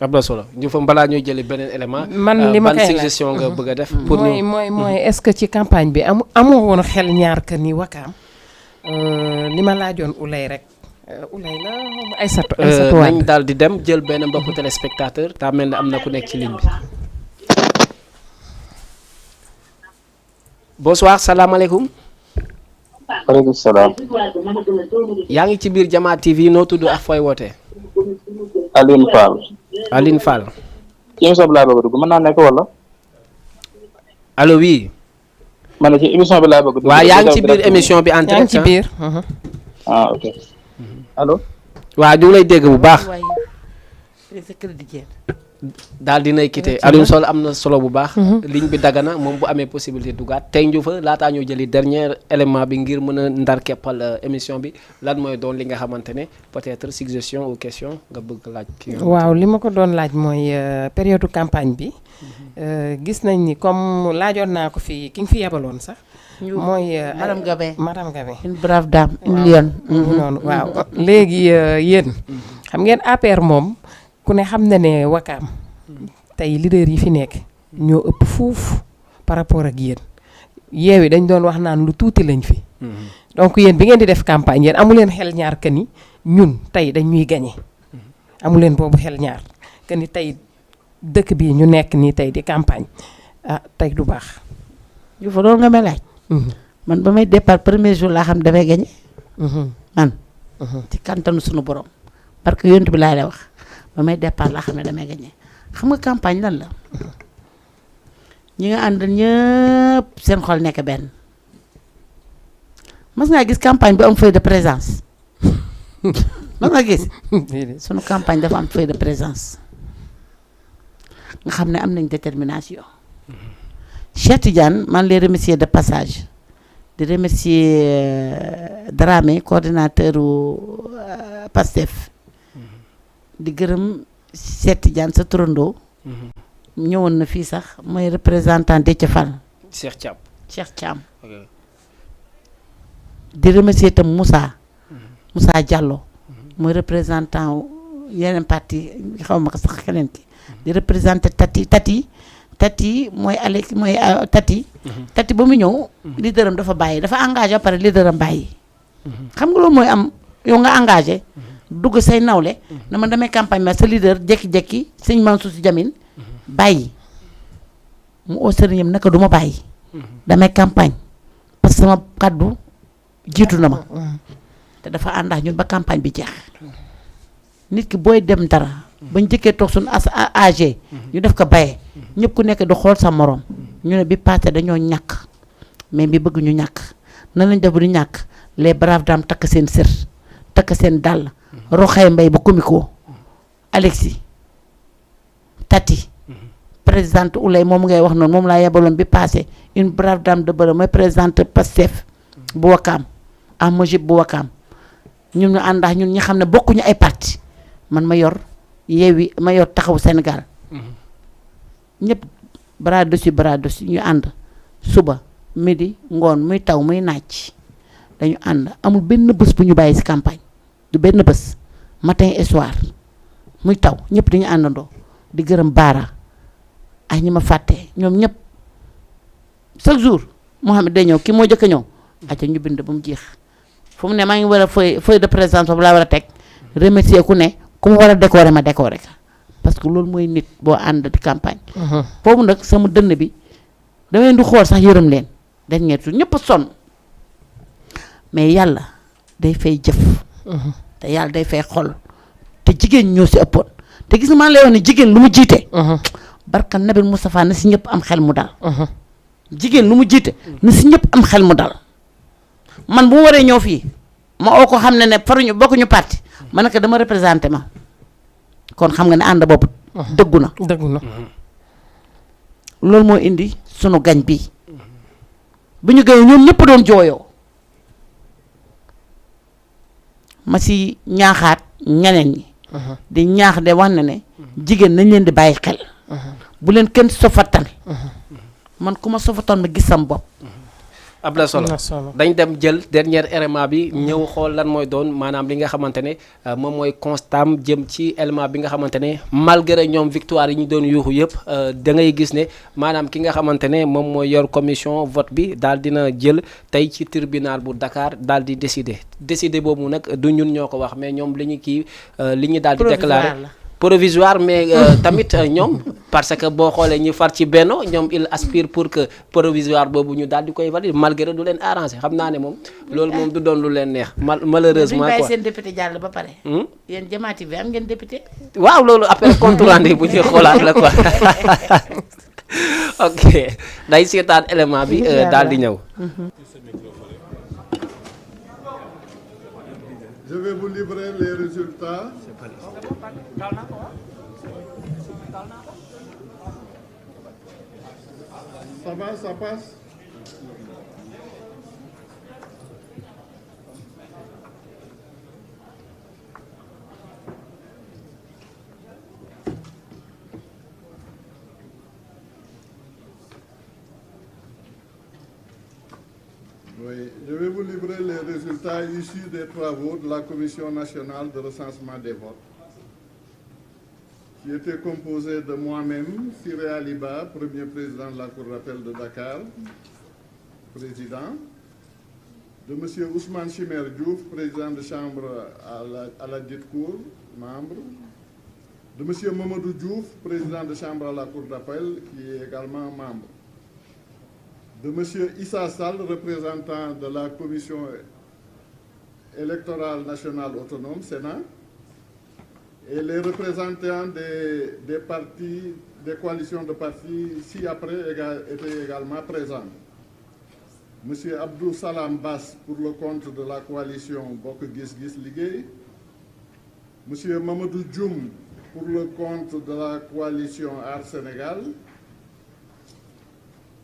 am na solo ñu fa balaa ñuy jëli beneen élément. man li ma koy suggestion nga bëgg a def. pour mooy est-ce que ci campagne bi amoo woon xel ñaar que ni Wakaam li ma laajoon Ulay rek Ulay la Aïssatou nañ daal di dem jël benn mbokku téléspectateur daa mel ne am na ku nekk ci ligne bi. bonsoir salaamaaleykum. waaleykum salaam. yaa ngi ci biir Jama TV noo tudd ak fooy wootee. Aline Fall. Aline Fall. ci émission bi laa bëgg a dugg mën naa nekk wala. allo oui. ma ne ci émission bi laa bëgg a dugg. waaw yaa ngi ci biir émission bi en direct. yaa ngi ci biir. ok allo. waaw ñu ngi lay dégg bu baax. crédit daal dinay quitté Alioune Sol am na solo bu baax. ligne bi dagana moom bu amee possibilité dugaat tey ñu fa laataa ñoo jëli dernier élément bi ngir mën a ndar keppal émission bi lan mooy doon li nga xamante ne peut-être suggestion ou question nga bëgg laaj. waaw li ma ko doon laaj mooy période campagne bi gis nañ ni comme laajoon naa ko fi ki nga fi yebaloon sax. mooy madame Gabé madame Gabé. une brave dame une lionne. noonu waaw léegi yéen xam ngeen APR moom. ku ne xam na ne Wakaam tey leader yi fi nekk ñoo ëpp fuuf par rapport ak yéen Yewwi dañ doon wax naan lu tuuti lañ fi donc yéen bi ngeen di def campagne yéen amu leen xel ñaar que ni ñun tey dañ ñuy gagné amu leen boobu xel ñaar que ni tey dëkk bi ñu nekk nii tey di campagne tey du baax. yu fa doon nga may laaj. man ba may départ premier jour laa xam damay gagné. man. ci kantanu sunu borom parce que yonent bi laa lay wax. ba may départ laa xam ne damay gagné xam nga campagne lan la ñi nga ànd ñëpp seen xol nekk benn mas ngaa gis campagne bu am feuille de présence mas nga gis sunu campagne dafa am feuille de présence nga xam ne am nañ détermination Cheikh Tidiane man les remercier de passage di remercier Dramé coordinateur Pastef di gërëm Cheikh Tidiane sa turandoo ñëwoon na fii sax mooy représentant Déthié Fall Cheikh Thiam di remercier itam Moussa Diallo mooy représentant yeneen parti xaw ma ko sax keneen ki di représenté Tati mooy Alex mooy Tati ba mu ñëw leaderam dafa bàyyi dafa engagé ba pare leaderam bàyyi xam nga loolu mooy am yow nga engagé dugg say nawle na man damay campagne ma sa leader jekki-jekki sëñ Mansour Sy Djamil bàyyi mu oo sëriñam naka du ma bàyyi damay campagne parce que sama kàddu jiitu na ma te dafa àndax ñun ba campagne bi jeex nit ki booy dem dara bañ jëkkee toog suñu AG ñu def ko bayee ñëpp ku nekk di xool sa morom ñu ne bi passé dañoo ñàkk mais bi bëgg ñu ñàkk nan lañ def bu ñu ñàkk les braves dames takk seen sër takk seen dàll roxay mbay ba komiko Alexis Tati présidente Oulay moom ngay wax noonu moom laa yebaloon bi passé une brave dame de bëre mooy présidente Pastef bu Wakaam ah Mojib bu Wakaam ñun ñu àndax ñun ñi xam ne bokkuñu ay parti man ma yor Yewwi ma yor taxawu Sénégal ñëpp bras dessus ñu ànd suba midi ngoon muy taw muy naaj dañu ànd amul benn bés bu ñu bàyyi ci campagne du benn bés matin et soir muy taw ñëpp dañu àndandoo di gërëm baara ay ñi ma fàtte ñoom ñëpp chaque jour Mouhamed day ñëw kii moo jëkk a ñëw acca ñu bind ba mu jeex fu mu ne maa ngi war a feuille de présence boobu laa war a teg remercier ku ne ku ma war a décorer ma décorer ka parce que loolu mooy nit boo ànd di campagne foofu nag sama dënn bi damay di xool sax yërëm leen dañ ñeetu ñëpp a sonn mais yàlla day fay jëf te yàlla day fay xol te jigéen ñoo si ëppoon te gis nga man lay wax ne jigéen lu mu jiite barka nabil Moustapha na si ñëpp am xel mu dal jigéen lu mu jiite na si ñëpp am xel mu dal man bu waree ñëw fii ma oo ko xam ne faruñu bokkuñu parti ma ne ko dama représenté ma kon xam nga ne ànd boobu dëggu na loolu moo indi sunu gañ bi bu ñu gañee ñoom ñëpp doon jooyoo ma si ñaaxaat ñeneen ñi di ñaax de wax na ne jigéen nañ leen di bàyyi xel bu leen kenn sofatal man ku ma sofatoon ma gis sam bopp am na solo dañ dem jël dernier élément bi ñëw xool lan mooy doon maanaam li nga xamante ne moom mooy constat jëm ci élément bi nga xamante ne malgré ñoom victoire yi ñu doon yuuxu yëpp da ngay gis ne maanaam ki nga xamante ne moom mooy yor commission vote bi daal dina jël tey ci tribunal bu Dakar daal di décider boobu nag du ñun ñoo ko wax mais ñoom li ñu kii li ñu daal di déclarer provisoire mais tamit ñoom parce que boo xoolee ñi far ci Benno ñoom il aspire pour que provisoire boobu ñu daal di koy valider malgré du leen arrangé xam naa ne moom loolu moom du doon lu leen neex malheureusement quoi. seen député jàll ba pare. yéen jamaati bi am ngeen député. waaw loolu après compte rendu bu ñuy xoolaat la quoi ok day seetaan élément bi daal di ñëw. Je vais vous livrer les résultats. Ça va, ça passe? Oui, je vais vous livrer les résultats issus des travaux de la Commission nationale de recensement des votes, qui était composée de moi-même, Siré Aliba, premier président de la Cour d'appel de Dakar, président, de M. Ousmane Chimère Diouf, président de chambre à la dite Cour, membre, de M. Mamadou Diouf, président de chambre à la Cour d'appel, qui est également membre, de M. Issa Sall, représentant de la Commission électorale nationale autonome, Sénat, et les représentants des partis, des coalitions de partis, ci-après étaient également présents. M. Abdou Salam Bass pour le compte de la coalition Bok Gis Gis Liguey, M. Mamadou Djoum pour le compte de la coalition Art Sénégal,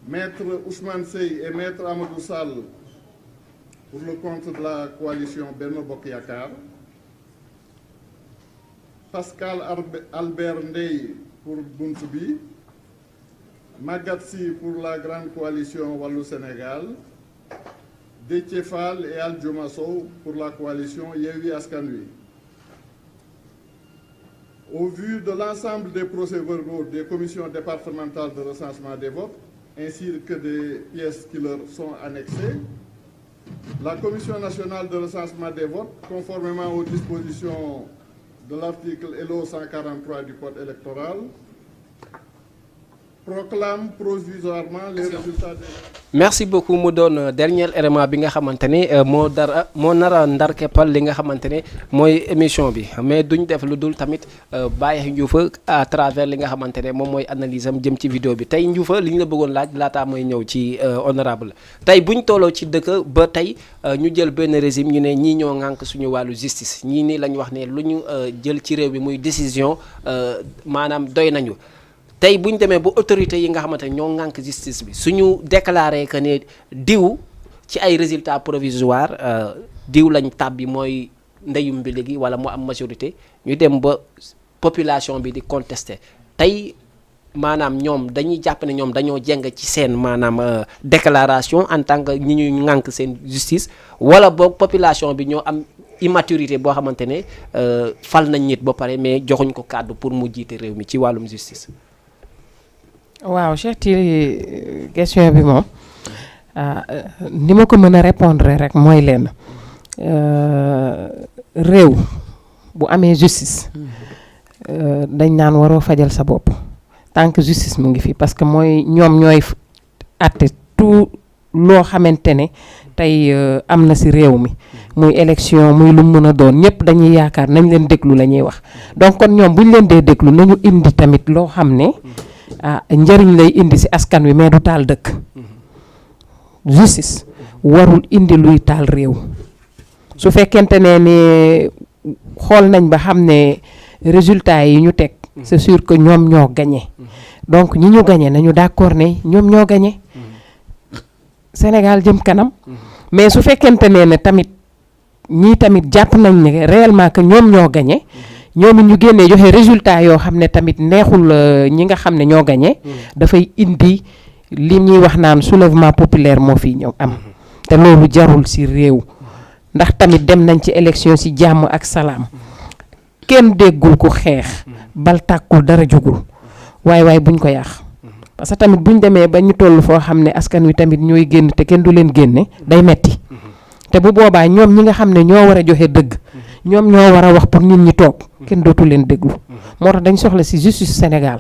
Maître Ousmane Sey et Maître Amadou Sall pour le compte de la coalition Benno Bokk Yakaar, Pascal Albert Ndeye pour Buntu Bi, Maguette Sy pour la grande coalition Wallu Sénégal, Déthié Fall et Aldiouma Sow pour la coalition Yewwi Askan Wi. Au vu de l'ensemble des procès-verbaux des commissions départementales de recensement des votes, ainsi que des pièces qui leur sont annexées, la Commission nationale de recensement des votes, conformément aux dispositions de l'article LO 143 du Code électoral, proclame provisoirement les résultats des... merci beaucoup mu doon dernier élément bi nga xamante ne moo nar a ndar keppal li nga xamante ne mooy émission bi mais duñ def lu dul tamit bàyyi Ndioufa à travers li nga xamante ne moom mooy analyse am jëm ci vidéo bi tey Ndioufa li ñu la bëggoon laaj laataa mooy ñëw ci honorable tey buñ tolloo ci dëkk ba tey ñu jël benn régime ñu ne ñii ñoo ŋànk suñu wàllu justice ñii nii lañ wax ne lu ñu jël ci réew bi muy décision maanaam doy nañu. tey bu ñu demee ba autorités yi nga xamante ne ñoo ŋànk justice bi suñu déclaré que ne diw ci ay résultats provisoires diw lañ tàbbi mooy ndeyum bi léegi wala mu am majorité ñu dem ba population bi di contester tey maanaam ñoom dañuy jàpp ne ñoom dañoo jeng ci seen maanaam déclaration en tant que ñi ñuy ŋànk seen justice wala boog population bi ñoo am immaturité boo xamante ne fal nañ nit ba pare mais joxuñ ko kàddu pour mu jiite réew mi ci wàllum justice. waaw Cheikh Thily question bi moom ni ma ko mën a répondre rek mooy leen réew bu amee justice dañ naan waroo fajal sa bopp tant que justice mu ngi fi parce que mooy ñoom ñooy àtte tout loo xamante ne tey am na ci réew mi muy élection muy lu mu mën a doon ñëpp dañuy yaakaar nañ leen déglu la ñuy wax donc kon ñoom bu ñu leen dee déglu nañu indi tamit loo xam ne njëriñ lay indi ci askan wi mais du taal dëkk justice warul indi luy taal réew su fekkente ne ni xool nañ ba xam ne résultat yi ñu teg c'est sûr que ñoom ñoo gagné donc ñi ñu gagné nañu d'accord ne ñoom ñoo gagné Sénégal jëm kanam mais su fekkente ne tamit ñii tamit jàpp nañ ne réellement que ñoom ñoo gagné ñoom ñu génnee joxe résultat yoo xam ne tamit neexul ñi nga xam ne ñoo gagné dafay indi li ñuy wax naan soulèvement populaire moo fi ñëw am te loolu jarul ci réew ndax tamit dem nañ ci élection ci jàmm ak salaam kenn déggul ko xeex bal tàkkul dara jógul waaye buñ ko yàq parce que tamit buñ demee ba ñu toll foo xam ne askan wi tamit ñooy génn te kenn du leen génne day metti te bu boobaa ñoom ñi nga xam ne ñoo war a joxe dëgg ñoom ñoo war a wax pour nit ñi toog kenn dootu leen déglu moo tax dañ soxla ci justice Sénégal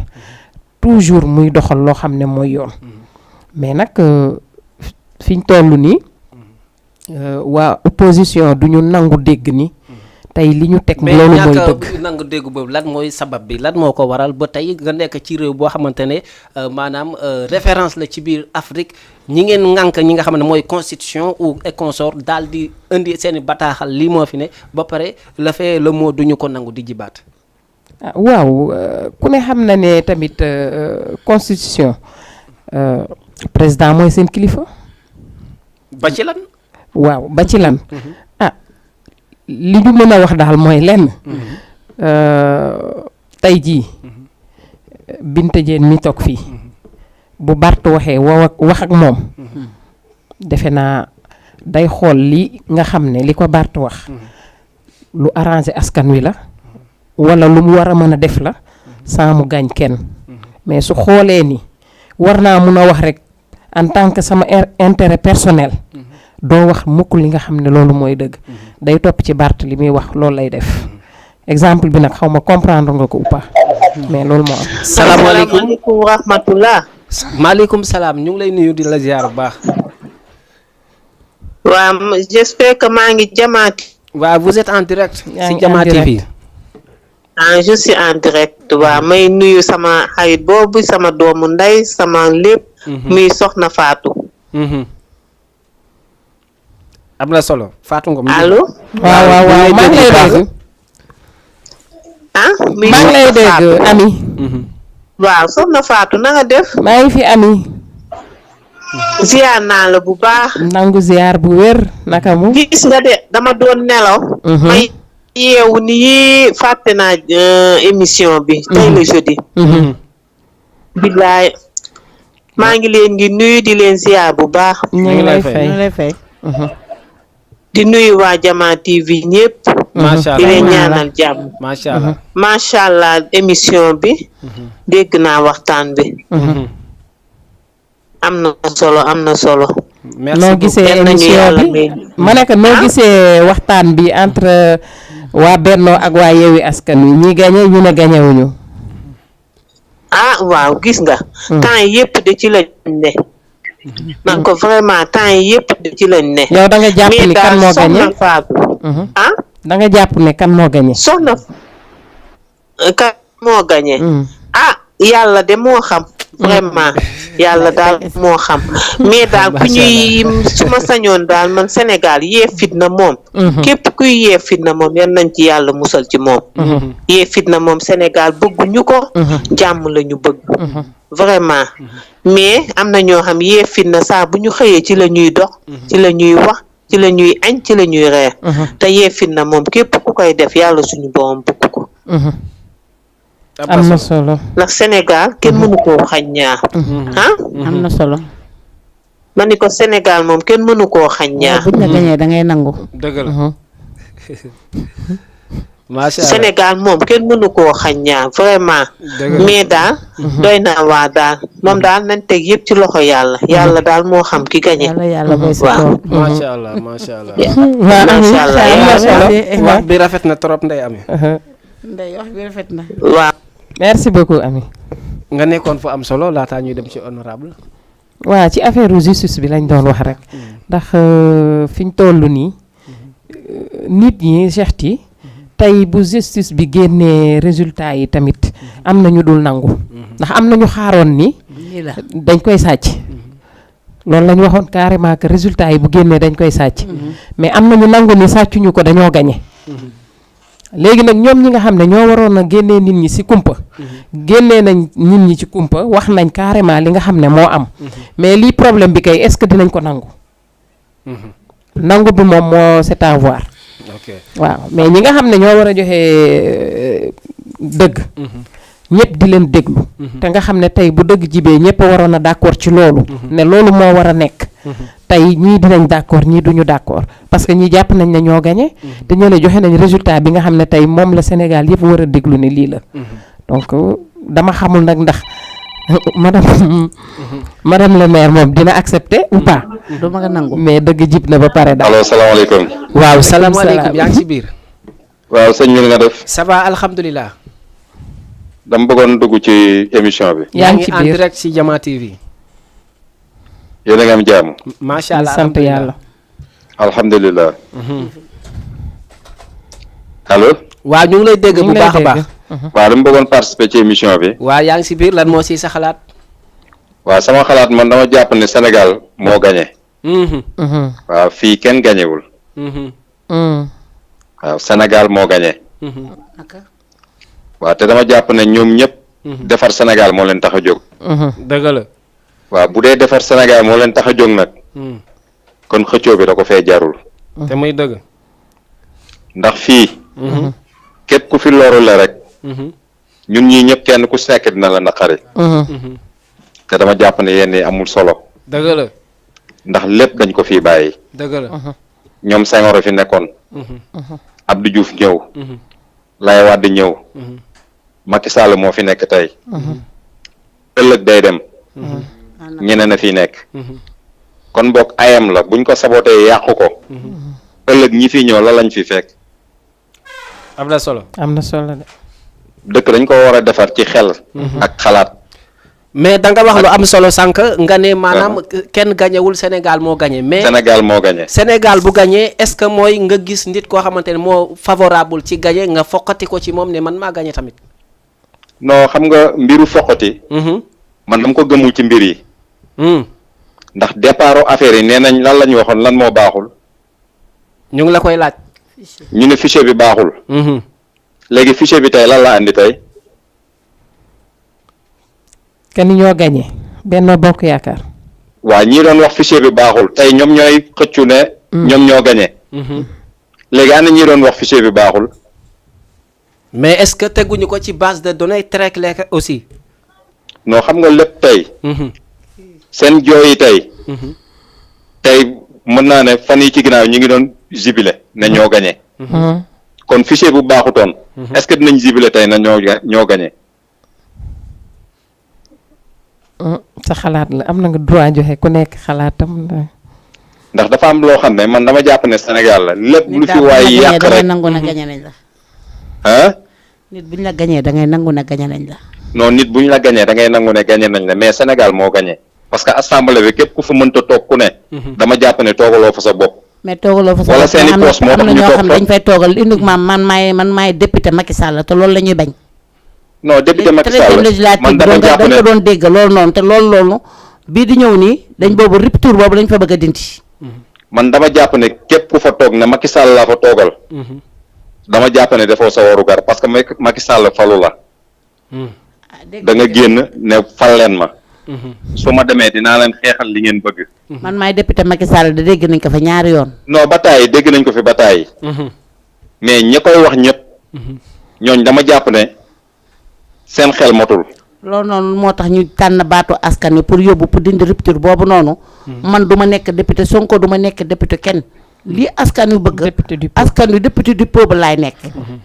toujours muy doxal loo xam ne mooy yoon mais nag fiñ toll nii waa opposition du ñu nangu dégg ni tey li ñu teg loolu mooy dëgg mais nangu dégg boobu lan mooy sabab bi lan moo ko waral ba tey nga nekk ci réew boo xamante ne maanaam référence la ci biir Afrique ñi ngeen ŋànk ñi nga xam ne mooy constitution ou et consort daal di indi seeni bataaxal lii moo fi ne ba pare la fee le mot duñu ko nangu di jibaat waaw ku ne xam na ne tamit constitution président mooy seen kilifa ba ci lan waaw ba ci lan li ñu mën a wax daal mooy lenn tey jii Binta Diène mi toog fii bu Bart waxee wax ak moom defe naa day xool li nga xam ne li ko Bart wax lu arrangé askan wi la walla lu mu war a mën a def la sans mu gaañ kenn mais su xoolee ni war naa mun a wax rek en tant que sama intérêt personnel doo wax mukk li nga xam ne loolu mooy dëgg day topp ci Bart li muy wax loolu lay def exemple bi nag xaw ma comprendre nga ko ou pas mais loolu moo am. salaamaaleykum wa rahmatullah. maaleykum salaam ñu ngi lay nuyu di la ziar bu baax. waaw j'espère que maa ngi Jamaati. waaw vous êtes en direct. si Jamaati TV. ah je suis en direct. waaw may nuyu sama xarit boobu sama doomu ndey sama lépp. muy Soxna Fatou. am na solo Fatou Ngom. allo. waaw maa ngi lay dégg. maa ngi lay dégg Ami. waaw Soxna Fatou na nga def. maa ngi fi Ami. ziar naa la bu baax. nangu ziar bu wér naka mu. gis nga de dama doon nelaw. may yeewu ni fàtte naa émission bi. tey la jeudi. billaay maa ngi leen di nuyu di leen ziar bu baax. ñu ngi lay fay. di nuyu waa Jama TV ñëpp. macha allah di leen ñaanal jàmm. macha allah macha allah émission bi. dégg naa waxtaan bi. am na solo am na solo. merci noo gisee émission bi ma nekk noo gisee waxtaan bi entre waa Benno ak waa Yewwi Askan Wi ñi gañe ñu ne gañewuñu. ah waaw gis nga. temps yëpp de ci lañ ne. man ko vraiment temps yëpp de ci lañ ne. yow da nga jàpp ni kan moo gañe Soxna Fatou. ah. da nga jàpp ne kan moo gañe. Soxna kan moo gañe. ah yàlla de moo xam. vraiment yàlla daal moo xam mais daal ku ñuy su ma sañoon daal man Sénégal yee fitna moom. képp kuy yee fitna moom yan nañ ci yàlla musal ci moom. yee fitna moom Sénégal bëgguñu ko. jàmm la ñu bëgg. vraiment mais am na ñoo xam yee fitna saa bu ñu xëyee ci la ñuy dox. ci la ñuy wax ci la ñuy añ ci la ñuy reer. te yee fitna moom képp ku koy def yàlla suñu borom bëgg ko. am na solo ndax Sénégal kenn mënu koo xañ ñaar. ah. am na solo. ma ni ko Sénégal moom kenn mënu koo xañ ñaar. buñ la gañee da ngay nangu. dëgg la. macha allah Sénégal moom kenn mënu koo xañ ñaar vraiment. mais daal. doy na waa daal moom daal nañ teg yëpp ci loxo yàlla yàlla daal moo xam ki gañe. yàlla bay sa tool. macha allah macha allah. macha allah am na solo wax bi rafet na trop Ndeye Amy. Ndeye wax bi rafet na. waaw. merci beaucoup Ami. nga nekkoon fu am solo laataa ñuy dem ci honorable. waaw ci affaire justice bi lañ doon wax rek. ndax fi ñu toll nii nit ñi Cheikh Ty tey bu justice bi génnee résultat yi tamit am na ñu dul nangu. ndax am na ñu xaaroon ni dañ koy sàcc. loolu lañ waxoon carrément que résultat yi bu génnee dañ koy sàcc mais am nañu nangu ni sàccuñu ko dañoo gagné léegi nag ñoom ñi nga xam ne ñoo waroon a génnee nit ñi ci kumpa génnee nañ nit ñi ci kumpa wax nañ carrément li nga xam ne moo am mais lii problème bi kay est-ce que dinañ ko nangu nangu bi moom moo c'est à voir waaw mais ñi nga xam ne ñoo war a joxe dëgg ñëpp di leen déglu te nga xam ne tey bu dëgg jibee ñëpp waroon a d'accord ci loolu ne loolu moo war a nekk tey ñii dinañ d'accord ñii duñu d'accord parce que ñii jàpp nañ ne ñoo gagné te ñoo ne joxe nañ résultat bi nga xam ne tey moom la Sénégal yëpp war a déglu ne lii la donc dama xamul nag ndax madame le maire moom dina accepter ou pas du ma nga nangu mais dëgg jib na ba pare daal. allo salaamaaleykum. waaw salaamaaleykum yaa ngi ci biir. waaw sëñ bi nga def. ça va alhamdulilah. dama bëggoon dugg ci émission bi. yaa ngi ci en biir direct ci Jama TV. yéen a ngi am jàmm. macha allah sant yàlla. alhamdulilah. allo. waaw ñu ngi lay dégg bu baax a baax. waaw dama bëggoon participer ci émission bi. waaw yaa ngi ci biir lan moo ciy sa xalaat. waaw sama xalaat man dama jàpp ne Sénégal moo gagné. waaw fii kenn gagnéwul. waaw Sénégal moo gagné. waaw te dama jàpp ne ñoom ñëpp. defar Sénégal moo leen tax a jóg. dëgg la. waaw bu dee defar Sénégal moo leen tax a jóg nag. kon xëccoo bi da ko fee jarul. te muy dëgg. ndax fii. képp ku fi loru la rek. ñun ñii ñëpp kenn ku si nekk dina la naqari. te dama jàpp ne yenn yi amul solo. dëgg la. ndax lépp dañ ko fii bàyyi. dëgg la. ñoom Senghor fi nekkoon. Abdou Diouf ñëw. Laye Wade ñëw. Macky Sall moo fi nekk tey. ëllëg day dem. ñeneen a fi nekk. kon boog ayam la buñ ko sabotee yàqu ko. ëllëg ñi fi ñëw la lañ fi fekk. am na solo. am na solo de. dëkk dañ ko war a defar ci xel. ak xalaat. mais da nga wax lu am solo sànq nga ne maanaam kenn gañewul Sénégal moo gañe mais Sénégal moo gañe. Sénégal bu gañee est-ce que mooy nga gis nit koo xamante ne moo favorable ci gañe nga foqati ko ci moom ne man maa gañe tamit. non xam nga mbiru foqati. man dama ko gëmul ci mbir yi. ndax départ affaire yi nee nañ lan la ñu waxoon lan moo baaxul. ñu ngi la koy laaj. ñu ne fichier bi baaxul. léegi fichier bi tey lan la andi tey. kenn ñoo gagné Benno Bokk Yaakaar. waa ñii doon wax fichier bi baaxul tey ñoom ñooy xëccu ne. ñoom ñoo gagné. léegi ana ñii doon wax fichier bi baaxul. mais est-ce que teguñu ko ci base de données très claire aussi. non xam nga lépp tey. seen jooyi tey. tey mën naa ne fan yi ci ginnaaw ñu ngi doon jubilé ne ñoo gagné. kon fichier bu baaxutoon. est-ce que dinañ jubilé tey na ñoo gagné. sa xalaat la am na nga droit joxe ku nekk xalaatam. ndax dafa am loo xam ne man dama jàpp ne Sénégal la lépp lu fi waay yàq rek nangu na gañe nañ la. ah. nit bu ñu la gañee da ngay nangu na gañe nañ la. non nit bu ñu la gañee da ngay nangu ne gañe nañ la mais Sénégal moo gañe parce que assemblée bi képp ku fa mënta toog ku ne. dama jàpp ne toogaloo fa sa bopp. mais toogaloo fa sa wala bopp seeni poste moo tax am na ñu ñoo toog xam dañ fay toogal uniquement man maay député Macky Sall te loolu la ñuy bañ. non député Macky Sall man dama jàpp dañ ne ko doon dégg loolu noonu te loolu bii di ñëw nii dañ boobu rupture boobu lañ fa bëgg a dindi. man dama jàpp ne képp ku fa toog ne Macky Sall laa fa toogal. dama jàpp ne dafoo sa warugar parce que Macky Sall falu la. da nga génn ne fal leen ma. su ma demee dinaa leen xeexal li ngeen bëgg. man maay député Macky Sall da dégg nañ ko fa ñaari yoon. non ba tàyyi dégg nañ ko fi ba tàyyi. mais ñi koy wax ñëpp. ñooñ dama jàpp ne seen xel motul. loolu noonu moo tax ñu tànn baatu askan wi pour yóbbu pour dindi rupture boobu noonu. man du ma nekk député Sonko du ma nekk député kenn. lii askan wi bëgg askan wi député du peuple laay nekk.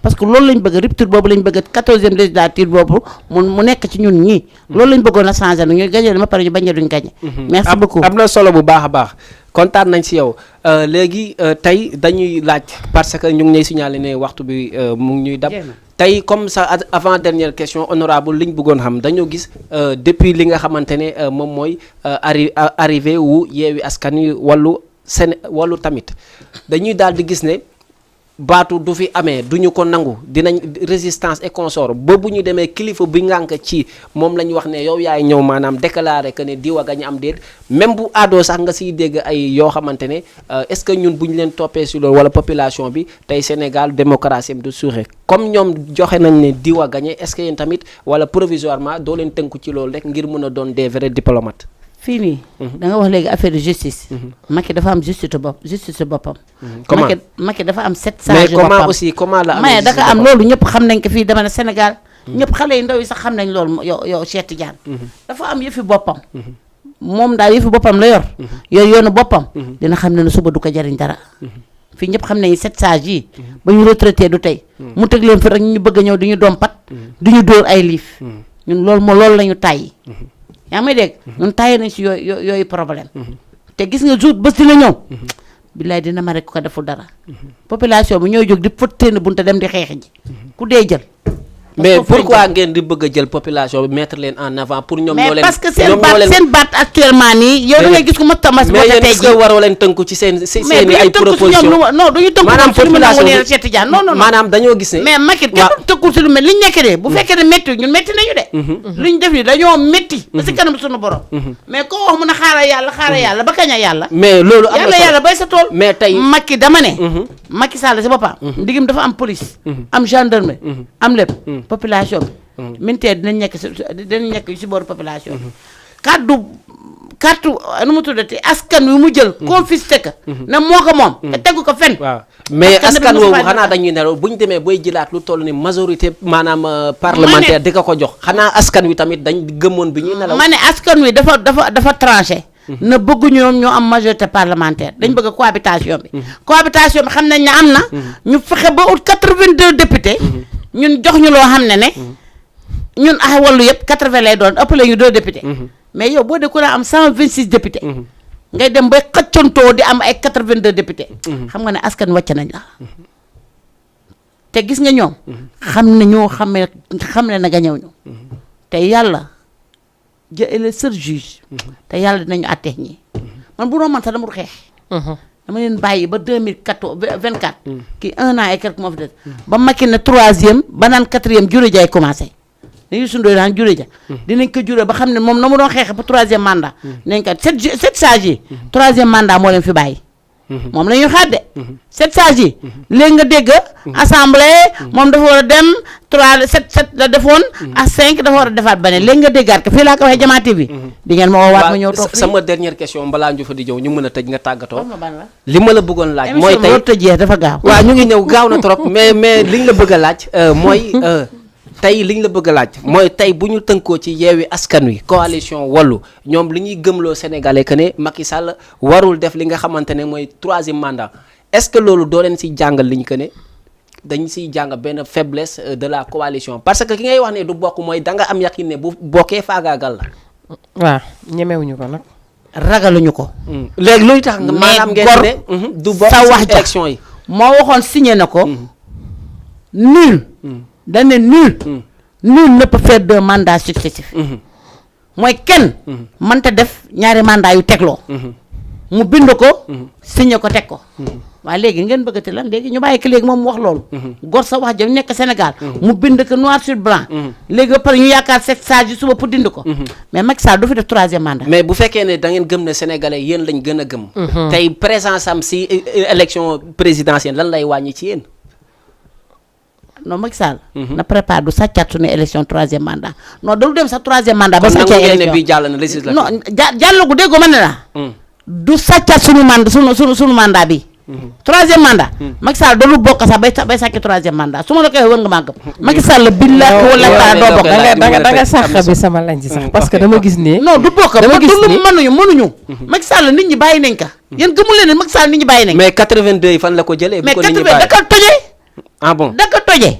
parce que loolu lañ bëgg rupture boobu lañ bëgg 14e législature boobu mu nekk ci ñun ñii. loolu lañ bëggoon a changer nag ñu gagné ma pare ñu bañ a duñ gagné. merci beaucoup am na solo bu baax a baax kontaan nañ si yow léegi tey dañuy laaj parce que ñu ngi ñuy signaler ne waxtu bi mu ngi ñuy dab. tey comme ça avant dernière question honorable li ñu bëggoon xam dañoo gis depuis li nga xamante ne moom mooy arrivé wu Yewwi Askan Wi wàllu tamit dañuy daal di gis ne baatu du fi amee du ñu ko nangu dinañ résistance et consort ba bu ñu demee kilifa bi ngànk ci moom la ñu wax ne yow yaay ñëw maanaam déclarer que ne diw a gañ am déet même bu aadoo sax nga siy dégg ay yoo xamante ne est-ce que ñun bu ñu leen toppee si loolu wala population bi tey Sénégal démocratie du suuxe comme ñoom joxe nañ ne diw a gañe est-ce que yéen tamit wala provisoirement doo leen tënku ci loolu rek ngir mën a doon des vrais diplomates. fii nii. da nga wax léegi affaire de justice. Macky dafa am justice boppam. comment Macky dafa am 7 sages mais comment aussi comment la amee mais daka am loolu ñëpp xam nañ ko fii dama ne Sénégal. ñëpp xale yu ndaw yi sax xam nañ loolu yow Cheikh Tidiane. dafa am yëfi boppam. moom daal yëfi boppam la yor. yoonu boppam. dina xam ne suba du ko jariñ dara. fii ñëpp xam nañu 7 sages yi. ba ñu retraité du tey. mu teg leen fi rek ñu bëgg a ñëw di ñu dompat. du ñu dóor ay liif. ñun loolu la ñu tàyyi. yaa ngi may dégg ñun tàyyi nañ si yooyu problème te gis nga jour bés dina ñëw billaay dina ma rek ko deful dara population bi ñooy jóg di fëttéen bunta dem di xeexi ji ku dee jël mais pourquoi ngeen di bëgg a jël population bi mettre leen en avant pour ñoom ñoo leen mais parce que seen baat actuellement nii yow da ngay gis ku ma tamas boo tey mais yéen waroo leen tënku ci seen ay proposition non duñu tënku maanaam population bi Cheikh Tidiane non maanaam dañoo gis ne mais Macky kenn tëkkul si lu mel li ñu nekk de bu fekkee ne métti ñun métti nañu de li ñu def ni dañoo métti ba si kanam suñu borom mais koo wax mun a xaaral yàlla ba kañ a yàlla mais loolu am na yàlla bay sa tool mais tey Macky dama ne Macky Sall si boppam ndigim dafa am police am gendarmerie am lépp population bi militaire dinañ nekk si booru population carte nu mu tuddati askan wi mu jël confisqué ko ne moo ko moom te tegu ko fen waaw mais askan woowu xanaa dañuy nelaw bu ñu demee booy jëlaat lu toll ni majorité maanaam parlementaire di ko jox xanaa askan wi tamit dañ gëmoon bi ñuy nelaw ma ne askan wi dafa tranché na bëgg ñoom ñoo am majorité parlementaire dañ bëgg cohabitation bi xam nañ ne am na ñu fexe ba ut 82 députés ñun jox ñu loo xam ne ñun wàllu yëpp 80 lay doon ëppale ñu 2 députés mais yow boo de ku am 126 députés ngay dem bay xëccantoo di am ay 82 députés xam nga ne askan wàcc nañ la te gis nga ñoom xam ne na gañew ñu te yàlla est le seul juge te yàlla dinañu àttee ñi man bu doon man sax dama du xeex dama leen bàyyi ba 2024 kii 1 an et quelque moo fi des ba Macky ne 3e ba naan 4e juré jaay commencé dañuy sundoo daan juré ja dinañ ko juré ba xam ne moom na mu doon xeexe ba 3e mandat dinañ ko 7 sages yi 3e mandat moo leen fi bàyyi moom la ñuy xaar de 7 sages yi léegi nga dégg assemblée moom dafa war a dem 7 la defoon à 5 dafa war a defaat beneen léegi nga déggaat ko fii laa ko waxee jamaati bi di ngeen ma woowaat ma ñëw toog fii sama dernière question balaa ñu fa di jëw ñu mën a tëj nga tàggatoo li ma la bëggoon laaj mooy tey tëjee dafa gaaw waaw ñu ngi ñëw gaaw na trop mais liñ la bëgg a laaj mooy tey liñ la bëgg a laaj mooy tey bu ñu tënkoo ci yeewi askan wi coalition wallu ñoom li ñuy gëmloo sénégalais que ne Macky Sall warul def li nga xamante ne mooy 3e mandat est-ce que loolu doo leen siy jàngal liñ que ne dañ siy jàng benn faiblesse de la coalition parce que ki ngay wax ne du bokk mooy da nga am yaqin ne bu bokkee faagaagal la. waaw ñemewuñu ko nag. ragaluñu ko. léegi luy tax nga maanaam ngeen ne du bokk sa wax ci élection yi. moo waxoon signé na ko. nul. dañ ne nul ne peut faire 2 mandats successifs mooy kenn mënta def ñaari mandat yu tegloo mu bind ko signé ko teg ko waaye léegi ngeen bëggati lan léegi ñu bàyyi ko léegi moom mu wax loolu gor sa wax jëm nekk Sénégal mu bind ko noir sur blanc léegi ba pare ñu yaakaar 7 sages yi suba pour dind ko mais Macky Sall du fi def 3e mandat mais bu fekkee ne da ngeen gëm ne sénégalais yéen lañ gën a gëm tey présence am si élection présidentielle lan lay wàññi ci yéen. non Macky Sall na prépare du sàccaat suñu élection 3e mandat non dalu dem sax 3e mandat ba sàccee élection bi jàll na législative non jàllagu déggoo ma ne la du sàccaat suñu mandat bi 3e mandat Macky Sall dalu bokk sax bay sàcc 3e mandat su ma la koy wër nga maa gëm Macky Sall billahi wala taala doo bokk da nga sax bi sama lañ ci sax parce que dama gis ne non du bokk dama gis ne mënuñu Macky Sall nit ñi bàyyi nañ ka yéen gëmul leen ne Macky Sall nit ñi bàyyi nañ mais 82 yi fan la ko jëlee mais 80 da ka tojee ah bon da ka tojee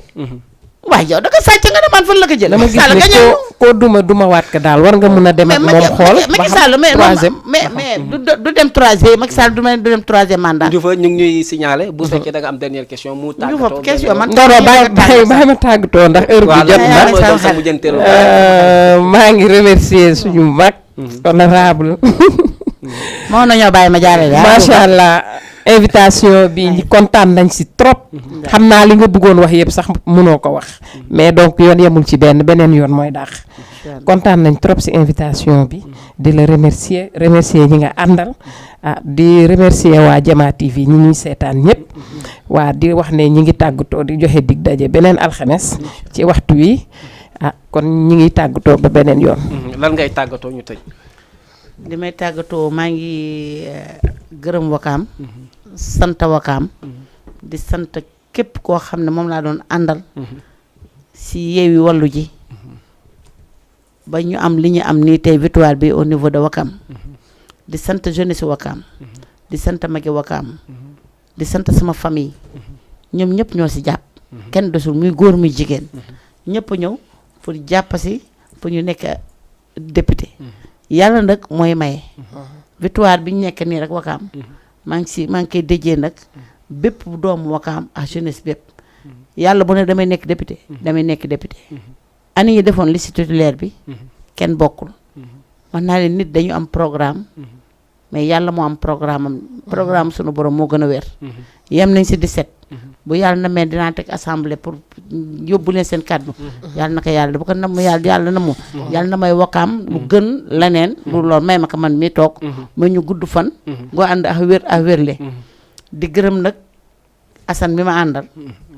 waaye yow da ka sàcc nga ne man fan la ko jëlee dama gis ne koo duma waat ka daal war nga mën a dem ak moom xool Macky Sall mais du dem 3e Macky Sall du dem 3e mandat ñu ngi ñuy signaler bu fekkee da nga am dernière question mu tàggatoo question man bàyyi ma tàggatoo ndax heure bi jot na maa ngi remercier suñu mag honorable moo nañoo bàyyi ma jaarale macha allah invitation bi ñi kontaan nañ si trop. xam naa li nga bëggoon wax yëpp sax mënoo ko wax. mais donc yoon yemul ci beneen yoon mooy dàq. kontaan nañ trop si invitation bi. di la remercier ñi nga àndal. di remercier waa Jama TV ñi ñuy seetaan ñëpp. waa di wax ne ñi ngi tàggatoo di joxe dig daje beneen alxames ci waxtu wi. kon ñi ngi tàggatoo ba beneen yoon. lan ngay tàggatoo ñu tëj. li may tàggatoo maa ngi gërëm Wakaam. sant Wakaam. di sant képp koo xam ne moom laa doon àndal. si Yewwi Wallu ji. ba ñu am li ñu am nii tey victoire bi au niveau de Wakaam. di sant jeunesse Wakaam. di sant magi Wakaam. di sant sama famille. ñoom ñëpp ñoo si jàpp. kenn desul muy góor muy jigéen. ñëpp ñëw pour jàpp si pour ñu nekk député. yàlla nag mooy maye. victoire bi ñu nekk nii rek Wakaam. maa ngi koy déjee nag bépp doomu Wakaam ak jeunesse bépp. yàlla bu ne damay nekk député. damay nekk député. année yi defoon liste titulaire bi. kenn bokkul. wax naa leen nit dañu am programme. mais yàlla moo am programme sunu borom moo gën a wér. yem nañ si 17. bu yàlla na mee dinaa teg assemblée pour yóbbu leen seen kàddu. yàlla na ko yàlla bu ko nam yàlla na mu. yàlla na may Wakaam lu gën leneen. lu lool may ma ko man mi toog. ma ñu gudd fan. ngoo ànd ak wérle. di gërëm nag Assane bi ma àndal.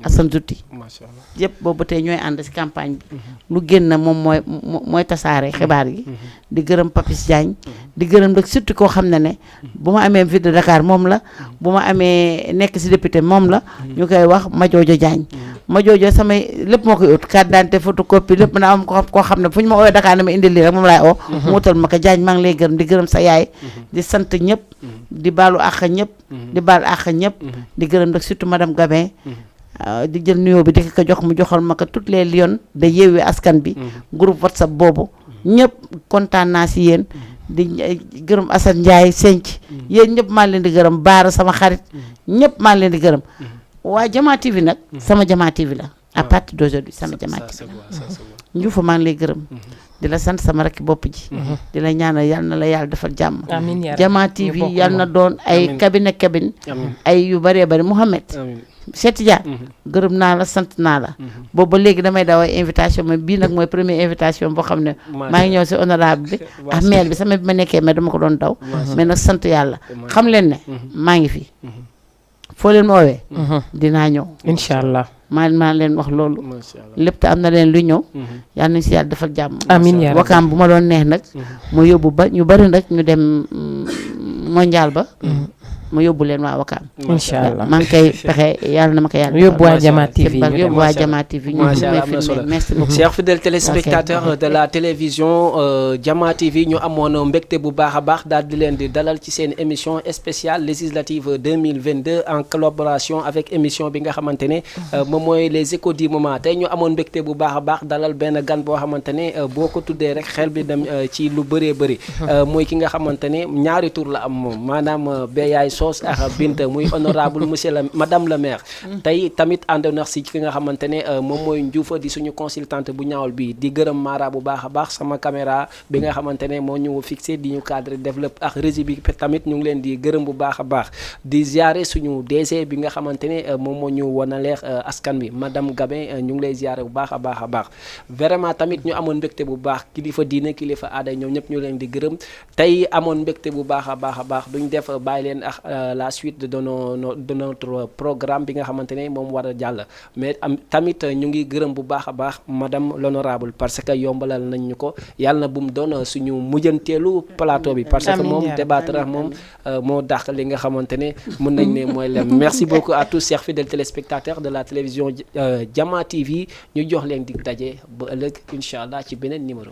Assane Zouti. macha allah yëpp boobu tey ñooy ànd si campagne bi. lu génn moom mooy tasaare xibaar yi. di gërëm Papis Diagne. di gërëm nag surtout koo xam ne bu ma amee ville de Dakar moom la. bu ma amee nekk si député moom la. ñu koy wax Madiodio Diagne. Madiodio samay lépp moo koy ut carte d'identité photocopie lépp na am koo xam ne fu ñu ma oowee Dakar ne ma indil lii rek moom laay oo. mu wutal ma ko Diagne maa ngi lay gërëm di gërëm sa yaay. di sant ñëpp. di baalu àq ñëpp. di baal àq ñëpp. di gërëm nag surtout madame Gabin. di jël nuyoo bi di ko jox mu joxal ma ko toutes les lions de Yewwi Askan bi. groupe WhatsApp boobu. ñëpp kontaan naa si yéen. di gërëm Assane Ndiaye Senc. yéen ñëpp maa leen di gërëm Baara sama xarit. ñëpp maa leen di gërëm. waa Jama TV nag. sama Jama TV la. à partir d'aujourd'hui sama Jama TV la. Njuufa maa ngi lay gërëm. di la sant sama rakki bopp ji. di la ñaanal yal na la yàlla defal jàmm. Jama TV yal na doon ay cabine ay yu bëree bëri Mouhamed. Cheikh Tidiane gërëm naa la sant naa la. boobu ba léegi damay daw ay invitation mais bii nag mooy première invitation boo xam ne. maa ngi ñëw si honorable bi. ak maire bi sama bi ma nekkee mais dama ko doon daw. mais nag sant yàlla. xam leen ne maa ngi fi. foo leen ma woowee. dinaa ñëw. incha allah. maa leen wax loolu. lépp te am na leen lu ñëw. yal nañu si yàlla defal jàmm. amiin yaa rabbi Wakaam bu ma doon neex nag. mu yóbbu ba ñu bari nag ñu dem mondial ba. ma yóbbu leen waa Wakaam. incha allah maa ngi koy pexe yàlla na ma ko yàlla. yóbbu waa Jama TV yóbbu waa Jama TV ñu merci beaucoup. chers fidèles téléspectateurs de la télévision Jama TV ñu amoon mbégte bu baax a baax daal di leen di dalal ci seen émission spéciale législative 2022 en collaboration avec émission bi nga xamante ne moom mooy les échos du moment tey ñu amoon mbégte bu baax a baax dalal benn gan boo xamante ne boo ko tuddee rek xel bi dem ci lu bëree bëri mooy ki nga xamante ne ñaari tur la am moom maanaam Beyaay Sos ak Binta muy honorable monsieur la madame la maire. tey tamit ànd na si ki nga xamante ne moom mooy Njuufa di suñu consultante bu ñaawul bi di gërëm Mara bu baax a baax sama caméra bi nga xamante ne moo ñu fixé di ñu cadre développe ak régie bi tamit ñu ngi leen di gërëm bu baax a baax di ziare suñu DG bi nga xamante ne moom moo ñu wan a leer askan bi madame Gabin ñu ngi lay ziare bu baax a baax a baax vraiment tamit ñu amoon mbégte bu baax kilifa diine kilifa aada ñoom ñëpp ñu leen di gërëm tey amoon mbégte bu baax a baax a baax duñ def bàyyi leen ak la suite de notre programme bi nga xamante ne moom war a jàll mais tamit ñu ngi gërëm bu baax a baax madame l'honorable parce que yombalal nañ ñu ko yàlla na bu mu doon suñu mujjanteelu plateau bi parce que moom débattre moom moo dàq li nga xamante ne mën nañ ne mooy lem merci beaucoup à tous chers fidèles téléspectateurs de la télévision Jama TV ñu jox leen dig daje ba ëllëg incha allah ci beneen numéro